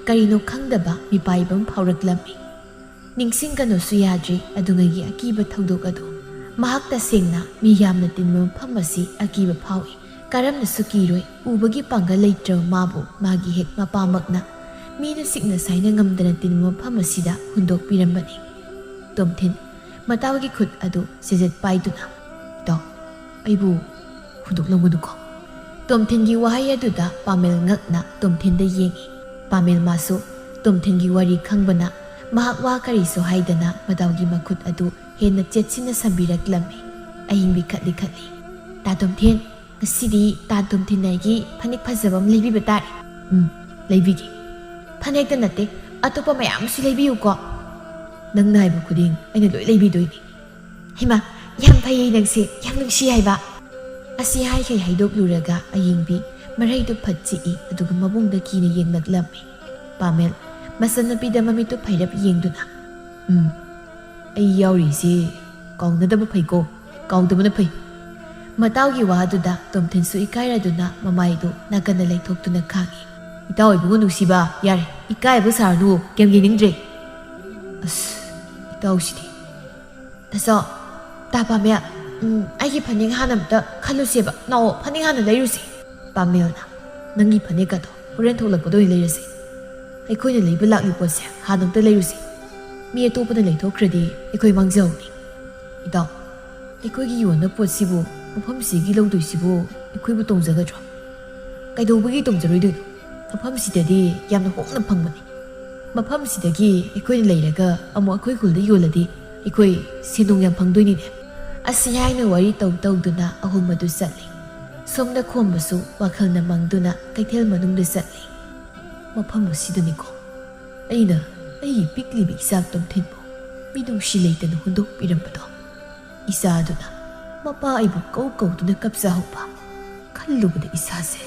ꯀꯔꯤꯅꯣ ꯈꯪꯗꯕ ꯃꯤꯄꯥꯏꯕ ꯑꯃ ꯐꯥꯎꯔꯛꯂꯝꯃꯤ꯫ ꯅꯤꯡꯁꯤꯡꯒꯅꯨꯁꯨ ꯌꯥꯗ꯭ꯔꯤ ꯑꯗꯨꯉꯩꯒꯤ ꯑꯀꯤꯕ ꯊꯧꯗꯣꯛ ꯑꯗꯨ꯫ ꯃꯍꯥꯛ ꯇꯁꯦꯡꯅ ꯃꯤ ꯌꯥꯝꯅ ꯇꯤꯟꯕ ꯃꯐꯝ ꯑꯁꯤ ꯑꯀꯤꯕ ꯐꯥꯎꯏ꯫ ꯀꯔꯝꯅꯁꯨ ꯀꯤꯔꯣꯏ, ꯎꯕꯒꯤ ꯄꯥꯡꯒꯜ ꯂꯩꯇ꯭ꯔꯕ ꯃꯥꯕꯨ ꯃꯥꯒꯤ ꯍꯦꯛ ꯃꯄꯥꯃꯛꯅ ꯃꯤꯅ ꯁꯤꯛꯅ ꯁꯥꯏꯅ ꯉꯝꯗꯅ ꯇꯤꯟꯕ ꯃꯐꯝ ꯑꯁꯤꯗ ꯍꯨꯟꯗꯣꯛꯄꯤꯔꯝꯕꯅꯤ꯫ ꯇꯣꯝꯊꯤꯟ, ꯃꯇꯥꯎꯒꯤ ꯈꯨꯠ ꯑꯗꯨ ꯆꯦꯖꯦꯠ ꯄꯥꯏꯗꯨꯅ, "ꯏꯇꯥꯎ, ꯑꯩꯕꯨ ꯍꯨꯟꯗꯣꯛꯂꯝꯒꯅꯨꯀꯣ꯫" ꯇꯣꯝꯊꯤꯟꯒꯤ ꯋꯥꯍꯩ ꯑꯗꯨꯗ ꯄꯥꯃꯦꯜ ꯉꯛꯅ ꯇꯣꯝꯊꯤꯟꯗ ꯌꯦꯡꯏ꯫ ꯄꯥꯃꯦꯜ ꯃꯥꯁꯨ ꯇꯣꯝꯊꯤꯟꯒꯤ ꯋꯥꯔꯤ ꯈꯪꯕꯅ ꯃꯍꯥꯛ ꯋꯥ ꯀꯔꯤꯁꯨ ꯍꯥꯏꯗꯅ ꯃꯇꯥꯎꯒꯤ ꯃꯈꯨꯠ ꯑꯗꯨ ꯍꯦꯟꯅ ꯆꯦꯠꯁꯤꯟꯅ ꯁꯝꯕꯤꯔꯛꯂꯝꯃꯤ꯫ ꯑꯌꯤꯡꯕꯤ ꯈꯠꯂꯤ ꯈꯠꯂꯤ꯫ "ꯇꯥ ꯇꯣꯝꯊꯤꯟ, ꯉꯁꯤꯗꯤ ꯇꯥ ꯇꯣꯝꯊꯤꯟ ꯑꯩꯒꯤ ꯐꯅꯦꯛ ꯐꯖꯕ ꯑꯃ ꯂꯩꯕꯤꯕ ꯇꯥꯔꯦ꯫" "ꯎꯝ, ꯂꯩꯕꯤꯒꯦ꯫ ꯐꯅꯦꯛꯇ ꯅꯠꯇꯦ, ꯑꯇꯣꯞꯄ ꯃꯌꯥꯝ ꯑꯃꯁꯨ ꯂꯩꯕꯤꯌꯨꯀꯣ꯫ ꯅꯪꯅ ꯍꯥꯏꯕ ꯈꯨꯗꯤꯡ ꯑꯩꯅ ꯂꯣꯏ ꯂꯩꯕꯤꯗꯣꯏꯅꯤ꯫" "ꯍꯩꯃꯥ, ꯌꯥꯝ ꯐꯩꯌꯦ ꯅꯪꯁꯦ, ꯌꯥꯝ ꯅꯨꯡꯁꯤ ꯍꯥꯏꯕ꯫" ꯑꯁꯤ ꯍꯥꯏꯈꯩ ꯍꯥꯏꯗꯣꯛꯂꯨꯔꯒ ꯑꯌꯤꯡꯕꯤ ꯃꯔꯩꯗꯨ ꯐꯠ ꯆꯤꯛꯏ, ꯑꯗꯨꯒ ꯃꯕꯨꯡꯗ ꯀꯤꯅ ꯌꯦꯡꯂꯛꯂꯝꯃꯤ꯫ ꯄꯥꯃꯦꯜ ꯃꯆꯟꯅꯨꯄꯤꯗ ꯃꯃꯤꯠꯇꯨ ꯐꯩꯔꯞ ꯌꯦꯡꯗꯨꯅ, "ꯎꯝ, ꯑꯩ ꯌꯥꯎꯔꯤꯁꯦ ꯀꯥꯎꯅꯗꯕ ꯐꯩꯀꯣ, ꯀꯥꯎꯗꯕꯅ ꯐꯩ꯫" ꯃꯇꯥꯎꯒꯤ ꯋꯥꯗꯨꯗ ꯇꯣꯝꯊꯤꯟꯁꯨ ꯏꯀꯥꯏꯔꯗꯨꯅ ꯃꯃꯥꯏꯗꯨ ꯅꯥꯀꯟꯗ ꯂꯩꯊꯣꯛꯇꯨꯅ ꯈꯥꯡꯏ꯫ "ꯏꯇꯥꯎ ꯏꯕꯨꯡꯉꯣ ꯅꯨꯡꯁꯤꯕ, ꯌꯥꯔꯦ, ꯏꯀꯥꯏꯕ ꯁꯥꯔꯅꯨ, ꯀꯌꯥꯝ ꯌꯦꯡꯅꯤꯡꯗ꯭ꯔꯦ꯫" "ꯑꯁ, ꯏꯇꯥꯎꯁꯤꯗꯤ꯫" "ꯇꯥꯆꯧ, ꯇꯥ ꯄꯥꯃꯦꯜ, ꯎꯝ, ꯑꯩꯒꯤ ꯐꯅꯦꯛ ꯍꯥꯟꯅ ꯑꯝꯇ ꯈꯜꯂꯨꯁꯦꯕ꯫ ꯂꯥꯛꯑꯣ, ꯐꯅꯦꯛ ꯍꯥꯟꯅ ꯂꯩꯔꯨꯁꯦ꯫" ꯄꯥꯃꯦꯜꯅ, "ꯅꯪꯒꯤ ꯐꯅꯦꯛꯀꯗꯣ ꯍꯣꯔꯦꯟ ꯊꯣꯛꯂꯛꯄꯗ ꯑꯣꯏꯅ ꯂꯩꯔꯁꯦ꯫ ꯑꯩꯈꯣꯏꯅ ꯂꯩꯕ ꯂꯥꯛꯂꯤ ꯄꯣꯠꯁꯦ ꯍꯥꯟꯅ ꯑꯝꯇ ꯂꯩꯔꯨꯁꯦ꯫ ꯃꯤ ꯑꯇꯣꯞꯄꯅ ꯂꯩꯊꯣꯛꯈ꯭ꯔꯗꯤ ꯑꯩꯈꯣꯏ ꯃꯥꯡꯖꯍꯧꯅꯤ꯫" "ꯏꯇꯥꯎ, ꯑꯩꯈꯣꯏꯒꯤ ꯌꯣꯟꯕ ꯄꯣꯠꯁꯤꯕꯨ ꯃꯐꯝꯁꯤꯒꯤ ꯂꯧꯗꯣꯏꯁꯤꯕꯨ ꯑꯩꯈꯣꯏꯕꯨ ꯇꯣꯡꯖꯒꯗ꯭ꯔꯣ?" "ꯀꯩꯗꯧꯕꯒꯤ ꯇꯣꯡꯖꯔꯣꯏꯗꯣꯏꯅꯣ? ꯃꯐꯝꯁꯤꯗꯗꯤ ꯌꯥꯝꯅ ꯍꯣꯡꯅ ꯐꯪꯕꯅꯤ꯫ ꯃꯐꯝꯁꯤꯗꯒꯤ ꯑꯩꯈꯣꯏꯅ ꯂꯩꯔꯒ ꯑꯃꯨꯛ ꯑꯩꯈꯣꯏ ꯈꯨꯜꯗ ꯌꯣꯜꯂꯗꯤ ꯑꯩꯈꯣꯏ ꯁꯦꯟꯗꯣꯡ ꯌꯥꯝ ꯐꯪꯗꯣꯏꯅꯤꯅꯦ꯫" ꯑꯁꯤ ꯍꯥꯏꯅ ꯋꯥꯔꯤ ꯇꯧ ꯇꯧꯗꯨꯅ ꯑꯍꯨꯝ ꯑꯗꯨ ꯆꯠꯂꯤ꯫ ꯁꯣꯝꯗ ꯈꯣꯝꯕꯁꯨ ꯋꯥꯈꯜꯅ ꯃꯪꯗꯨꯅ ꯀꯩꯊꯦꯜ ꯃꯅꯨꯡꯗ ꯆꯠꯂꯤ꯫ "ꯃꯐꯝ ꯑꯁꯤꯗꯅꯤꯀꯣ ꯑꯩꯅ ꯑꯩꯒꯤ ꯄꯤꯛꯂꯤꯕ ꯏꯆꯥ ꯇꯣꯝꯊꯤꯟꯕꯨ ꯃꯤꯅꯨꯡꯁꯤ ꯂꯩꯇꯅ ꯍꯨꯟꯗꯣꯛꯄꯤꯔꯝꯕꯗꯣ꯫" ꯏꯆꯥꯗꯨꯅ ꯃꯄꯥ ꯑꯩꯕꯨ ꯀꯧ ꯀꯧꯗꯨꯅ ꯀꯞꯆꯍꯧꯕ ꯈꯜꯂꯨꯕꯗ ꯏꯁꯥꯁꯦ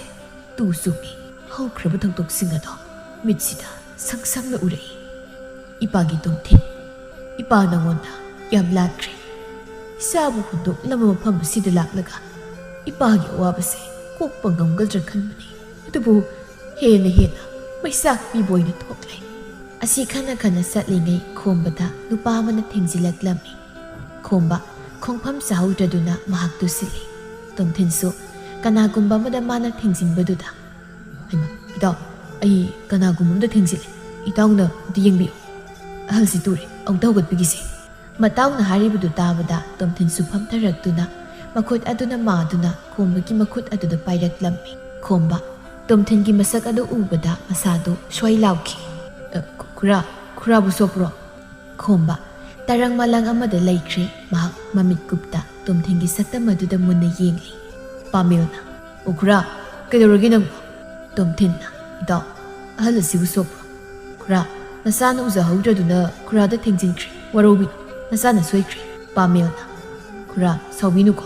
ꯇꯨ ꯆꯨꯡꯏ꯫ ꯍꯧꯈ꯭ꯔꯕ ꯊꯧꯗꯣꯛꯁꯤꯡ ꯑꯗꯣ ꯃꯤꯠꯁꯤꯗ ꯁꯪ ꯁꯪꯅ ꯎꯔꯛꯏ꯫ "ꯏꯄꯥꯒꯤ ꯇꯣꯝꯊꯤꯟ, ꯏꯄꯥ ꯅꯉꯣꯟꯗ ꯌꯥꯝ ꯂꯥꯟꯈ꯭ꯔꯦ꯫ ꯏꯆꯥꯕꯨ ꯍꯨꯟꯗꯣꯛꯂꯝꯕ ꯃꯐꯝ ꯑꯁꯤꯗ ꯂꯥꯛꯂꯒ ꯏꯄꯥꯒꯤ ꯑꯋꯥꯕꯁꯦ ꯀꯣꯛꯄ ꯉꯝꯒꯗ꯭ꯔꯥ ꯈꯟꯕꯅꯤ, ꯑꯗꯨꯕꯨ ꯍꯦꯟꯅ ꯍꯦꯟꯅ ꯃꯩꯆꯥꯛ ꯄꯤꯕ ꯑꯣꯏꯅ ꯊꯣꯛꯂꯦ꯫" ꯑꯁꯤ ꯈꯟꯅ ꯈꯟꯅ ꯆꯠꯂꯤꯉꯩ ꯈꯣꯝꯕꯗ ꯅꯨꯄꯥ ꯑꯃꯅ ꯊꯦꯡꯖꯤꯜꯂꯛꯂꯝꯃꯤ꯫ ꯈꯣꯝꯕ ꯈꯣꯡꯐꯝ ꯆꯥꯍꯧꯗ꯭ꯔꯗꯨꯅ ꯃꯍꯥꯛꯇꯨ ꯁꯤꯜꯂꯤ꯫ ꯇꯣꯝꯊꯤꯟꯁꯨ ꯀꯅꯥꯒꯨꯝꯕ ꯑꯃꯗ ꯃꯥꯅ ꯊꯦꯡꯖꯤꯟꯕꯗꯨꯗ, "ꯍꯩꯃꯥ, ꯏꯇꯥꯎ, ꯑꯩ ꯀꯅꯥꯒꯨꯝꯕ ꯑꯃꯗ ꯊꯦꯡꯖꯤꯜꯂꯦ, ꯏꯇꯥꯎꯅ ꯑꯝꯇ ꯌꯦꯡꯕꯤꯌꯨ, ꯑꯍꯜꯁꯤ ꯇꯨꯔꯦ, ꯑꯃꯨꯛꯇ ꯍꯧꯒꯠꯄꯤꯈꯤꯁꯦ꯫" ꯃꯇꯥꯎꯅ ꯍꯥꯏꯔꯤꯕꯗꯨ ꯇꯥꯕꯗ ꯇꯣꯝꯊꯤꯟꯁꯨ ꯐꯝꯊꯔꯛꯇꯨꯅ ꯃꯈꯨꯠ ꯑꯗꯨꯅ ꯃꯥꯗꯨꯅ ꯈꯣꯝꯕꯒꯤ ꯃꯈꯨꯠ ꯑꯗꯨꯗ ꯄꯥꯏꯔꯛꯂꯝꯃꯤ꯫ ꯈꯣꯝꯕ ꯇꯣꯝꯊꯤꯟꯒꯤ ꯃꯁꯛ ꯑꯗꯨ ꯎꯕꯗ ꯃꯁꯥꯗꯨ ꯁ꯭ꯋꯥꯏ ꯂꯥꯎꯈꯤ꯫ "ꯑ, ꯈꯨ-, ꯈꯨꯔꯥ, ꯈꯨꯔꯥꯕꯨ ꯁꯣꯛꯄ꯭ꯔꯣ?" ꯈꯣꯝꯕ ꯇꯔꯪ ꯃꯂꯪ ꯑꯃꯗ ꯂꯩꯈ꯭ꯔꯦ꯫ ꯃꯍꯥꯛ ꯃꯃꯤꯠ ꯀꯨꯞꯇ ꯇꯣꯝꯊꯤꯟꯒꯤ ꯁꯛꯇꯝ ꯑꯗꯨꯗ ꯃꯨꯟꯅ ꯌꯦꯡꯂꯤ꯫ ꯄꯥꯃꯦꯜꯅ, "ꯑꯣ ꯈꯨꯔꯥ, ꯀꯩꯗꯧꯔꯒꯦ ꯅꯪꯕꯣ?" ꯇꯣꯝꯊꯤꯟꯅ, "ꯏꯇꯥꯎ, ꯑꯍꯜ ꯑꯁꯤꯕꯨ ꯁꯣꯛꯄ꯭ꯔꯣ?" "ꯈꯨꯔꯥ, ꯅꯆꯥꯅ ꯎꯖꯍꯧꯗ꯭ꯔꯗꯨꯅ ꯈꯨꯔꯥꯗ ꯊꯦꯡꯖꯤꯟꯈ꯭ꯔꯦ꯫ ꯋꯥꯔꯧꯕꯤꯅꯨ, ꯅꯆꯥꯅ ꯁꯣꯏꯈ꯭ꯔꯦ꯫" ꯄꯥꯃꯦꯜꯅ, "ꯈꯨꯔꯥ, ꯁꯥꯎꯕꯤꯅꯨꯀꯣ꯫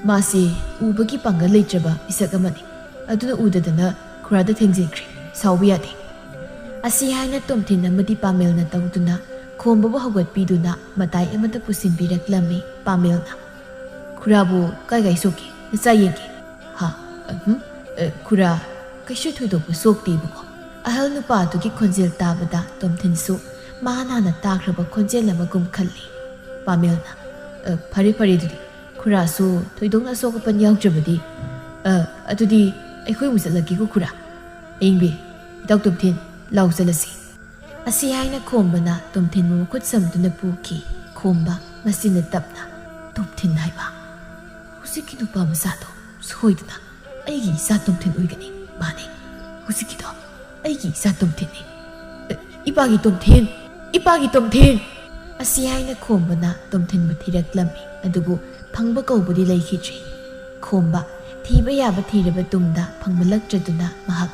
ꯃꯥꯁꯤ ꯎꯕꯒꯤ ꯄꯥꯡꯒꯜ ꯂꯩꯇ꯭ꯔꯕ ꯃꯤꯁꯛ ꯑꯃꯅꯤ꯫ ꯑꯗꯨꯅ ꯎꯗꯗꯅ ꯈꯨꯔꯥꯗ ꯊꯦꯡꯖꯤꯟꯈ꯭ꯔꯦ꯫ ꯁꯥꯎꯕ ꯌꯥꯗꯦ꯫" ꯑꯁꯤ ꯍꯥꯏꯅ ꯇꯣꯝꯊꯤꯟ ꯑꯃꯗꯤ ꯄꯥꯃꯦꯜꯅ ꯇꯧꯗꯨꯅ ꯈꯣꯝꯕꯕꯨ ꯍꯧꯒꯠꯄꯤꯗꯨꯅ ꯃꯇꯥꯏ ꯑꯃꯗ ꯄꯨꯁꯤꯟꯕꯤꯔꯛꯂꯝꯃꯤ꯫ ꯄꯥꯃꯦꯜꯅ, "ꯈꯨꯔꯥꯕꯨ ꯀꯥꯏ ꯀꯥꯏ ꯁꯣꯛꯀꯦ? ꯅꯆꯥ ꯌꯦꯡꯒꯦ꯫" "ꯍꯥ? ꯑꯍꯨꯝ? ꯑ, ꯈꯨꯔꯥ, ꯀꯩꯁꯨ ꯊꯣꯏꯗꯣꯛꯄ ꯁꯣꯛꯇꯦꯕꯀꯣ꯫ ꯑꯍꯜ ꯅꯨꯄꯥ ꯑꯗꯨꯒꯤ ꯈꯣꯟꯖꯦꯜ ꯇꯥꯕꯗ ꯇꯣꯝꯊꯤꯟꯁꯨ ꯃꯍꯥꯛꯅ ꯍꯥꯟꯅ ꯇꯥꯈ꯭ꯔꯕ ꯈꯣꯟꯖꯦꯜ ꯑꯃꯒꯨꯝ ꯈꯜꯂꯤ꯫" ꯄꯥꯃꯦꯜꯅ, "ꯑ, ꯐꯔꯦ, ꯐꯔꯦ ꯑꯗꯨꯗꯤ꯫ ꯈꯨꯔꯥꯁꯨ ꯊꯣꯏꯗꯣꯛꯅ ꯑꯁꯣꯛ ꯑꯄꯟ ꯌꯥꯎꯗ꯭ꯔꯕꯗꯤ꯫ ꯑ, ꯑꯗꯨꯗꯤ ꯑꯩꯈꯣꯏ ꯑꯃꯨꯛ ꯆꯠꯂꯒꯦꯀꯣ ꯈꯨꯔꯥ꯫ ꯑꯌꯤꯡꯕꯤ, ꯏꯇꯥꯎ ꯇꯣꯝꯊꯤꯟ, ꯂꯥꯎ ꯆꯠꯂꯁꯤ꯫" ꯑꯁꯤ ꯍꯥꯏꯅ ꯈꯣꯝꯕꯅ ꯇꯣꯝꯊꯤꯟꯕꯨ ꯃꯈꯨꯠ ꯁꯝꯗꯨꯅ ꯄꯨꯈꯤ꯫ ꯈꯣꯝꯕ ꯃꯆꯤꯟꯅ ꯇꯞꯅ, "ꯇꯣꯝꯊꯤꯟ ꯍꯥꯏꯕ ꯍꯧꯖꯤꯛꯀꯤ ꯅꯨꯄꯥ ꯃꯆꯥꯗꯣ ꯁꯣꯏꯗꯅ ꯑꯩꯒꯤ ꯏꯆꯥ ꯇꯣꯝꯊꯤꯟ ꯑꯣꯏꯒꯅꯤ꯫ ꯃꯥꯅꯦ, ꯍꯧꯖꯤꯛꯀꯤꯗꯣ ꯑꯩꯒꯤ ꯏꯆꯥ ꯇꯣꯝꯊꯤꯟꯅꯤ꯫ ꯑ, ꯏꯄꯥꯒꯤ ꯇꯣꯝꯊꯤꯟ! ꯏꯄꯥꯒꯤ ꯇꯣꯝꯊꯤꯟ!" ꯑꯁꯤ ꯍꯥꯏꯅ ꯈꯣꯝꯕꯅ ꯇꯣꯝꯊꯤꯟꯕꯨ ꯊꯤꯔꯛꯂꯝꯃꯤ, ꯑꯗꯨꯕꯨ ꯐꯪꯕ ꯀꯧꯕꯗꯤ ꯂꯩꯈꯤꯗ꯭ꯔꯦ꯫ ꯈꯣꯝꯕ ꯊꯤꯕ ꯌꯥꯕ ꯊꯤꯔꯕ ꯇꯨꯡꯗ ꯐꯪꯕꯂꯛꯇ꯭ꯔꯗꯨꯅ ꯃꯍꯥꯛ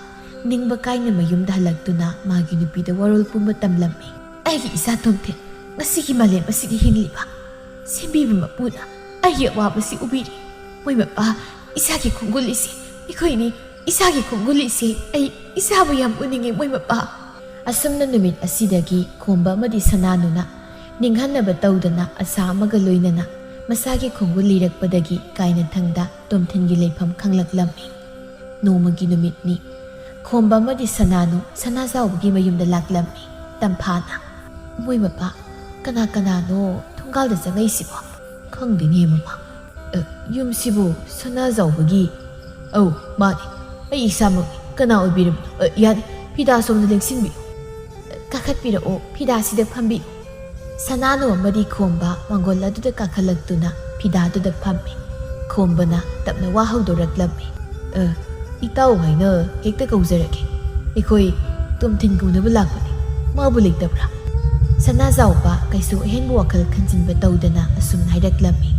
ꯅꯤꯡꯕ ꯀꯥꯏꯅ ꯃꯌꯨꯝꯗ ꯍꯜꯂꯛꯇꯨꯅ ꯃꯥꯒꯤ ꯅꯨꯄꯤꯗ ꯋꯥꯔꯣꯜ ꯄꯨꯝꯕ ꯇꯝꯂꯝꯃꯤ꯫ "ꯑꯩꯒꯤ ꯏꯆꯥ ꯇꯣꯝꯊꯤꯟ, ꯉꯁꯤꯒꯤ ꯃꯥꯂꯦꯝ ꯑꯁꯤꯒꯤ ꯍꯤꯡꯂꯤꯕ ꯁꯦꯝꯕꯤꯕ ꯃꯄꯨꯅ ꯑꯩꯒꯤ ꯑꯋꯥꯕꯁꯤ ꯎꯕꯤꯔꯤ꯫ ꯃꯣꯏ ꯃꯄꯥ, ꯏꯆꯥꯒꯤ ꯈꯣꯡꯒꯨꯜ ꯏꯁꯦ, ꯑꯩꯈꯣꯏꯅꯤ ꯏꯆꯥꯒꯤ ꯈꯣꯡꯒꯨꯜ ꯏꯁꯦ, ꯑꯩ ꯏꯆꯥꯕꯨ ꯌꯥꯝ ꯎꯅꯤꯡꯉꯤ, ꯃꯣꯏ ꯃꯄꯥ꯫" ꯑꯁꯨꯝꯅ ꯅꯨꯃꯤꯠ ꯑꯁꯤꯗꯒꯤ ꯈꯣꯝꯕ ꯑꯃꯗꯤ ꯁꯅꯥꯅꯨꯅ ꯅꯤꯡꯍꯟꯅꯕ ꯇꯧꯗꯅ ꯑꯁꯥ ꯑꯃꯒ ꯂꯣꯏꯅꯅ ꯃꯁꯥꯒꯤ ꯈꯣꯡꯒꯨꯜ ꯂꯤꯔꯛꯄꯗꯒꯤ ꯀꯥꯏꯅꯊꯪꯗ ꯇꯣꯝꯊꯤꯟꯒꯤ ꯂꯩꯐꯝ ꯈꯪꯂꯛꯂꯝꯃꯤ꯫ ꯅꯣꯡꯃꯒꯤ ꯅꯨꯃꯤꯠꯅꯤ꯫ ꯈꯣꯝꯕ ꯑꯃꯗꯤ ꯁꯅꯥꯅꯨ ꯁꯅꯥꯖꯥꯎꯕꯒꯤ ꯃꯌꯨꯝꯗ ꯂꯥꯛꯂꯝꯃꯤ꯫ ꯇꯝꯐꯥꯅ, "ꯃꯣꯏ ꯃꯄꯥ, ꯀꯅꯥ ꯀꯅꯥꯅꯣ ꯊꯣꯡꯒꯥꯜꯗ ꯆꯪꯉꯛꯏꯁꯤꯕꯣ?" "ꯈꯪꯗꯦꯅꯦ ꯃꯃꯥ꯫ ꯑ, ꯌꯨꯝꯁꯤꯕꯨ ꯁꯅꯥꯖꯥꯎꯕꯒꯤ?" "ꯑꯧ, ꯃꯥꯅꯤ꯫ ꯑꯩ ꯏꯁꯥꯃꯛꯅꯤ꯫ ꯀꯅꯥ ꯑꯣꯏꯕꯤꯔꯕꯅꯣ?" "ꯑ, ꯌꯥꯅꯤ, ꯐꯤꯗꯥ ꯁꯣꯝꯗ ꯂꯦꯡꯁꯤꯟꯕꯤꯌꯨ꯫ ꯑ, ꯀꯥꯈꯠꯄꯤꯔꯛꯑꯣ, ꯐꯤꯗꯥꯁꯤꯗ ꯐꯝꯕꯤꯌꯨ꯫" ꯁꯅꯥꯅꯨ ꯑꯃꯗꯤ ꯈꯣꯝꯕ ꯃꯥꯡꯒꯣꯜ ꯑꯗꯨꯗ ꯀꯥꯈꯠꯂꯛꯇꯨꯅ ꯐꯤꯗꯥꯗꯨꯗ ꯐꯝꯃꯤ꯫ ꯈꯣꯝꯕꯅ ꯇꯞꯅ ꯋꯥ ꯍꯧꯗꯣꯔꯛꯂꯝꯃꯤ꯫ "ꯑ, ꯏꯇꯥꯎ ꯍꯥꯏꯅ ꯍꯦꯛꯇ ꯀꯧꯖꯔꯒꯦ꯫ ꯑꯩꯈꯣꯏ ꯇꯣꯝꯊꯤꯟ ꯀꯧꯅꯕ ꯂꯥꯛꯄꯅꯤ꯫ ꯃꯥꯕꯨ ꯂꯩꯇꯕ꯭ꯔꯥ?" ꯁꯅꯥꯖꯥꯎꯕ ꯀꯩꯁꯨ ꯑꯍꯦꯟꯕ ꯋꯥꯈꯜ ꯈꯟꯖꯤꯟꯕ ꯇꯧꯗꯅ ꯑꯁꯨꯝꯅ ꯍꯥꯏꯔꯛꯂꯝꯃꯤ꯫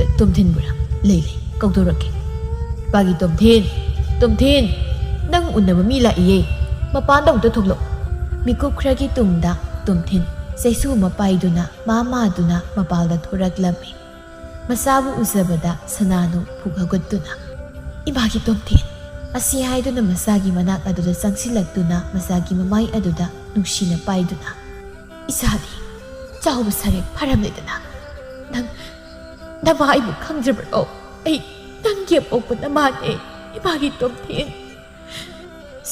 "ꯑꯦ, ꯇꯣꯝꯊꯤꯟꯕꯨꯔꯥ? ꯂꯩ, ꯂꯩ, ꯀꯧꯗꯣꯔꯛꯀꯦ꯫ ꯄꯥꯒꯤ ꯇꯣꯝꯊꯤꯟ, ꯇꯣꯝꯊꯤꯟ, ꯅꯪ ꯎꯅꯕ ꯃꯤ ꯂꯥꯛꯏꯌꯦ꯫ ꯃꯄꯥꯟꯗ ꯑꯃꯨꯛꯇ ꯊꯣꯛꯂꯛꯑꯣ꯫" ꯃꯤꯀꯨꯞ ꯈꯔꯒꯤ ꯇꯨꯡꯗ ꯇꯣꯝꯊꯤꯟ ꯆꯩꯁꯨ ꯑꯃ ꯄꯥꯏꯗꯨꯅ ꯃꯥ ꯃꯥꯗꯨꯅ ꯃꯄꯥꯜꯗ ꯊꯣꯔꯛꯂꯝꯃꯤ꯫ ꯃꯆꯥꯕꯨ ꯎꯖꯕꯗ ꯁꯅꯥꯅꯨ ꯐꯨꯛ ꯍꯧꯒꯠꯇꯨꯅ, "ꯏꯃꯥꯒꯤ ꯇꯣꯝꯊꯤꯟ!" ꯑꯁꯤ ꯍꯥꯏꯗꯨꯅ ꯃꯆꯥꯒꯤ ꯃꯅꯥꯛ ꯑꯗꯨꯗ ꯆꯪꯁꯤꯜꯂꯛꯇꯨꯅ ꯃꯆꯥꯒꯤ ꯃꯃꯥꯏ ꯑꯗꯨꯗ ꯅꯨꯡꯁꯤꯅ ꯄꯥꯏꯗꯨꯅ, "ꯏꯆꯥꯗꯤ ꯆꯥꯎꯕ ꯁꯥꯔꯦ ꯐꯔꯝꯂꯦꯗꯅ꯫ ꯅꯪ, ꯅꯃꯥ ꯑꯩꯕꯨ ꯈꯪꯗ꯭ꯔꯕ꯭ꯔꯣ? ꯑꯩ ꯅꯪꯒꯤ ꯑꯄꯣꯛꯄ ꯅꯃꯥꯅꯦ, ꯏꯃꯥꯒꯤ ꯇꯣꯝꯊꯤꯟ!"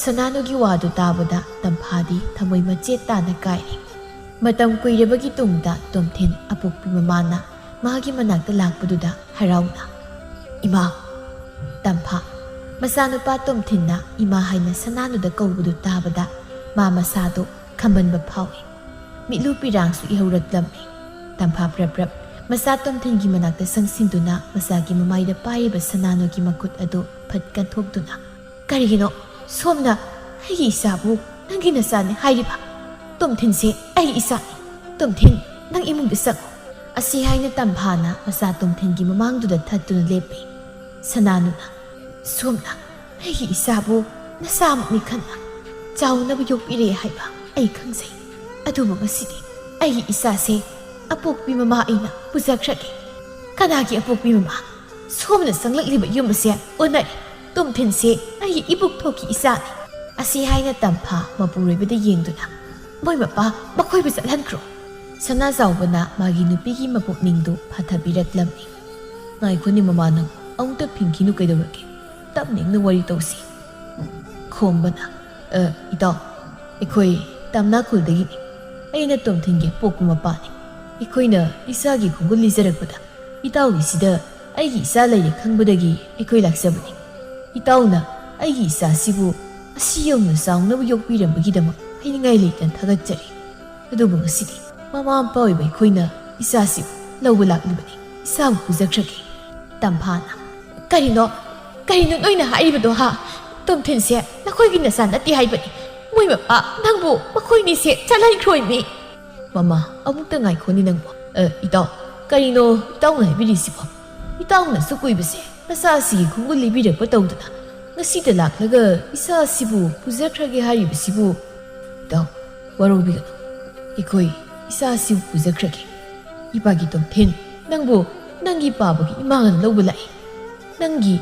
ꯁꯅꯥꯅꯨꯒꯤ ꯋꯥꯗꯨ ꯇꯥꯕꯗ ꯇꯝꯐꯥꯗꯤ ꯊꯃꯣꯏ ꯃꯆꯦꯠ ꯇꯥꯅ ꯀꯥꯏꯔꯦ꯫ ꯃꯇꯝ ꯀꯨꯏꯔꯕꯒꯤ ꯇꯨꯡꯗ ꯇꯣꯝꯊꯤꯟ ꯑꯄꯣꯛꯄꯤ ꯃꯃꯥꯅ ꯃꯥꯒꯤ ꯃꯅꯥꯛꯇ ꯂꯥꯛꯄꯗꯨꯗ ꯍꯔꯥꯎꯅ, "ꯏꯃꯥ!" ꯇꯝꯐꯥ, ꯃꯆꯥꯅꯨꯄꯥ ꯇꯣꯝꯊꯤꯟꯅ ꯏꯃꯥ ꯍꯥꯏꯅ ꯁꯅꯥꯅꯨꯗ ꯀꯧꯕꯗꯨ ꯇꯥꯕꯗ ꯃꯥ ꯃꯁꯥꯗꯨ ꯈꯝꯕꯟꯕ ꯐꯥꯎꯏ꯫ ꯃꯤꯠꯂꯨ ꯄꯤꯔꯥꯡꯁꯨ ꯏꯍꯧꯔꯛꯂꯝꯃꯤ꯫ ꯇꯝꯐꯥ ꯄ꯭ꯔꯞ ꯄ꯭ꯔꯞ ꯃꯆꯥ ꯇꯣꯝꯊꯤꯟꯒꯤ ꯃꯅꯥꯛꯇ ꯆꯪꯁꯤꯟꯗꯨꯅ ꯃꯆꯥꯒꯤ ꯃꯃꯥꯏꯗ ꯄꯥꯏꯔꯤꯕ ꯁꯅꯥꯅꯨꯒꯤ ꯃꯈꯨꯠ ꯑꯗꯨ ꯐꯠ ꯀꯟꯊꯣꯛꯇꯨꯅ, "ꯀꯔꯤꯒꯤꯅꯣ ꯁꯣꯝꯅ ꯑꯩꯒꯤ ꯏꯆꯥꯕꯨ ꯅꯪꯒꯤ ꯅꯆꯥꯅꯤ ꯍꯥꯏꯔꯤꯕ? ꯇꯣꯝꯊꯤꯟꯁꯦ ꯑꯩꯒꯤ ꯏꯆꯥꯅꯤ꯫ ꯇꯣꯝꯊꯤꯟ, ꯅꯪ ꯏꯃꯨꯡꯗ ꯆꯪꯉꯨ꯫" ꯑꯁꯤ ꯍꯥꯏꯅ ꯇꯝꯐꯥꯅ ꯃꯆꯥ ꯇꯣꯝꯊꯤꯟꯒꯤ ꯃꯃꯥꯡꯗꯨꯗ ꯊꯠꯇꯨꯅ ꯂꯦꯞꯄꯤ꯫ ꯁꯅꯥꯅꯨꯅ, "ꯁꯣꯝꯅ ꯑꯩꯒꯤ ꯏꯆꯥꯕꯨ ꯅꯆꯥꯃꯛꯅꯤ ꯈꯟꯅ ꯆꯥꯎꯅꯕ ꯌꯣꯛꯄꯤꯔꯦ ꯍꯥꯏꯕ ꯑꯩ ꯈꯪꯖꯩ꯫ ꯑꯗꯨꯕꯨ ꯉꯁꯤꯗꯤ ꯑꯩꯒꯤ ꯏꯆꯥꯁꯦ ꯑꯄꯣꯛꯄꯤ ꯃꯃꯥ ꯑꯩꯅ ꯄꯨꯖꯈ꯭ꯔꯒꯦ꯫" "ꯀꯅꯥꯒꯤ ꯑꯄꯣꯛꯄꯤ ꯃꯃꯥ? ꯁꯣꯝꯅ ꯆꯪꯂꯛꯂꯤꯕ ꯌꯨꯝ ꯑꯁꯦ ꯑꯣꯟꯅꯔꯦ꯫ ꯇꯣꯝꯊꯤꯟꯁꯦ ꯑꯩꯒꯤ ꯏꯕꯨꯛ ꯊꯣꯛꯀꯤ ꯏꯆꯥꯅꯤ꯫" ꯑꯁꯤ ꯍꯥꯏꯅ ꯇꯝꯐꯥ ꯃꯄꯨꯔꯣꯏꯕꯗ ꯌꯦꯡꯗꯨꯅ, "ꯃꯣꯏ ꯃꯄꯥ ꯃꯈꯣꯏꯕꯨ ꯆꯠꯍꯟꯈ꯭ꯔꯣ꯫" ꯁꯅꯥꯖꯥꯎꯕꯅ ꯃꯥꯒꯤ ꯅꯨꯄꯤꯒꯤ ꯃꯄꯨꯛꯅꯤꯡꯗꯨ ꯐꯥꯊꯕꯤꯔꯛꯂꯝꯃꯤ꯫ "ꯉꯥꯏꯈꯣꯅꯦ ꯃꯃꯥ, ꯅꯪ ꯑꯃꯨꯛꯇ ꯐꯤꯡꯈꯤꯅꯨ, ꯀꯩꯗꯧꯔꯒꯦ? ꯇꯞꯅ ꯏꯪꯅ ꯋꯥꯔꯤ ꯇꯧꯁꯤ꯫" ꯈꯣꯝꯕꯅ, "ꯑ, ꯏꯇꯥꯎ, ꯑꯩꯈꯣꯏ ꯇꯝꯅꯥ ꯈꯨꯜꯗꯒꯤꯅꯤ꯫ ꯑꯩꯅ ꯇꯣꯝꯊꯤꯟꯒꯤ ꯄꯣꯛꯄ ꯃꯄꯥꯅꯤ꯫ ꯑꯩꯈꯣꯏꯅ ꯏꯆꯥꯒꯤ ꯈꯣꯡꯒꯨꯜ ꯂꯤꯖꯔꯛꯄꯗ ꯏꯇꯥꯎꯒꯤꯁꯤꯗ ꯑꯩꯒꯤ ꯏꯆꯥ ꯂꯩꯔꯦ ꯈꯪꯕꯗꯒꯤ ꯑꯩꯈꯣꯏ ꯂꯥꯛꯆꯕꯅꯤ꯫ ꯏꯇꯥꯎꯅ ꯑꯩꯒꯤ ꯏꯆꯥꯁꯤꯕꯨ ꯑꯁꯤ ꯌꯧꯅ ꯆꯥꯎꯅꯕ ꯌꯣꯛꯄꯤꯔꯝꯕꯒꯤꯗꯃꯛ ꯍꯥꯏꯅꯤꯡꯉꯥꯏ ꯂꯩꯇꯅ ꯊꯥꯒꯠꯆꯔꯤ꯫ ꯑꯗꯨꯕꯨ ꯉꯁꯤꯗꯤ ꯃꯃꯥ ꯃꯄꯥ ꯑꯣꯏꯕ ꯑꯩꯈꯣꯏꯅ ꯏꯆꯥꯁꯤꯕꯨ ꯂꯧꯕ ꯂꯥꯛꯂꯤꯕꯅꯤ꯫ ꯏꯆꯥꯕꯨ ꯄꯨꯖꯈ꯭ꯔꯒꯦ꯫" ꯇꯝꯐꯥꯅ, "ꯀꯔꯤꯅꯣ? ꯀꯔꯤꯅꯣ ꯅꯣꯏꯅ ꯍꯥꯏꯔꯤꯕꯗꯣ, ꯍꯥ? ꯇꯣꯝꯊꯤꯟꯁꯦ ꯅꯈꯣꯏꯒꯤ ꯅꯆꯥ ꯅꯠꯇꯦ ꯍꯥꯏꯕꯅꯤ꯫ ꯃꯣꯏ ꯃꯄꯥ ꯅꯪꯕꯨ ꯃꯈꯣꯏꯅꯤꯁꯦ ꯆꯠꯍꯟꯈ꯭ꯔꯣꯏꯃꯤ꯫" ꯃꯃꯥ, ꯑꯃꯨꯛꯇ ꯉꯥꯏꯈꯣꯅꯦ ꯅꯪꯕꯣ꯫ ꯑ, ꯏꯇꯥꯎ, ꯀꯔꯤꯅꯣ ꯏꯇꯥꯎꯅ ꯍꯥꯏꯕꯤꯔꯤꯁꯤꯕꯣ? ꯏꯇꯥꯎꯅ ꯑꯁꯨꯛ ꯀꯨꯏꯕꯁꯦ ꯅꯆꯥꯁꯤꯒꯤ ꯈꯣꯡꯒꯨꯜ ꯂꯩꯕꯤꯔꯛꯄ ꯇꯧꯗꯅ ꯉꯁꯤꯗ ꯂꯥꯛꯂꯒ ꯏꯆꯥꯁꯤꯕꯨ ꯄꯨꯖꯈ꯭ꯔꯒꯦ ꯍꯥꯏꯔꯤꯕꯁꯤꯕꯨ? ꯏꯇꯥꯎ, ꯋꯥꯔꯧꯕꯤꯒꯅꯨ꯫ ꯑꯩꯈꯣꯏ ꯏꯆꯥꯁꯤꯕꯨ ꯄꯨꯖꯈ꯭ꯔꯒꯦ꯫ ꯏꯄꯥꯒꯤ ꯇꯣꯝꯊꯤꯟ, ꯅꯪꯕꯨ ꯅꯪꯒꯤ ꯄꯥꯕꯒꯤ ꯏꯃꯥꯒ ꯂꯧꯕ ꯂꯥꯛꯏ꯫ ꯅꯪꯒꯤ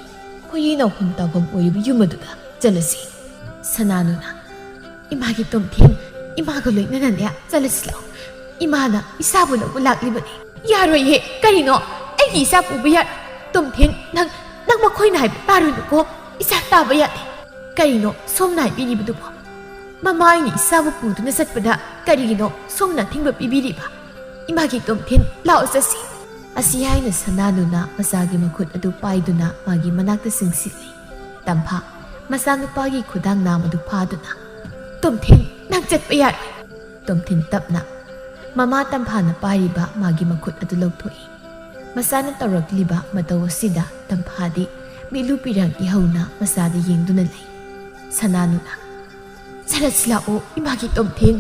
ꯈꯣꯏꯌꯤ ꯅꯥꯎꯐꯝ ꯇꯥꯐꯝ ꯑꯣꯏꯔꯤꯕ ꯌꯨꯝ ꯑꯗꯨꯗ ꯆꯠꯂꯁꯤ꯫ ꯁꯅꯥꯅꯨꯅ, ꯏꯃꯥꯒꯤ ꯇꯣꯝꯊꯤꯟ, ꯏꯃꯥꯒ ꯂꯣꯏꯅꯅꯅꯦ ꯆꯠꯂꯁꯤ ꯂꯥꯛꯑꯣ꯫ ꯏꯃꯥꯅ ꯏꯆꯥꯕꯨ ꯂꯧꯕ ꯂꯥꯛꯂꯤꯕꯅꯤ꯫ ꯌꯥꯔꯣꯏꯌꯦ, ꯀꯔꯤꯅꯣ? ꯑꯩꯒꯤ ꯏꯆꯥ ꯄꯨꯕ ꯌꯥ-, ꯇꯣꯝꯊꯤꯟ, ꯅꯪ, ꯅꯪ ꯃꯈꯣꯏꯅ ꯍꯥꯏꯕ ꯇꯥꯔꯨꯅꯨꯀꯣ꯫ ꯏꯆꯥ ꯇꯥꯕ ꯌꯥꯗꯦ꯫ ꯀꯔꯤꯅꯣ ꯁꯣꯝꯅ ꯍꯥꯏꯕꯤꯔꯤꯕꯗꯨꯕꯣ? ꯃꯃꯥ ꯑꯩꯅ ꯏꯆꯥꯕꯨ ꯄꯨꯗꯨꯅ ꯆꯠꯄꯗ ꯀꯔꯤꯒꯤꯅꯣ ꯁꯣꯝꯅ ꯑꯊꯤꯡꯕ ꯄꯤꯕꯤꯔꯤꯕ? ꯏꯃꯥꯒꯤ ꯇꯣꯝꯊꯤꯟ, ꯂꯥꯛꯑꯣ ꯆꯠꯁꯤ꯫ ꯑꯁꯤ ꯍꯥꯏꯅ ꯁꯅꯥꯅꯨꯅ ꯃꯆꯥꯒꯤ ꯃꯈꯨꯠ ꯑꯗꯨ ꯄꯥꯏꯗꯨꯅ ꯃꯥꯒꯤ ꯃꯅꯥꯛꯇ ꯆꯪꯁꯤꯜꯂꯤ꯫ ꯇꯝꯐꯥ, ꯃꯆꯥꯅꯨꯄꯥꯒꯤ ꯈꯨꯗꯥꯡ ꯅꯥꯝ ꯑꯗꯨ ꯐꯥꯗꯨꯅ, "ꯇꯣꯝꯊꯤꯟ, ꯅꯪ ꯆꯠꯄ ꯌꯥꯔꯣꯏ!" ꯇꯣꯝꯊꯤꯟ ꯇꯞꯅ ꯃꯃꯥ ꯇꯝꯐꯥꯅ ꯄꯥꯏꯔꯤꯕ ꯃꯥꯒꯤ ꯃꯈꯨꯠ ꯑꯗꯨ ꯂꯧꯊꯣꯛꯏ꯫ ꯃꯆꯥꯅ ꯇꯧꯔꯛꯂꯤꯕ ꯃꯇꯧ ꯑꯁꯤꯗ ꯇꯝꯐꯥꯗꯤ ꯃꯤꯠꯂꯨ ꯄꯤꯔꯥꯡ ꯏꯍꯧꯅ ꯃꯆꯥꯗ ꯌꯦꯡꯗꯨꯅ ꯂꯩ꯫ ꯁꯅꯥꯅꯨꯅ, "ꯆꯠꯂꯁꯤ ꯂꯥꯛꯑꯣ, ꯏꯃꯥꯒꯤ ꯇꯣꯝꯊꯤꯟ!"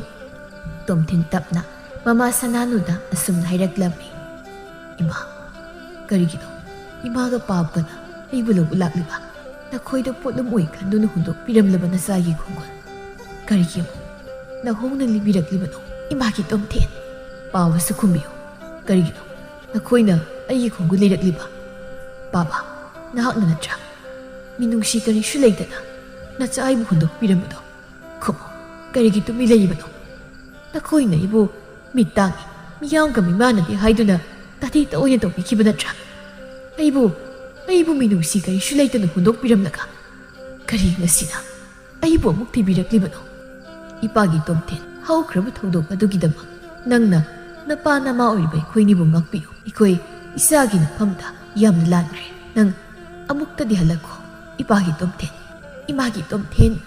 ꯇꯣꯝꯊꯤꯟ ꯇꯞꯅ ꯃꯃꯥ ꯁꯅꯥꯅꯨꯗ ꯑꯁꯨꯝꯅ ꯍꯥꯏꯔꯛꯂꯝꯃꯤ, "ꯏꯃꯥ, ꯀꯔꯤꯒꯤꯅꯣ ꯏꯃꯥꯒ ꯄꯥꯕꯒꯅ ꯑꯩꯕꯨ ꯂꯧꯕ ꯂꯥꯛꯂꯤꯕ? ꯅꯈꯣꯏꯗ ꯄꯣꯠꯂꯨꯝ ꯑꯣꯏ ꯈꯟꯗꯨꯅ ꯍꯨꯟꯗꯣꯛꯄꯤꯔꯝꯂꯕ ꯅꯆꯥꯒꯤ ꯈꯣꯡꯒꯨꯜ ꯀꯔꯤꯒꯤ ꯑꯃꯨꯛ ꯅꯧꯍꯣꯡꯅ ꯂꯩꯕꯤꯔꯛꯂꯤꯕꯅꯣ, ꯏꯃꯥꯒꯤ ꯇꯣꯝꯊꯤꯟ? ꯄꯥꯕꯁꯨ ꯈꯨꯝꯕꯤꯌꯨ꯫ ꯀꯔꯤꯒꯤꯅꯣ ꯅꯈꯣꯏꯅ ꯑꯩꯒꯤ ꯈꯣꯡꯒꯨꯜ ꯂꯩꯔꯛꯂꯤꯕ? ꯄꯥꯕ, ꯅꯍꯥꯛꯅ ꯅꯠꯇ꯭ꯔꯥ ꯃꯤꯅꯨꯡꯁꯤ ꯀꯔꯤꯁꯨ ꯂꯩꯇꯅ ꯅꯆꯥ ꯑꯩꯕꯨ ꯍꯨꯟꯗꯣꯛꯄꯤꯔꯝꯕꯗꯣ? ꯈꯨꯝꯃꯨ, ꯀꯔꯤꯒꯤ ꯇꯨꯃꯤꯟ ꯂꯩꯔꯤꯕꯅꯣ? ꯅꯈꯣꯏꯅ ꯑꯩꯕꯨ ꯃꯤꯠ ꯇꯥꯡꯉꯤ, ꯃꯤꯌꯥꯝꯒ ꯃꯤꯃꯥꯟꯅꯗꯦ ꯍꯥꯏꯗꯨꯅ ꯇꯥꯊꯤ ꯇꯥꯑꯣꯏꯅ ꯇꯧꯕꯤꯈꯤꯕ ꯅꯠꯇ꯭ꯔꯥ? ꯑꯩꯕꯨ, ꯑꯩꯕꯨ ꯃꯤꯅꯨꯡꯁꯤ ꯀꯔꯤꯁꯨ ꯂꯩꯇꯅ ꯍꯨꯟꯗꯣꯛꯄꯤꯔꯝꯂꯒ ꯀꯔꯤ ꯉꯁꯤꯅ ꯑꯩꯕꯨ ꯑꯃꯨꯛ ꯊꯤꯕꯤꯔꯛꯂꯤꯕꯅꯣ? ꯏꯄꯥꯒꯤ ꯇꯣꯝꯊꯤꯟ, ꯍꯧꯈ꯭ꯔꯕ ꯊꯧꯗꯣꯛ ꯑꯗꯨꯒꯤꯗꯃꯛ ꯅꯪꯅ ꯅꯄꯥ ꯅꯃꯥ ꯑꯣꯏꯔꯤꯕ ꯑꯩꯈꯣꯏꯅꯤꯕꯨ ꯉꯥꯛꯄꯤꯌꯨ꯫ ꯑꯩꯈꯣꯏ ꯏꯆꯥꯒꯤ ꯅꯐꯝꯗ ꯌꯥꯝꯅ ꯂꯥꯟꯈ꯭ꯔꯦ꯫ ꯅꯪ ꯑꯃꯨꯛꯇꯗꯤ ꯍꯜꯂꯛꯈꯣ, ꯏꯄꯥꯒꯤ ꯇꯣꯝꯊꯤꯟ, ꯏꯃꯥꯒꯤ ꯇꯣꯝꯊꯤꯟ꯫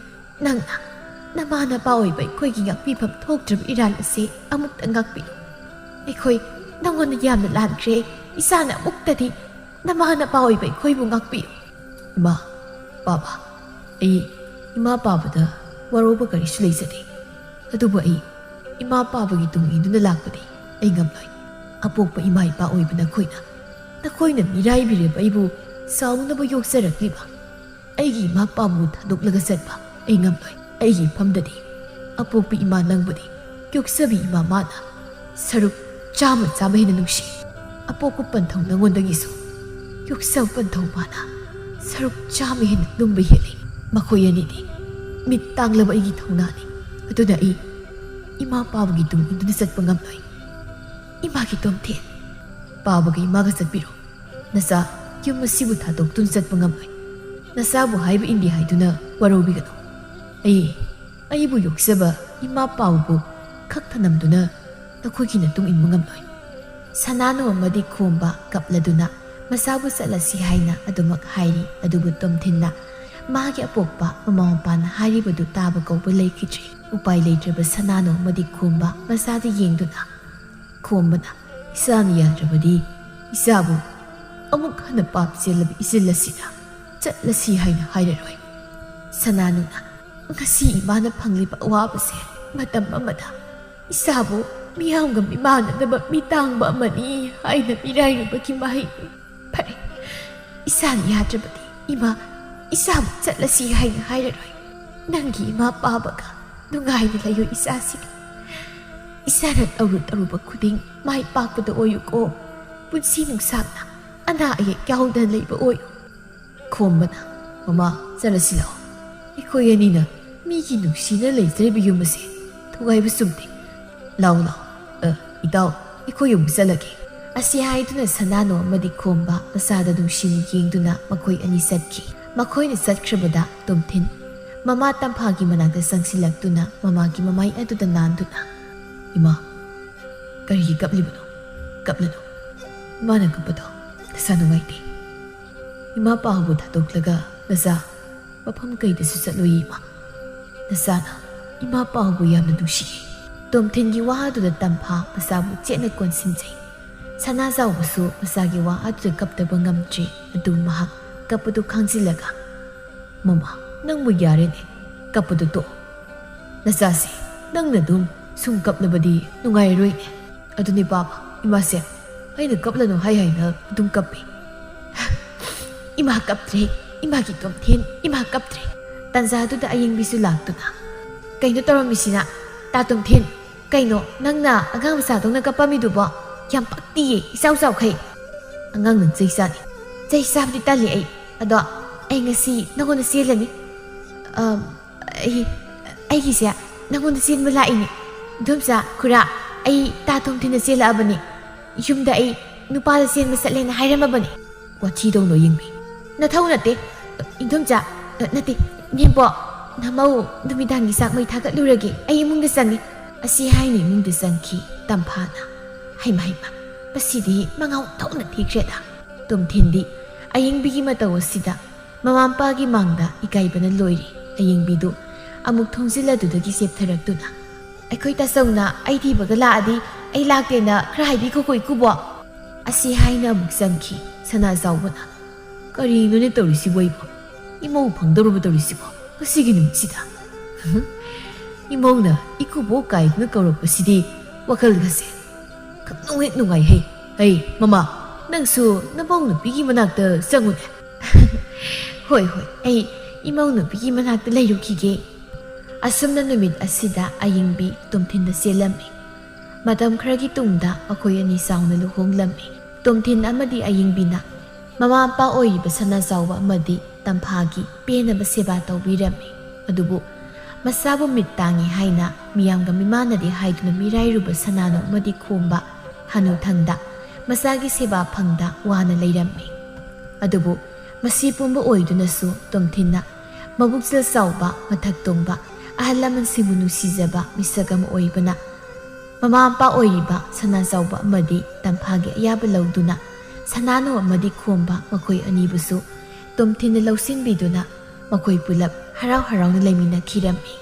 ꯅꯪꯅ ꯅꯃꯥ ꯅꯄꯥ ꯑꯣꯏꯕ ꯑꯩꯈꯣꯏꯒꯤ ꯉꯥꯛꯄꯤꯐꯝ ꯊꯣꯛꯇ꯭ꯔꯕ ꯏꯔꯥꯜ ꯑꯁꯤ ꯑꯃꯨꯛꯇ ꯉꯥꯛꯄꯤꯌꯨ꯫ ꯑꯩꯈꯣꯏ ꯅꯉꯣꯟꯗ ꯌꯥꯝꯅ ꯂꯥꯟꯈ꯭ꯔꯦ꯫ ꯏꯆꯥꯅ ꯑꯃꯨꯛꯇꯗꯤ ꯅꯃꯥ ꯅꯄꯥ ꯑꯣꯏꯕ ꯑꯩꯈꯣꯏꯕꯨ ꯉꯥꯛꯄꯤꯌꯨ꯫" ꯏꯃꯥ, ꯄꯥꯕ, ꯑꯩ ꯏꯃꯥ ꯄꯥꯕꯗ ꯋꯥꯔꯧꯕ ꯀꯔꯤꯁꯨ ꯂꯩꯖꯗꯦ꯫ ꯑꯗꯨꯕꯨ ꯑꯩ ꯏꯃꯥ ꯄꯥꯕꯒꯤ ꯇꯨꯡ ꯏꯟꯗꯨꯅ ꯂꯥꯛꯄꯗꯤ ꯑꯩ ꯉꯝꯂꯣꯏ꯫ ꯑꯄꯣꯛꯄ ꯏꯃꯥ ꯏꯄꯥ ꯑꯣꯏꯕ ꯅꯈꯣꯏꯅ, ꯅꯈꯣꯏꯅ ꯃꯤꯔꯥꯏꯕꯤꯔꯕ ꯑꯩꯕꯨ ꯆꯥꯎꯅꯕ ꯌꯣꯛꯆꯔꯛꯂꯤꯕ ꯑꯩꯒꯤ ꯏꯃꯥ ꯄꯥꯕꯨ ꯊꯥꯗꯣꯛꯂꯒ ꯆꯠꯄ ꯑꯩ ꯉꯝꯂꯣꯏ꯫ ꯑꯩꯒꯤ ꯏꯐꯝꯗꯗꯤ ꯑꯄꯣꯛꯄ ꯏꯃꯥ ꯅꯪꯕꯨꯗꯤ ꯌꯣꯛꯆꯕꯤ ꯏꯃꯥ ꯃꯥꯅ ꯁꯔꯨꯛ ꯆꯥꯝꯃ ꯆꯥꯝꯃ ꯍꯦꯟꯅ ꯅꯨꯡꯁꯤ꯫ ꯑꯄꯣꯛꯄ ꯄꯟꯊꯧ ꯅꯪꯉꯣꯟꯗꯒꯤꯁꯨ ꯌꯣꯛꯆꯕ ꯄꯟꯊꯧ ꯃꯥꯅ ꯁꯔꯨꯛ ꯆꯥꯝꯃ ꯍꯦꯟꯅ ꯂꯨꯝꯕ ꯍꯦꯜꯂꯤ꯫ ꯃꯈꯣꯏ ꯑꯅꯤꯗꯤ ꯃꯤꯠ ꯇꯥꯡꯂꯕ ꯑꯩꯒꯤ ꯊꯧꯅꯥꯅꯤ꯫ ꯑꯗꯨꯅ ꯑꯩ ꯏꯃꯥ ꯄꯥꯕꯒꯤ ꯇꯨꯡ ꯏꯟꯗꯨꯅ ꯆꯠꯄ ꯉꯝꯂꯣꯏ꯫ ꯏꯃꯥꯒꯤ ꯇꯣꯝꯊꯦꯟ, ꯄꯥꯕꯒ ꯏꯃꯥꯒ ꯆꯠꯄꯤꯔꯣ꯫ ꯅꯆꯥ ꯌꯨꯝ ꯑꯁꯤꯕꯨ ꯊꯥꯗꯣꯛꯇꯨꯅ ꯆꯠꯄ ꯉꯝꯂꯣꯏ꯫ ꯅꯆꯥꯕꯨ ꯍꯥꯏꯕ ꯏꯟꯗꯦ ꯍꯥꯏꯗꯨꯅ ꯋꯥꯔꯧꯕꯤꯒꯅꯨ꯫ ꯑꯩ, ꯑꯩꯕꯨ ꯌꯣꯛꯆꯕ ꯏꯃꯥ ꯄꯥꯕꯕꯨ ꯈꯛ ꯊꯅꯝꯗꯨꯅ ꯅꯈꯣꯏꯒꯤ ꯅꯇꯨꯡ ꯏꯟꯕ ꯉꯝꯂꯣꯏ꯫ ꯁꯅꯥꯅꯨ ꯑꯃꯗꯤ ꯈꯣꯝꯕ ꯀꯞꯂꯗꯨꯅ ꯃꯆꯥꯕꯨ ꯆꯠꯂꯁꯤ ꯍꯥꯏꯅ ꯑꯗꯨꯃꯛ ꯍꯥꯏꯔꯤ꯫ ꯑꯗꯨꯕꯨ ꯇꯣꯝꯊꯤꯟꯅ ꯃꯥꯒꯤ ꯑꯄꯣꯛꯄ ꯃꯃꯥ ꯃꯄꯥꯅ ꯍꯥꯏꯔꯤꯕꯗꯨ ꯇꯥꯕ ꯀꯧꯕ ꯂꯩꯈꯤꯗ꯭ꯔꯦ꯫ ꯎꯄꯥꯏ ꯂꯩꯇ꯭ꯔꯕ ꯁꯅꯥꯅꯨ ꯑꯃꯗꯤ ꯈꯣꯝꯕ ꯃꯆꯥꯗ ꯌꯦꯡꯗꯨꯅ, ꯈꯣꯝꯕꯅ, "ꯏꯆꯥꯅ ꯌꯥꯗ꯭ꯔꯕꯗꯤ ꯏꯆꯥꯕꯨ ꯑꯃꯨꯛ ꯍꯟꯅ ꯄꯥꯞ ꯆꯦꯜꯂꯕ ꯏꯆꯤꯜ ꯑꯁꯤꯅ ꯆꯠꯂꯁꯤ ꯍꯥꯏꯅ ꯍꯥꯏꯔꯔꯣꯏ꯫" ꯁꯅꯥꯅꯨꯅ, "ꯉꯁꯤ ꯏꯃꯥꯅ ꯐꯪꯂꯤꯕ ꯑꯋꯥꯕꯁꯦ ꯃꯇꯝ ꯑꯃꯗ ꯏꯆꯥꯕꯨ ꯃꯤꯌꯥꯝꯒ ꯃꯤꯃꯥꯟꯅꯗꯕ ꯃꯤꯇꯥꯡꯕ ꯑꯃꯅꯤ ꯍꯥꯏꯅ ꯃꯤꯔꯥꯏꯔꯨꯕꯒꯤ ꯃꯍꯩꯅꯤ꯫ ꯐꯔꯦ, ꯏꯆꯥꯅ ꯌꯥꯗ꯭ꯔꯕꯗꯤ ꯏꯃꯥ, ꯏꯆꯥꯕꯨ ꯆꯠꯂꯁꯤ ꯍꯥꯏꯅ ꯍꯥꯏꯔꯔꯣꯏ꯫ ꯅꯪꯒꯤ ꯏꯃꯥ ꯄꯥꯕꯒ ꯅꯨꯡꯉꯥꯏꯅ ꯂꯩꯌꯨ ꯏꯆꯥꯁꯤꯡ꯫ ꯏꯆꯥꯅ ꯇꯧꯔꯨ ꯇꯧꯔꯨꯕ ꯈꯨꯗꯤꯡ ꯃꯥꯏ ꯄꯥꯛꯄꯗ ꯑꯣꯏꯌꯨꯀꯣ꯫ ꯄꯨꯟꯁꯤ ꯅꯨꯡꯁꯥꯡꯅ ꯑꯅꯥ ꯑꯌꯦꯛ ꯌꯥꯎꯗꯅ ꯂꯩꯕ ꯑꯣꯏꯌꯨ꯫" ꯈꯣꯝꯕꯅ, "ꯃꯃꯥ, ꯆꯠꯂꯁꯤ ꯂꯥꯛꯑꯣ꯫ ꯑꯩꯈꯣꯏ ꯑꯅꯤꯅ ꯃꯤꯒꯤ ꯅꯨꯡꯁꯤꯅ ꯂꯩꯖꯔꯤꯕ ꯌꯨꯝ ꯑꯁꯦ ꯊꯨꯒꯥꯏꯕ ꯆꯨꯝꯗꯦ꯫ ꯂꯥꯎ, ꯂꯥꯎ꯫ ꯑ, ꯏꯇꯥꯎ, ꯑꯩꯈꯣꯏ ꯌꯨꯝ ꯆꯠꯂꯒꯦ꯫" ꯑꯁꯤ ꯍꯥꯏꯗꯨꯅ ꯁꯅꯥꯅꯨ ꯑꯃꯗꯤ ꯈꯣꯝꯕ ꯃꯆꯥꯗ ꯅꯨꯡꯁꯤꯅ ꯌꯦꯡꯗꯨꯅ ꯃꯈꯣꯏ ꯑꯅꯤ ꯆꯠꯈꯤ꯫ ꯃꯈꯣꯏꯅ ꯆꯠꯈ꯭ꯔꯕꯗ ꯇꯣꯝꯊꯤꯟ ꯃꯃꯥ ꯇꯝꯐꯥꯒꯤ ꯃꯅꯥꯛꯇ ꯆꯪꯁꯤꯜꯂꯛꯇꯨꯅ ꯃꯃꯥꯒꯤ ꯃꯃꯥꯏ ꯑꯗꯨꯗ ꯅꯥꯟꯗꯨꯅ, "ꯏꯃꯥ, ꯀꯔꯤꯒꯤ ꯀꯞꯂꯤꯕꯅꯣ? ꯀꯞꯂꯅꯨ꯫ ꯏꯃꯥꯅ ꯀꯞꯄꯗꯣ ꯅꯁꯥ ꯅꯨꯡꯉꯥꯏꯇꯦ꯫ ꯏꯃꯥ ꯄꯥꯕꯨ ꯊꯥꯗꯣꯛꯂꯒ ꯅꯆꯥ ꯃꯐꯝ ꯀꯩꯗꯁꯨ ꯆꯠꯂꯣꯏꯌꯦ ꯏꯃꯥ꯫ ꯅꯆꯥꯅ ꯏꯃꯥ ꯄꯥꯕꯨ ꯌꯥꯝꯅ ꯅꯨꯡꯁꯤꯌꯦ꯫" ꯇꯣꯝꯊꯤꯟꯒꯤ ꯋꯥ ꯑꯗꯨꯗ ꯇꯝꯐꯥ ꯃꯆꯥꯕꯨ ꯆꯦꯠꯅ ꯀꯣꯟꯁꯤꯟꯖꯩ꯫ ꯁꯅꯥꯖꯥꯎꯕꯁꯨ ꯃꯆꯥꯒꯤ ꯋꯥ ꯑꯗꯨꯗ ꯀꯞꯇꯕ ꯉꯝꯗ꯭ꯔꯤ꯫ ꯑꯗꯨ ꯃꯍꯥꯛ ꯀꯞꯄꯗꯨ ꯈꯥꯡꯖꯤꯜꯂꯒ, "ꯃꯃꯥ, ꯅꯪꯕꯨ ꯌꯥꯔꯦꯅꯦ, ꯀꯞꯄꯗꯨ ꯇꯣꯛꯑꯣ꯫ ꯅꯆꯥꯁꯦ ꯅꯪꯅ ꯑꯗꯨꯝ ꯁꯨꯝ ꯀꯞꯂꯕꯗꯤ ꯅꯨꯡꯉꯥꯏꯔꯣꯏꯅꯦ꯫ ꯑꯗꯨꯅꯦ ꯄꯥꯕ, ꯏꯃꯥꯁꯦ ꯑꯩꯅ ꯀꯞꯂꯅꯨ ꯍꯥꯏ ꯍꯥꯏꯅ ꯑꯗꯨꯝ ꯀꯞꯄꯤ꯫ ꯏꯃꯥ ꯀꯞꯇ꯭ꯔꯦ, ꯏꯃꯥꯒꯤ ꯇꯣꯝꯊꯤꯟ, ꯏꯃꯥ ꯀꯞꯇ꯭ꯔꯦ꯫ ꯇꯥꯟꯖꯥꯗꯨꯗ ꯑꯌꯤꯡꯕꯤꯁꯨ ꯂꯥꯛꯇꯨꯅ, "ꯀꯩꯅꯣ ꯇꯧꯔꯝꯃꯤꯁꯤꯅ? ꯇꯥ ꯇꯣꯝꯊꯤꯟ, ꯀꯩꯅꯣ ꯅꯪꯅ ꯑꯉꯥꯡ ꯃꯆꯥꯗꯧꯅ ꯀꯞꯄꯝꯃꯤꯗꯨꯕꯣ? ꯌꯥꯝ ꯄꯛꯇꯤꯌꯦ, ꯏꯆꯥꯎ ꯆꯥꯎꯈꯩ꯫ ꯑꯉꯥꯡ ꯅꯪ ꯆꯩ ꯆꯥꯅꯤ꯫ ꯆꯩ ꯆꯥꯕꯗꯤ ꯇꯜꯂꯤ ꯑꯩ꯫ ꯑꯗꯣ ꯑꯩ ꯉꯁꯤ ꯅꯉꯣꯟꯗ ꯆꯦꯜꯂꯅꯤ꯫ ꯑꯝ, ꯑꯩ, ꯑꯩꯒꯤꯁꯦ ꯅꯉꯣꯟꯗ ꯆꯦꯟꯕ ꯂꯥꯛꯏꯅꯦ꯫ ꯏꯗꯣꯝꯆꯥ, ꯈꯨꯔꯥ, ꯑꯩ ꯇꯥ ꯇꯣꯝꯊꯤꯟꯗ ꯆꯦꯜꯂꯛꯑꯕꯅꯤ꯫ ꯌꯨꯝꯗ ꯑꯩ ꯅꯨꯄꯥꯗ ꯆꯦꯟꯕ ꯆꯠꯂꯦꯅ ꯍꯥꯏꯔꯝꯃꯕꯅꯤ꯫" "ꯋꯥꯊꯤ ꯇꯧꯅꯣ ꯌꯦꯡꯕꯤ꯫ ꯅꯊꯧ ꯅꯠꯇꯦ꯫ ꯏꯗꯣꯝꯆꯥ, ꯅꯠꯇꯦ, ꯅꯦꯝꯄꯣ, ꯅꯃꯧ ꯅꯨꯃꯤꯗꯥꯡꯒꯤ ꯆꯥꯛ ꯃꯩ ꯊꯥꯒꯠꯂꯨꯔꯒꯦ꯫ ꯑꯩ ꯏꯃꯨꯡꯗ ꯆꯪꯉꯤ꯫" ꯑꯁꯤ ꯍꯥꯏꯅ ꯏꯃꯨꯡꯗ ꯆꯪꯈꯤ ꯇꯝꯐꯥꯅ꯫ ꯍꯩꯃ, ꯍꯩꯃ, ꯃꯁꯤꯗꯤ ꯃꯉꯥꯎ ꯊꯣꯛꯅ ꯊꯤꯈ꯭ꯔꯦꯗ꯫ ꯇꯣꯝꯊꯤꯟꯗꯤ ꯑꯌꯤꯡꯕꯤꯒꯤ ꯃꯇꯧ ꯑꯁꯤꯗ ꯃꯃꯥ ꯃꯄꯥꯒꯤ ꯃꯥꯡꯗ ꯏꯀꯥꯏꯕꯅ ꯂꯣꯏꯔꯦ꯫ ꯑꯌꯤꯡꯕꯤꯗꯨ ꯑꯃꯨꯛ ꯊꯣꯡꯖꯤꯜ ꯑꯗꯨꯗꯒꯤ ꯆꯦꯞꯊꯔꯛꯇꯨꯅ, "ꯑꯩꯈꯣꯏ ꯇꯥꯆꯧꯅ ꯑꯩ ꯊꯤꯕꯒ ꯂꯥꯛꯑꯗꯤ ꯑꯩ ꯂꯥꯛꯇꯦꯅ ꯈꯔ ꯍꯥꯏꯕꯤꯈꯣꯀꯣ ꯏꯀꯨꯕꯣ꯫" ꯑꯁꯤ ꯍꯥꯏꯅ ꯑꯃꯨꯛ ꯆꯪꯈꯤ ꯁꯅꯥꯖꯥꯎꯕꯅ꯫ "ꯀꯔꯤꯅꯣꯅꯦ ꯇꯧꯔꯤꯁꯤꯕꯣ ꯑꯩꯕꯣ? ꯏꯃꯧ ꯐꯪꯗꯧꯔꯕ ꯇꯧꯔꯤꯁꯤꯕꯣ ꯉꯁꯤꯒꯤ ꯅꯨꯃꯤꯠꯁꯤꯗ?" ꯏꯃꯧꯅ ꯏꯀꯨꯕꯣꯛ ꯀꯥꯏꯗꯨꯅ ꯀꯧꯔꯛꯄꯁꯤꯗꯤ ꯋꯥꯈꯜꯒꯁꯦ ꯈꯪꯅꯨꯡ ꯍꯦꯛ ꯅꯨꯡꯉꯥꯏꯍꯦ꯫ "ꯍꯩ, ꯃꯃꯥ, ꯅꯪꯁꯨ ꯅꯃꯧ ꯅꯨꯄꯤꯒꯤ ꯃꯅꯥꯛꯇ ꯆꯪꯉꯨꯅꯦ꯫" "ꯍꯣꯏ, ꯍꯣꯏ, ꯑꯩ ꯏꯃꯧ ꯅꯨꯄꯤꯒꯤ ꯃꯅꯥꯛꯇ ꯂꯩꯔꯨꯈꯤꯒꯦ꯫" ꯑꯁꯨꯝꯅ ꯅꯨꯃꯤꯠ ꯑꯁꯤꯗ ꯑꯌꯤꯡꯕꯤ ꯇꯣꯝꯊꯤꯟꯗ ꯆꯦꯜꯂꯝꯃꯤ꯫ ꯃꯇꯝ ꯈꯔꯒꯤ ꯇꯨꯡꯗ ꯃꯈꯣꯏ ꯑꯅꯤ ꯆꯥꯎꯅ ꯂꯨꯍꯣꯡꯂꯝꯃꯤ꯫ ꯇꯣꯝꯊꯤꯟ ꯑꯃꯗꯤ ꯑꯌꯤꯡꯕꯤꯅ ꯃꯃꯥ ꯃꯄꯥ ꯑꯣꯏꯔꯤꯕ ꯁꯅꯥꯖꯥꯎꯕ ꯑꯃꯗꯤ ꯇꯝꯐꯥꯒꯤ ꯄꯦꯟꯅꯕ ꯁꯦꯕꯥ ꯇꯧꯕꯤꯔꯝꯃꯤ꯫ ꯑꯗꯨꯕꯨ ꯃꯁꯥꯕꯨ ꯃꯤꯠ ꯇꯥꯡꯉꯤ ꯍꯥꯏꯅ ꯃꯤꯌꯥꯝꯒ ꯃꯤꯃꯥꯟꯅꯗꯦ ꯍꯥꯏꯗꯨꯅ ꯃꯤꯔꯥꯏꯔꯨꯕ ꯁꯅꯥꯅꯨ ꯑꯃꯗꯤ ꯈꯣꯝꯕ ꯍꯅꯨꯊꯪꯗ ꯃꯆꯥꯒꯤ ꯁꯦꯕꯥ ꯐꯪꯗ ꯋꯥꯅ ꯂꯩꯔꯝꯃꯤ꯫ ꯑꯗꯨꯕꯨ ꯃꯁꯤ ꯄꯨꯝꯕ ꯑꯣꯏꯗꯨꯅꯁꯨ ꯇꯣꯝꯊꯤꯟꯅ ꯃꯕꯨꯛꯆꯦꯜ ꯆꯥꯎꯕ, ꯃꯊꯛ ꯊꯣꯡꯕ, ꯑꯍꯜ ꯂꯃꯟꯁꯤꯡꯕꯨ ꯅꯨꯡꯁꯤꯖꯕ ꯃꯤꯁꯛ ꯑꯃ ꯑꯣꯏꯕꯅ ꯃꯃꯥ ꯃꯄꯥ ꯑꯣꯏꯔꯤꯕ ꯁꯅꯥꯖꯥꯎꯕ ꯑꯃꯗꯤ ꯇꯝꯐꯥꯒꯤ ꯑꯌꯥꯕ ꯂꯧꯗꯨꯅ ꯁꯅꯥꯅꯨ ꯑꯃꯗꯤ ꯈꯣꯝꯕ ꯃꯈꯣꯏ ꯑꯅꯤꯕꯨꯁꯨ ꯇꯣꯝꯊꯤꯟꯅ ꯂꯧꯁꯤꯟꯕꯤꯗꯨꯅ ꯃꯈꯣꯏ ꯄꯨꯂꯞ ꯍꯔꯥꯎ ꯍꯔꯥꯎꯅ ꯂꯩꯃꯤꯟꯅꯈꯤꯔꯝꯃꯤ꯫